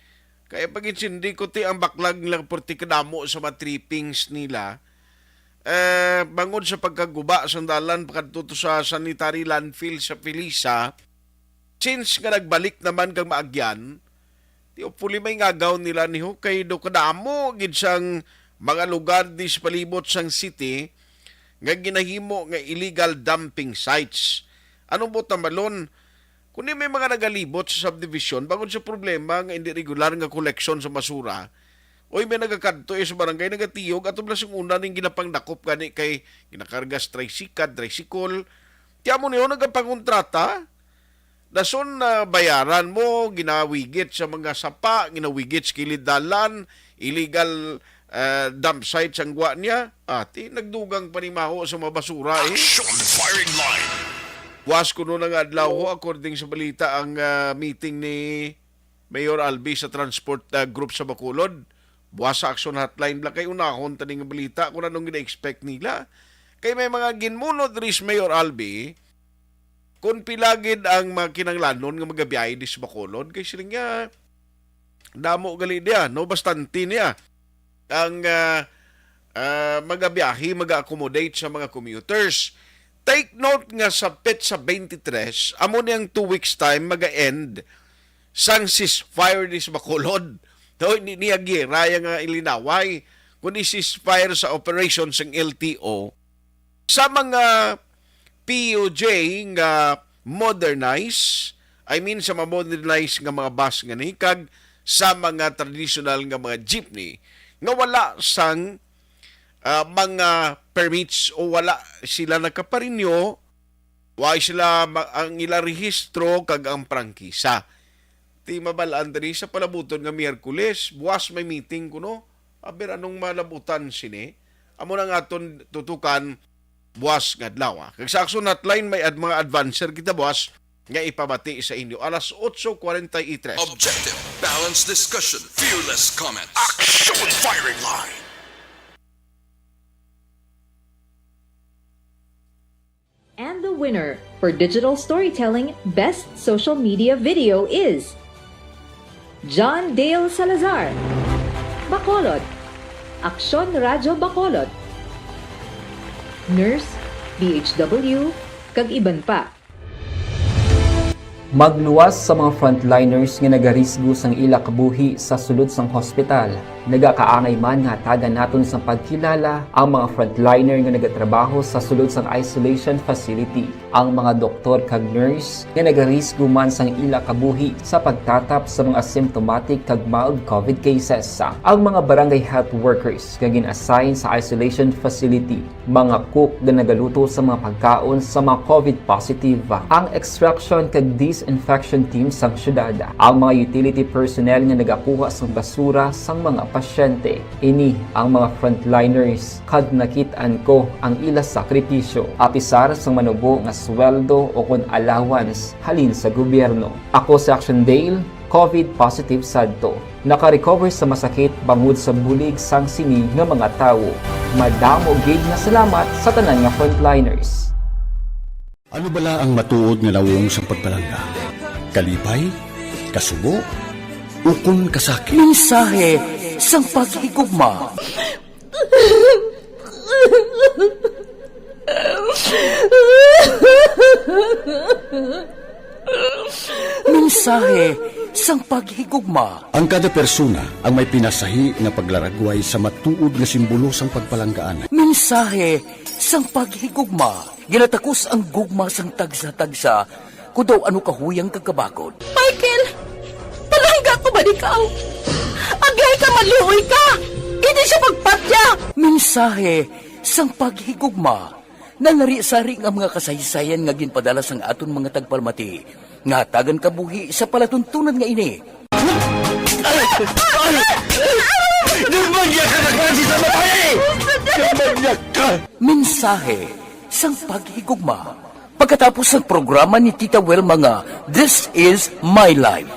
Kaya pag-intindi ko, ti, ang baklag nila, purti kadamo sa mga trippings nila. Eh, bangod sa pagkaguba sang dalan pakadto to sa sanitary landfill sa Felisa, since nga nagbalik naman kang maagyan, ti hopefully may ngagaw nila niho kay do kadamo gid sang mga lugar di sa palibot sang city nga ginahimo nga illegal dumping sites. Anong buot na malon? Kundi may mga nagalibot sa subdivision bangod sa problema nga hindi regular nga koleksyon sa basura, oy, may nagakadto eh sa barangay, nagatiyog ato lang sing una ning ginapangnakop gani kay ginakarga sa tricycle, tricycle. Ti amo niyo nagapangontrata, dason na bayaran mo, ginawigit sa mga sapa, ginawigit sa kilid dalan, illegal, eh, dump site sang gwa niya. Ati, nagdugang panimaho sa mga basura eh. Action Firing Line! Was kuno na nga adlaw ho, according sa balita, ang, ah, meeting ni Mayor Albi sa transport, ah, group sa Bacolod. Buwas sa Action Hotline bala kay unahon tani nga balita kung anong gina-expect nila. Kay may mga ginmunod diri si Mayor Albi kung pila gid ang mga kinahanglanon nga magabiyahe di sa Bacolod. Kay sila nga damo gali niya, no? Bastante niya ang, ah, ah, magabiyahe, maga-accommodate sa mga commuters. Take note nga sa petsa twenty-three, amo ni ang two weeks time maga-end sang ceasefire ni sa Bacolod. No, hindi niya gira yang, ah, ilinaway, kundi ceasefire sa operation sang L T O sa mga P U J nga modernize, I mean sa mga modernized nga mga bus nga ni, kag sa mga traditional nga mga jeepney nga wala sang, ah, mga permits o wala sila nakaparinyo, wa sila ma-, ang ila rehistro kag ang prangkisa. Ti mabal-an diri sa palabuton nga Miyerkules, buwas may meeting kuno. Aber, anong malabutan sini? Amo na nga aton tutukan buwas nga adlaw, ah. Kag sa Action Hotline, may ad-, mga advancer kita buwas nga ipabati sa inyo alas otso cuarenta y tres. Objective, balanced discussion, fearless comments. Action Firing Line! And the winner for digital storytelling best social media video is John Dale Salazar, Bacolod, Aksyon Radyo Bacolod, Nurse, D H W, kag iban pa. Magluwas sa mga frontliners nga nagarisgo sang ila kabuhi sa sulod sang hospital. Nagakaangay man nga hatagan naton sang pagkilala ang mga frontliner nga nagatrabaho sa sulod sang isolation facility, ang mga doktor kag nurse nga nagarisgo man sang ila kabuhi sa pagtatap sa mga asymptomatic kag mild COVID cases, ang mga barangay health workers nga gin-assign sa isolation facility, mga cook nga nagaluto sa mga pagkaon sa mga COVID positive, ang extraction kag disinfection team sang syudad, ang mga utility personnel nga nagakuha sang basura sang mga pasyente. Ini ang mga frontliners kag nakit-an ko ang ila sakripisyo, apisar sang manubo nga sweldo o kon allowance halin sa gobyerno. Ako si Action Dale, COVID positive sad to. Naka-recover sa masakit bangod sa bulig sang sini nga mga tawo. Madamo gid nga salamat sa tanan nga frontliners. Ano bala ang matuod nga nawong sang pagpalangga? Kalipay? Kasubo? Ukon kasakit? Mensahe sang paghigugma. Mensahe sang paghigugma. Ang kada persona ang may pinasahi nga paglaragway sa matuod nga simbolo sang pagpalanggaan. Mensahe sang paghigugma. Ginatakos ang gugma sang tagsa-tagsa, kudaw ano kahuyang kag kabakod. Michael! Palangga ko ba ikaw? Agihay ka, maluoy ka! Hindi siya pagpatya! Mensahe sang paghigugma. Nalari-sari nga mga kasaysayan nga ginpadala sang aton mga tagpalamati nga hatagan kabuhi sa palatuntunan nga ini. Ay! Ay! Ay! Demonyo ka, nagpapasisa mo tayo eh! Demonyo ka! Mensahe sang paghigugma. Pagkatapos ng programa ni Tita Wilma nga, "This is my life."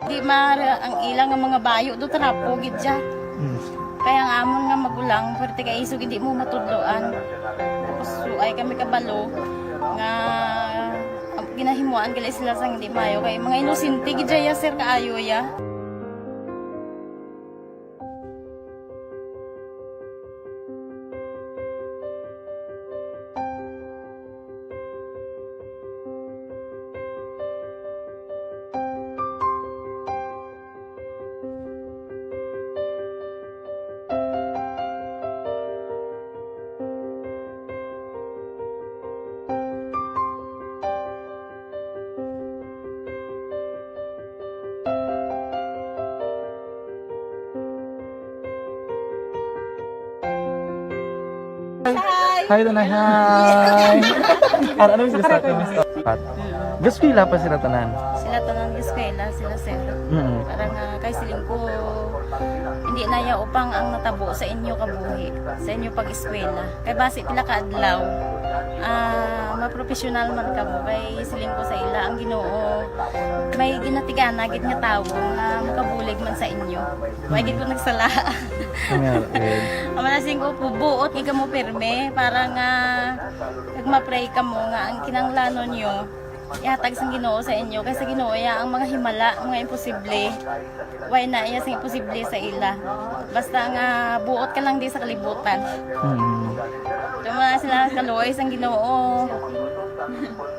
Di ma-, ang ila nga mga bayo do trapo gid siya. Mm. Kaya ang amon nga magulang, pwerte kay isog hindi mo matudloan. Tapos suay kami kabalo nga ginahimuan gali sila sang hindi maayo kay mga inosente gid siya, sir, kaayo ya. Hi. Hi, Tanay. Hi. Ano, ano yung gusto? Pat. Gaskwela pa sila tanan. Sila tanan gaskwela, sila, sir. Mm. Parang, ah, kay siling ko, hindi na ya upang ang natabo sa inyo kabuhi, sa inyo pag-eskwela. Kay basi pila ka adlaw, ah, mapropesyonal man kamo. Kay siling ko sa ila, ang Ginoo may ginatigana gid nga tawo nga makabulig man sa inyo. Wa gid ko nagsala. Amen. Ang mga siling ko, buot gid kamo pirme para nga kag ma-pray kamo nga ang kinahanglanon nyo ihatag sang Ginoo sa inyo, kay sa Ginoo ya ang mga himala, mga imposible. Way na iya sing imposible sa ila. Basta nga buot ka lang di sa kalibutan. Mm. Tuma sila kaluoy sang Ginoo.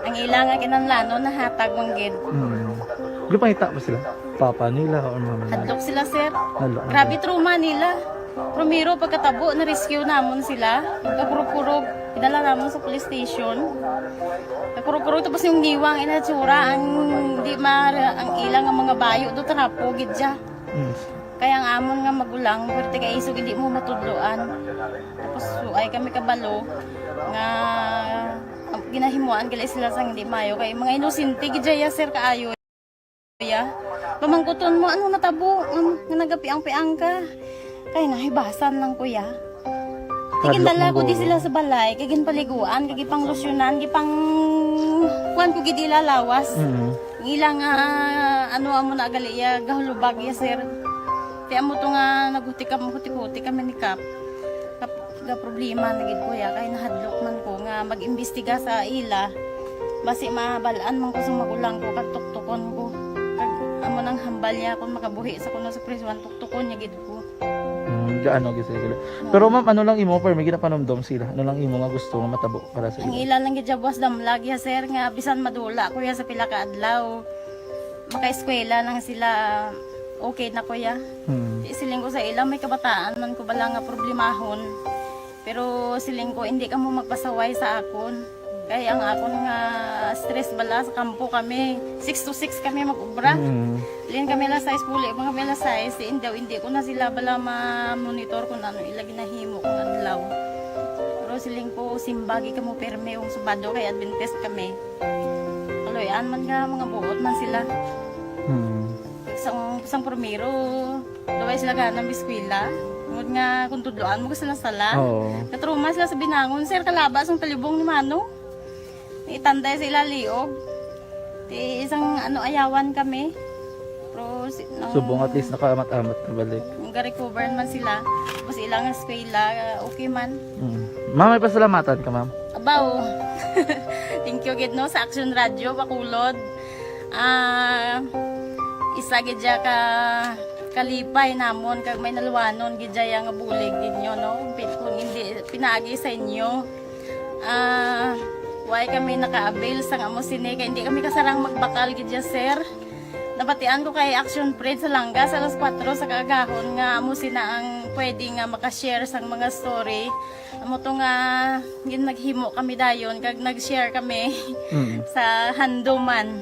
Ang ila nga kinahanglanon nahatag man gid. Mm. Gipangita ba sila? Papa nila or mama nila? Hadlok sila, sir. Hadlok. Grabe trauma nila. Primero, pagkatabo, na-rescue namon sila. Kakurog-kurog, idala namon sa police station. Kakurog-kurog, tapos yung niwang inatsura, ang di ma-, ang ilang nga mga bayo, do trapo gid siya. Mm. Kaya ang amon nga magulang, pwerte kay isog hindi mo matudloan. Tapos suay kami kabalo nga ginahimuan gali sila sang hindi maayo. Kay mga inosente gid siya, sir, kaayo. Kuya, pamangkuton mo, ano natabo? Nga, nga nagapiang-piang ka? Kay nahibasan lang, kuya. Hadlok. Tigindala ko di sila sa balay, kay ginpaliguan, kay gipanglusyonan, gipang kuan ko gid ila lawas. Mm. Ang ila nga, ano, amo na gali iya, gahulubag iya, sir. Ti amo to nga naghutikam-hutik-hutik kami ni Kap. Kap-, ga problema na gid, kuya, kay nahadlok man ko nga mag-imbestiga sa ila. Basi mabal-an man ko sa magulang ko, kag tuktukon ko. Kag amo nang hambal niya, kung makabuhi sa kuno sa prisuan, tuktukon niya gid ko. Hmm, gaano gid sila? Oo. Pero ma'am, ano lang imo, pero may ginapanumdom sila? Ano lang imo nga gusto nga matabo para sa ila? Ang ila lang gid siya buwas damlag ya, sir, nga bisan madula ko ya sa pila ka adlaw, makaeskwela lang sila, okay na ko ya. Hmm. Siling ko sa ila, may kabataan man ko bala nga problemahon. Pero siling ko, hindi kamo magpasaway sa akon. Kay ang akon nga stress bala sa kampo kami, six to six kami mag-ubra. Mm. Lin kami alas sais, puli pa kami alas sais, si indaw, hindi ko na sila bala ma-monitor kung ano ila ginahimo kung adlaw. Pero siling ko, simba gid kamo pirme kung Sabado kay Adventist kami. Kaluy-an man nga mga buot man sila. Mm. Sang, sang primero, Daway sila gana mag-eskwela. Tungod nga kung tudloan mo sila sala. Oo. Natrauma sila sa binangon, sir, kalaba sang talibong ni Mano. Itanday sa ila liog. Ti isang ano, ayawan kami. Pero si, nang Subong at least nakaamat-amat na balik. Nang ga-recover man sila. Tapos ilang eskwela, okay man. Mm. Ma'am, may pasalamatan ka, ma'am? Abaw. Thank you gid, no, sa Action Radio Bacolod. Ah, isa gid siya ka kalipay namon kag may naluwanon gid siya nga bulig ninyo, no? Pi-, kung hindi pinaagi sa inyo, ah, way kami naka-avail sang amo sini kay hindi kami kasarang magbakal gid siya, sir. Nabatian ko kay Action Friends sa Langas, alas kuwatro sa kaagahon, nga amo sina ang pwede nga maka-share sang mga story. Amo to nga gin-, naghimo kami dayon, kag nag-share kami Mm. sa handuman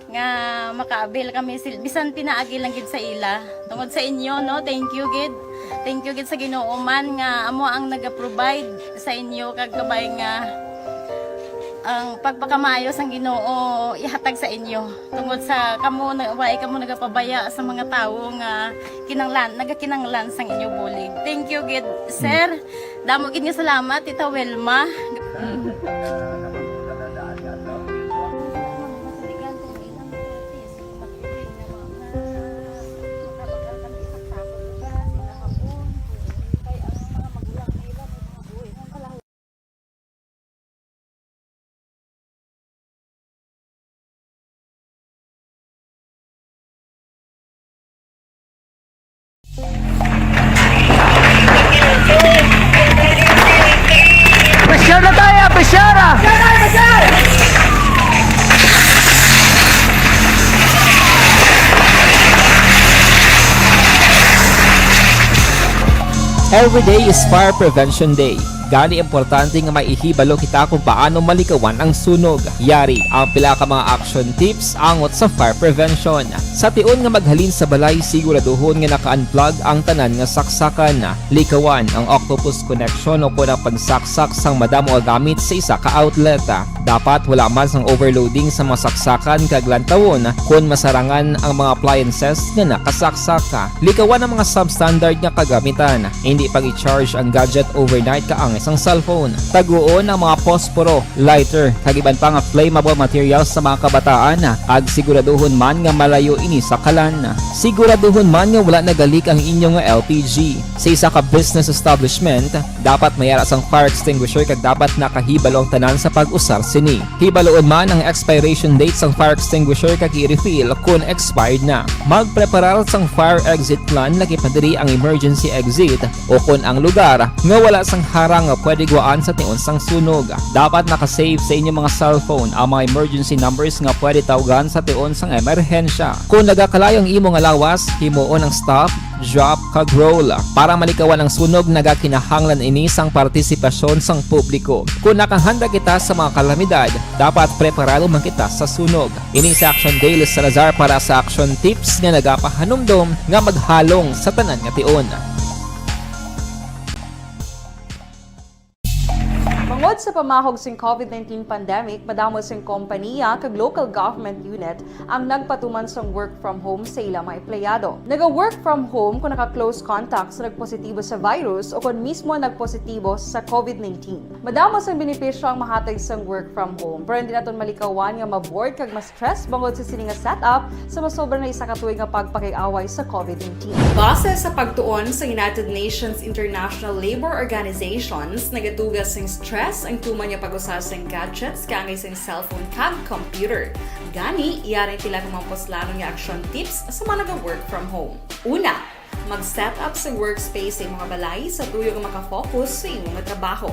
nga maka-avail kami sil-, bisan pinaagi lang gid sa ila. Tungod sa inyo, no? Thank you gid. Thank you gid sa Ginoo man nga amo ang naga-provide sa inyo, kag kabay nga ang pagpakamaayo sang Ginoo ihatag sa inyo. Tungod sa kamo na, way kamo nagapabaya sa mga tawo nga kinanglan, nagakinanglan sang inyo bulig. Thank you gid, sir. Damo gid nga salamat, Tita Wilma. Pressure na tayo, pressure na! Every day is Fire Prevention Day. Gani, importante nga may ihibalo kita kung paano malikawan ang sunog. Yari ang pila ka mga action tips angot sa fire prevention. Sa tion nga maghalin sa balay, siguraduhon nga naka-unplug ang tanan nga saksakan. Likawan ang octopus connection o kon ang pagsaksak sang madamo nga gamit sa isa ka outlet. Dapat wala man sang overloading sa mga saksakan kag lantawon kon masarangan ang mga appliances nga nakasaksak. Likawan ang mga substandard nga kagamitan. Indi pag-i-charge ang gadget overnight kaangay sang cellphone. Taguon ang mga posporo, lighter, kag iban pa nga flammable materials sa mga kabataan, kag siguraduhon man nga malayo ini sa kalan. Siguraduhon man nga wala nagalik ang inyo nga L P G. Sa isa ka business establishment, dapat may ara sang fire extinguisher kag dapat nakahibalo ang tanan sa pag-usar sini. Hibaloon man ang expiration date sang fire extinguisher kag i-refill kon expired na. Magpreparar sang fire exit plan, lakip na diri ang emergency exit, o kon ang lugar nga wala sang harang nga pwede gwaan sa tion sang sunog. Dapat naka-save sa inyo mga cellphone ang mga emergency numbers nga pwede tawgan sa tion sang emerhensya. Kon nagakalayo ang imo nga lawas, himuon ang stop, drop, kag roll. Para malikawan ang sunog, nagakinahanglan ini sang partisipasyon sang publiko. Kon nakahanda kita sa mga kalamidad, dapat preparado man kita sa sunog. Ini si Action Dale Salazar para sa Action Tips nga nagapahanumdom nga maghalong sa tanan nga tion. Bangod sa pamahog sing COVID nineteen pandemic, madamo sing kompaniya kag local government unit ang nagpatuman sang work from home sa ila mga empleyado. Naga-work from home kung naka-close contact sa nagpositibo sa virus o kon mismo nagpositibo sa COVID nineteen. Madamo sang benepisyo ang mahatag sang work from home, pero hindi naton malikawan nga ma-bored kag ma-stress bangod sa sini nga setup sa masobra na isa ka tuig nga pagpakig-away sa COVID nineteen. Base sa pagtuon sa United Nations International Labor Organizations, nagatuga sing stress ang tuman nga pag-usar sing gadgets kaangay sing cellphone kag computer. Gani, yari ang pila ka mga puslanon nga action tips sa mga naga-work from home. Una, mag-set up sa workspace sa imong balay sa tuyo nga maka-focus sa imo nga trabaho.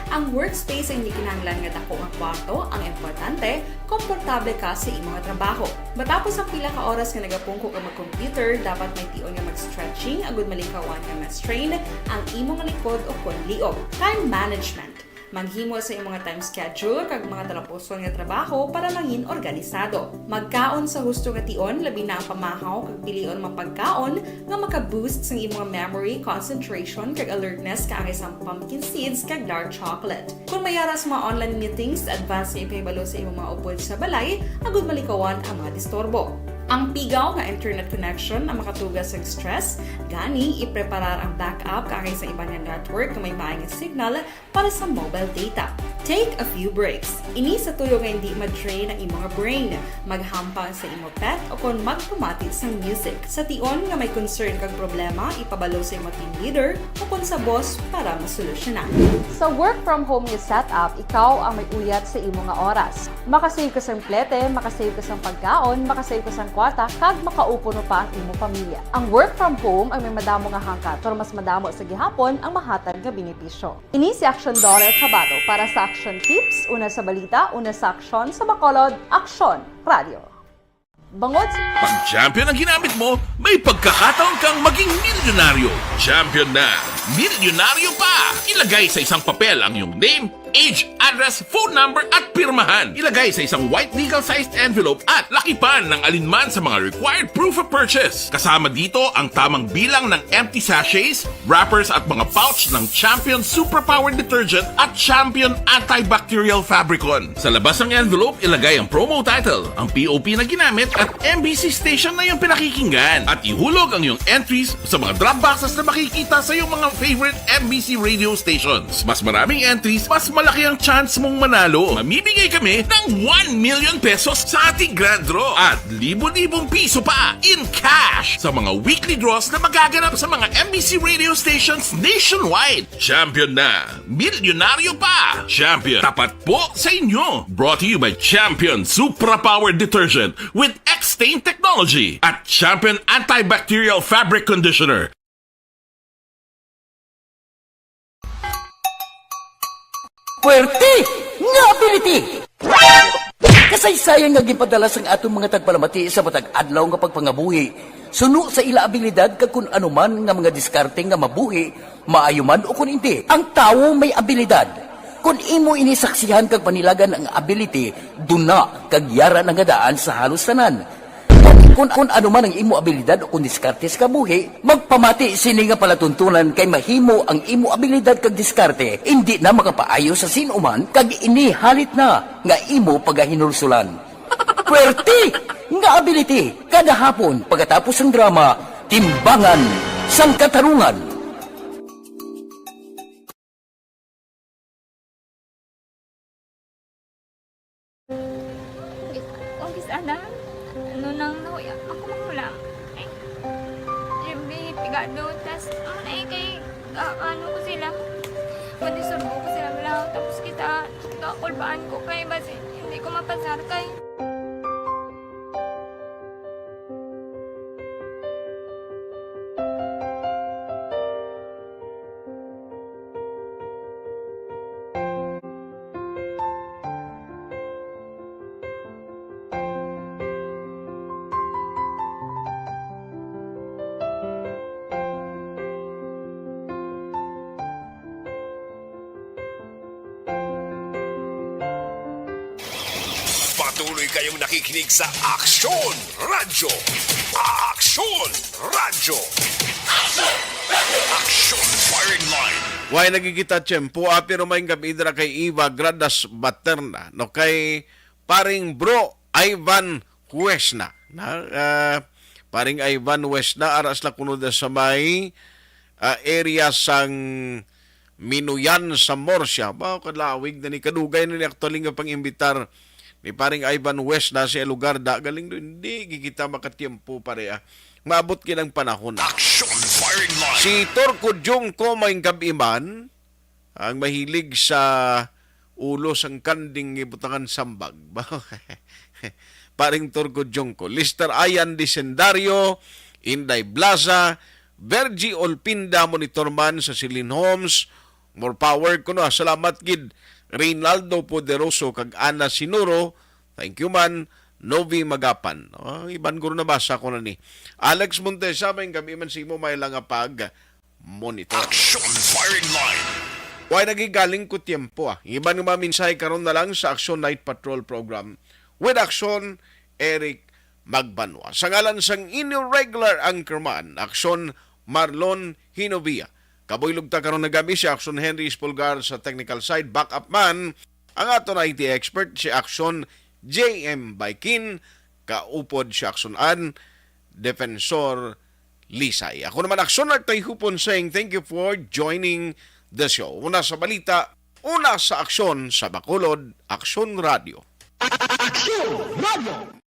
Ang workspace ay hindi kinahanglan nga dako nga kwarto, ang importante, komportable ka sa imo nga trabaho. Matapos ang pila ka oras nga nagapungko ka mag-computer, dapat may tion nga mag-stretching agud malikawan nga ma-strain ang imo nga likod o kon liog. Time management. Maghimo sa imong nga time schedule kag mga talapuson nga trabaho para mangin organisado. Magkaon sa husto nga tion, labi na ang pamahaw kag pilion mga pagkaon nga maka-boost sang imong memory, concentration, kag alertness kaangay sang pumpkin seeds kag dark chocolate. Kon may ara sa mga online meetings, advance nga ipahibalo sa imong mga upod sa balay agud malikawan ang mga disturbo. Ang pigaw nga internet connection ang makatuga sa stress, gani ipreparar ang backup kaangay sa iban nga network nga may maayo nga signal para sa mobile data. Take a few breaks. Ini sa tuyo nga hindi ma-drain ang imo nga brain. Maghampang sa imo pet o kon magpamati sang music. Sa tion nga may concern kag problema, ipabalo sa imo team leader o kon sa boss para masolusyonan. Sa work from home nga setup, ikaw ang may uyat sa imo nga oras. Makasave ka sang plete, makasave ka sang pagkaon, makasave ka sang kwarta, kag makaupuno pa ang imo pamilya. Ang work from home ang may madamo nga hangkat, pero mas madamo sa gihapon ang mahatag nga benepisyo. Ini si Action Dollar Chavado para sa Action Tips, una sa balita, una sa aksyon, sa Bacolod, Aksyon Radio. Bangod sa Pag champion ang ginamit mo, may pagkakataon kang maging milyonaryo. Champion na, milyonaryo pa! Ilagay sa isang papel ang iyong name, age, address, phone number, at pirmahan. Ilagay sa isang white legal-sized envelope at lakipan ng alinman sa mga required proof of purchase. Kasama dito ang tamang bilang ng empty sachets, wrappers, at mga pouch ng Champion Superpower Detergent at Champion Antibacterial Fabricon. Sa labas ng envelope, ilagay ang promo title, ang P O P na ginamit, at M B C station na iyong pinakikinggan. At ihulog ang iyong entries sa mga drop boxes na makikita sa iyong mga favorite M B C radio stations. Mas maraming entries, mas malaki ang chance mong manalo. Mamimigay kami ng one million pesos sa ating grand draw at libo-libong piso pa in cash sa mga weekly draws na magaganap sa mga M B C radio stations nationwide. Champion na! Milyonaryo pa! Champion, tapat po sa inyo! Brought to you by Champion Supra Power Detergent with X-Stain Technology at Champion Antibacterial Fabric Conditioner. Puwerte nga ability! Kasaysayan nga ginpadala sang aton mga tagpalamati sa matag adlaw nga pagpangabuhi, suno sa ila abilidad kag kun ano man nga mga diskarte nga mabuhi, maayo man o kun indi. Ang tawo may abilidad. Kun imo ini saksihan kag panilagan ang ability, duna kag yara na nga daan sa halos tanan. Kun, kun ano man ang imo abilidad o kun diskarte sa kabuhi, magpamati sini nga palatuntunan kay mahimo ang imo abilidad kag diskarte indi na makapaayo sa sin-o man kag ini halit na nga imo pagahinulsulan. Puwerte nga ability kada hapon pagkatapos sang drama, Timbangan sang Katarungan. Ang gis-, ang gis-, ana, ano nang nahuya ako magulang. Ay, yung may pigado, tas, ano na eh, kay, ah, ano ko sila, panisurbo ko sila, wala, tapos kita, kakulbaan ko kay, basi, hindi ko mapasar kay. Patuloy kayong nakikinig sa Aksyon Radyo. Aksyon Radyo. Aksyon Firing Line. Way nagigita tiyempo, ah, pero may gabi dira kay Eva Gradas Baterna, no, kay paring Bro Ivan Huesna. Na, ah, paring Ivan Huesna, aras la kuno da sa may, ah, area sang Minuyan sa Murcia. Ba, kalawig na ni, kadugay na ni actually nga pang-imbitar ni paring Ivan Huesna sa lugar da. Galing do, hindi gid kita makatiyempo, pare, ah. Maabot gid ang panahon, ah. Action Firing Line. Si Turco Junco may gabi man, ang mahilig sa ulo sang kanding nga ibutangan sambag. Paring Turco Junco, Lister Ayan Disendario, Inday Blaza, Virgie Olpinda, monitor man sa Silin Homes. More power kuno, ah. Salamat gid, Reynaldo Poderoso kag Ana Sinuro. Thank you man, Novi Magapan. Oh, iban guro nabasa ko na ni. Alex Montesa, may gabi man sa imo, may lang nga pag monitor. Action Firing Line. Way nagigaling ko tiyempo, ah. Iban nga mga mensahe karon na lang sa Action Night Patrol Program with Action Eric Magbanwa. Sa ngalan sang inyo regular anchorman, Action Marlon Hinovia. Kabuylog ta karon na gabi si Action Henry Espulgar sa technical side, backup man ang aton I T expert si Action J M Baikin, kaupod si Action An Defensor Lisay. Ako naman, Aksyon Art Tayhupon saying thank you for joining the show. Una sa balita, una sa aksyon sa Bacolod, Aksyon Radio. Aksyon Radio!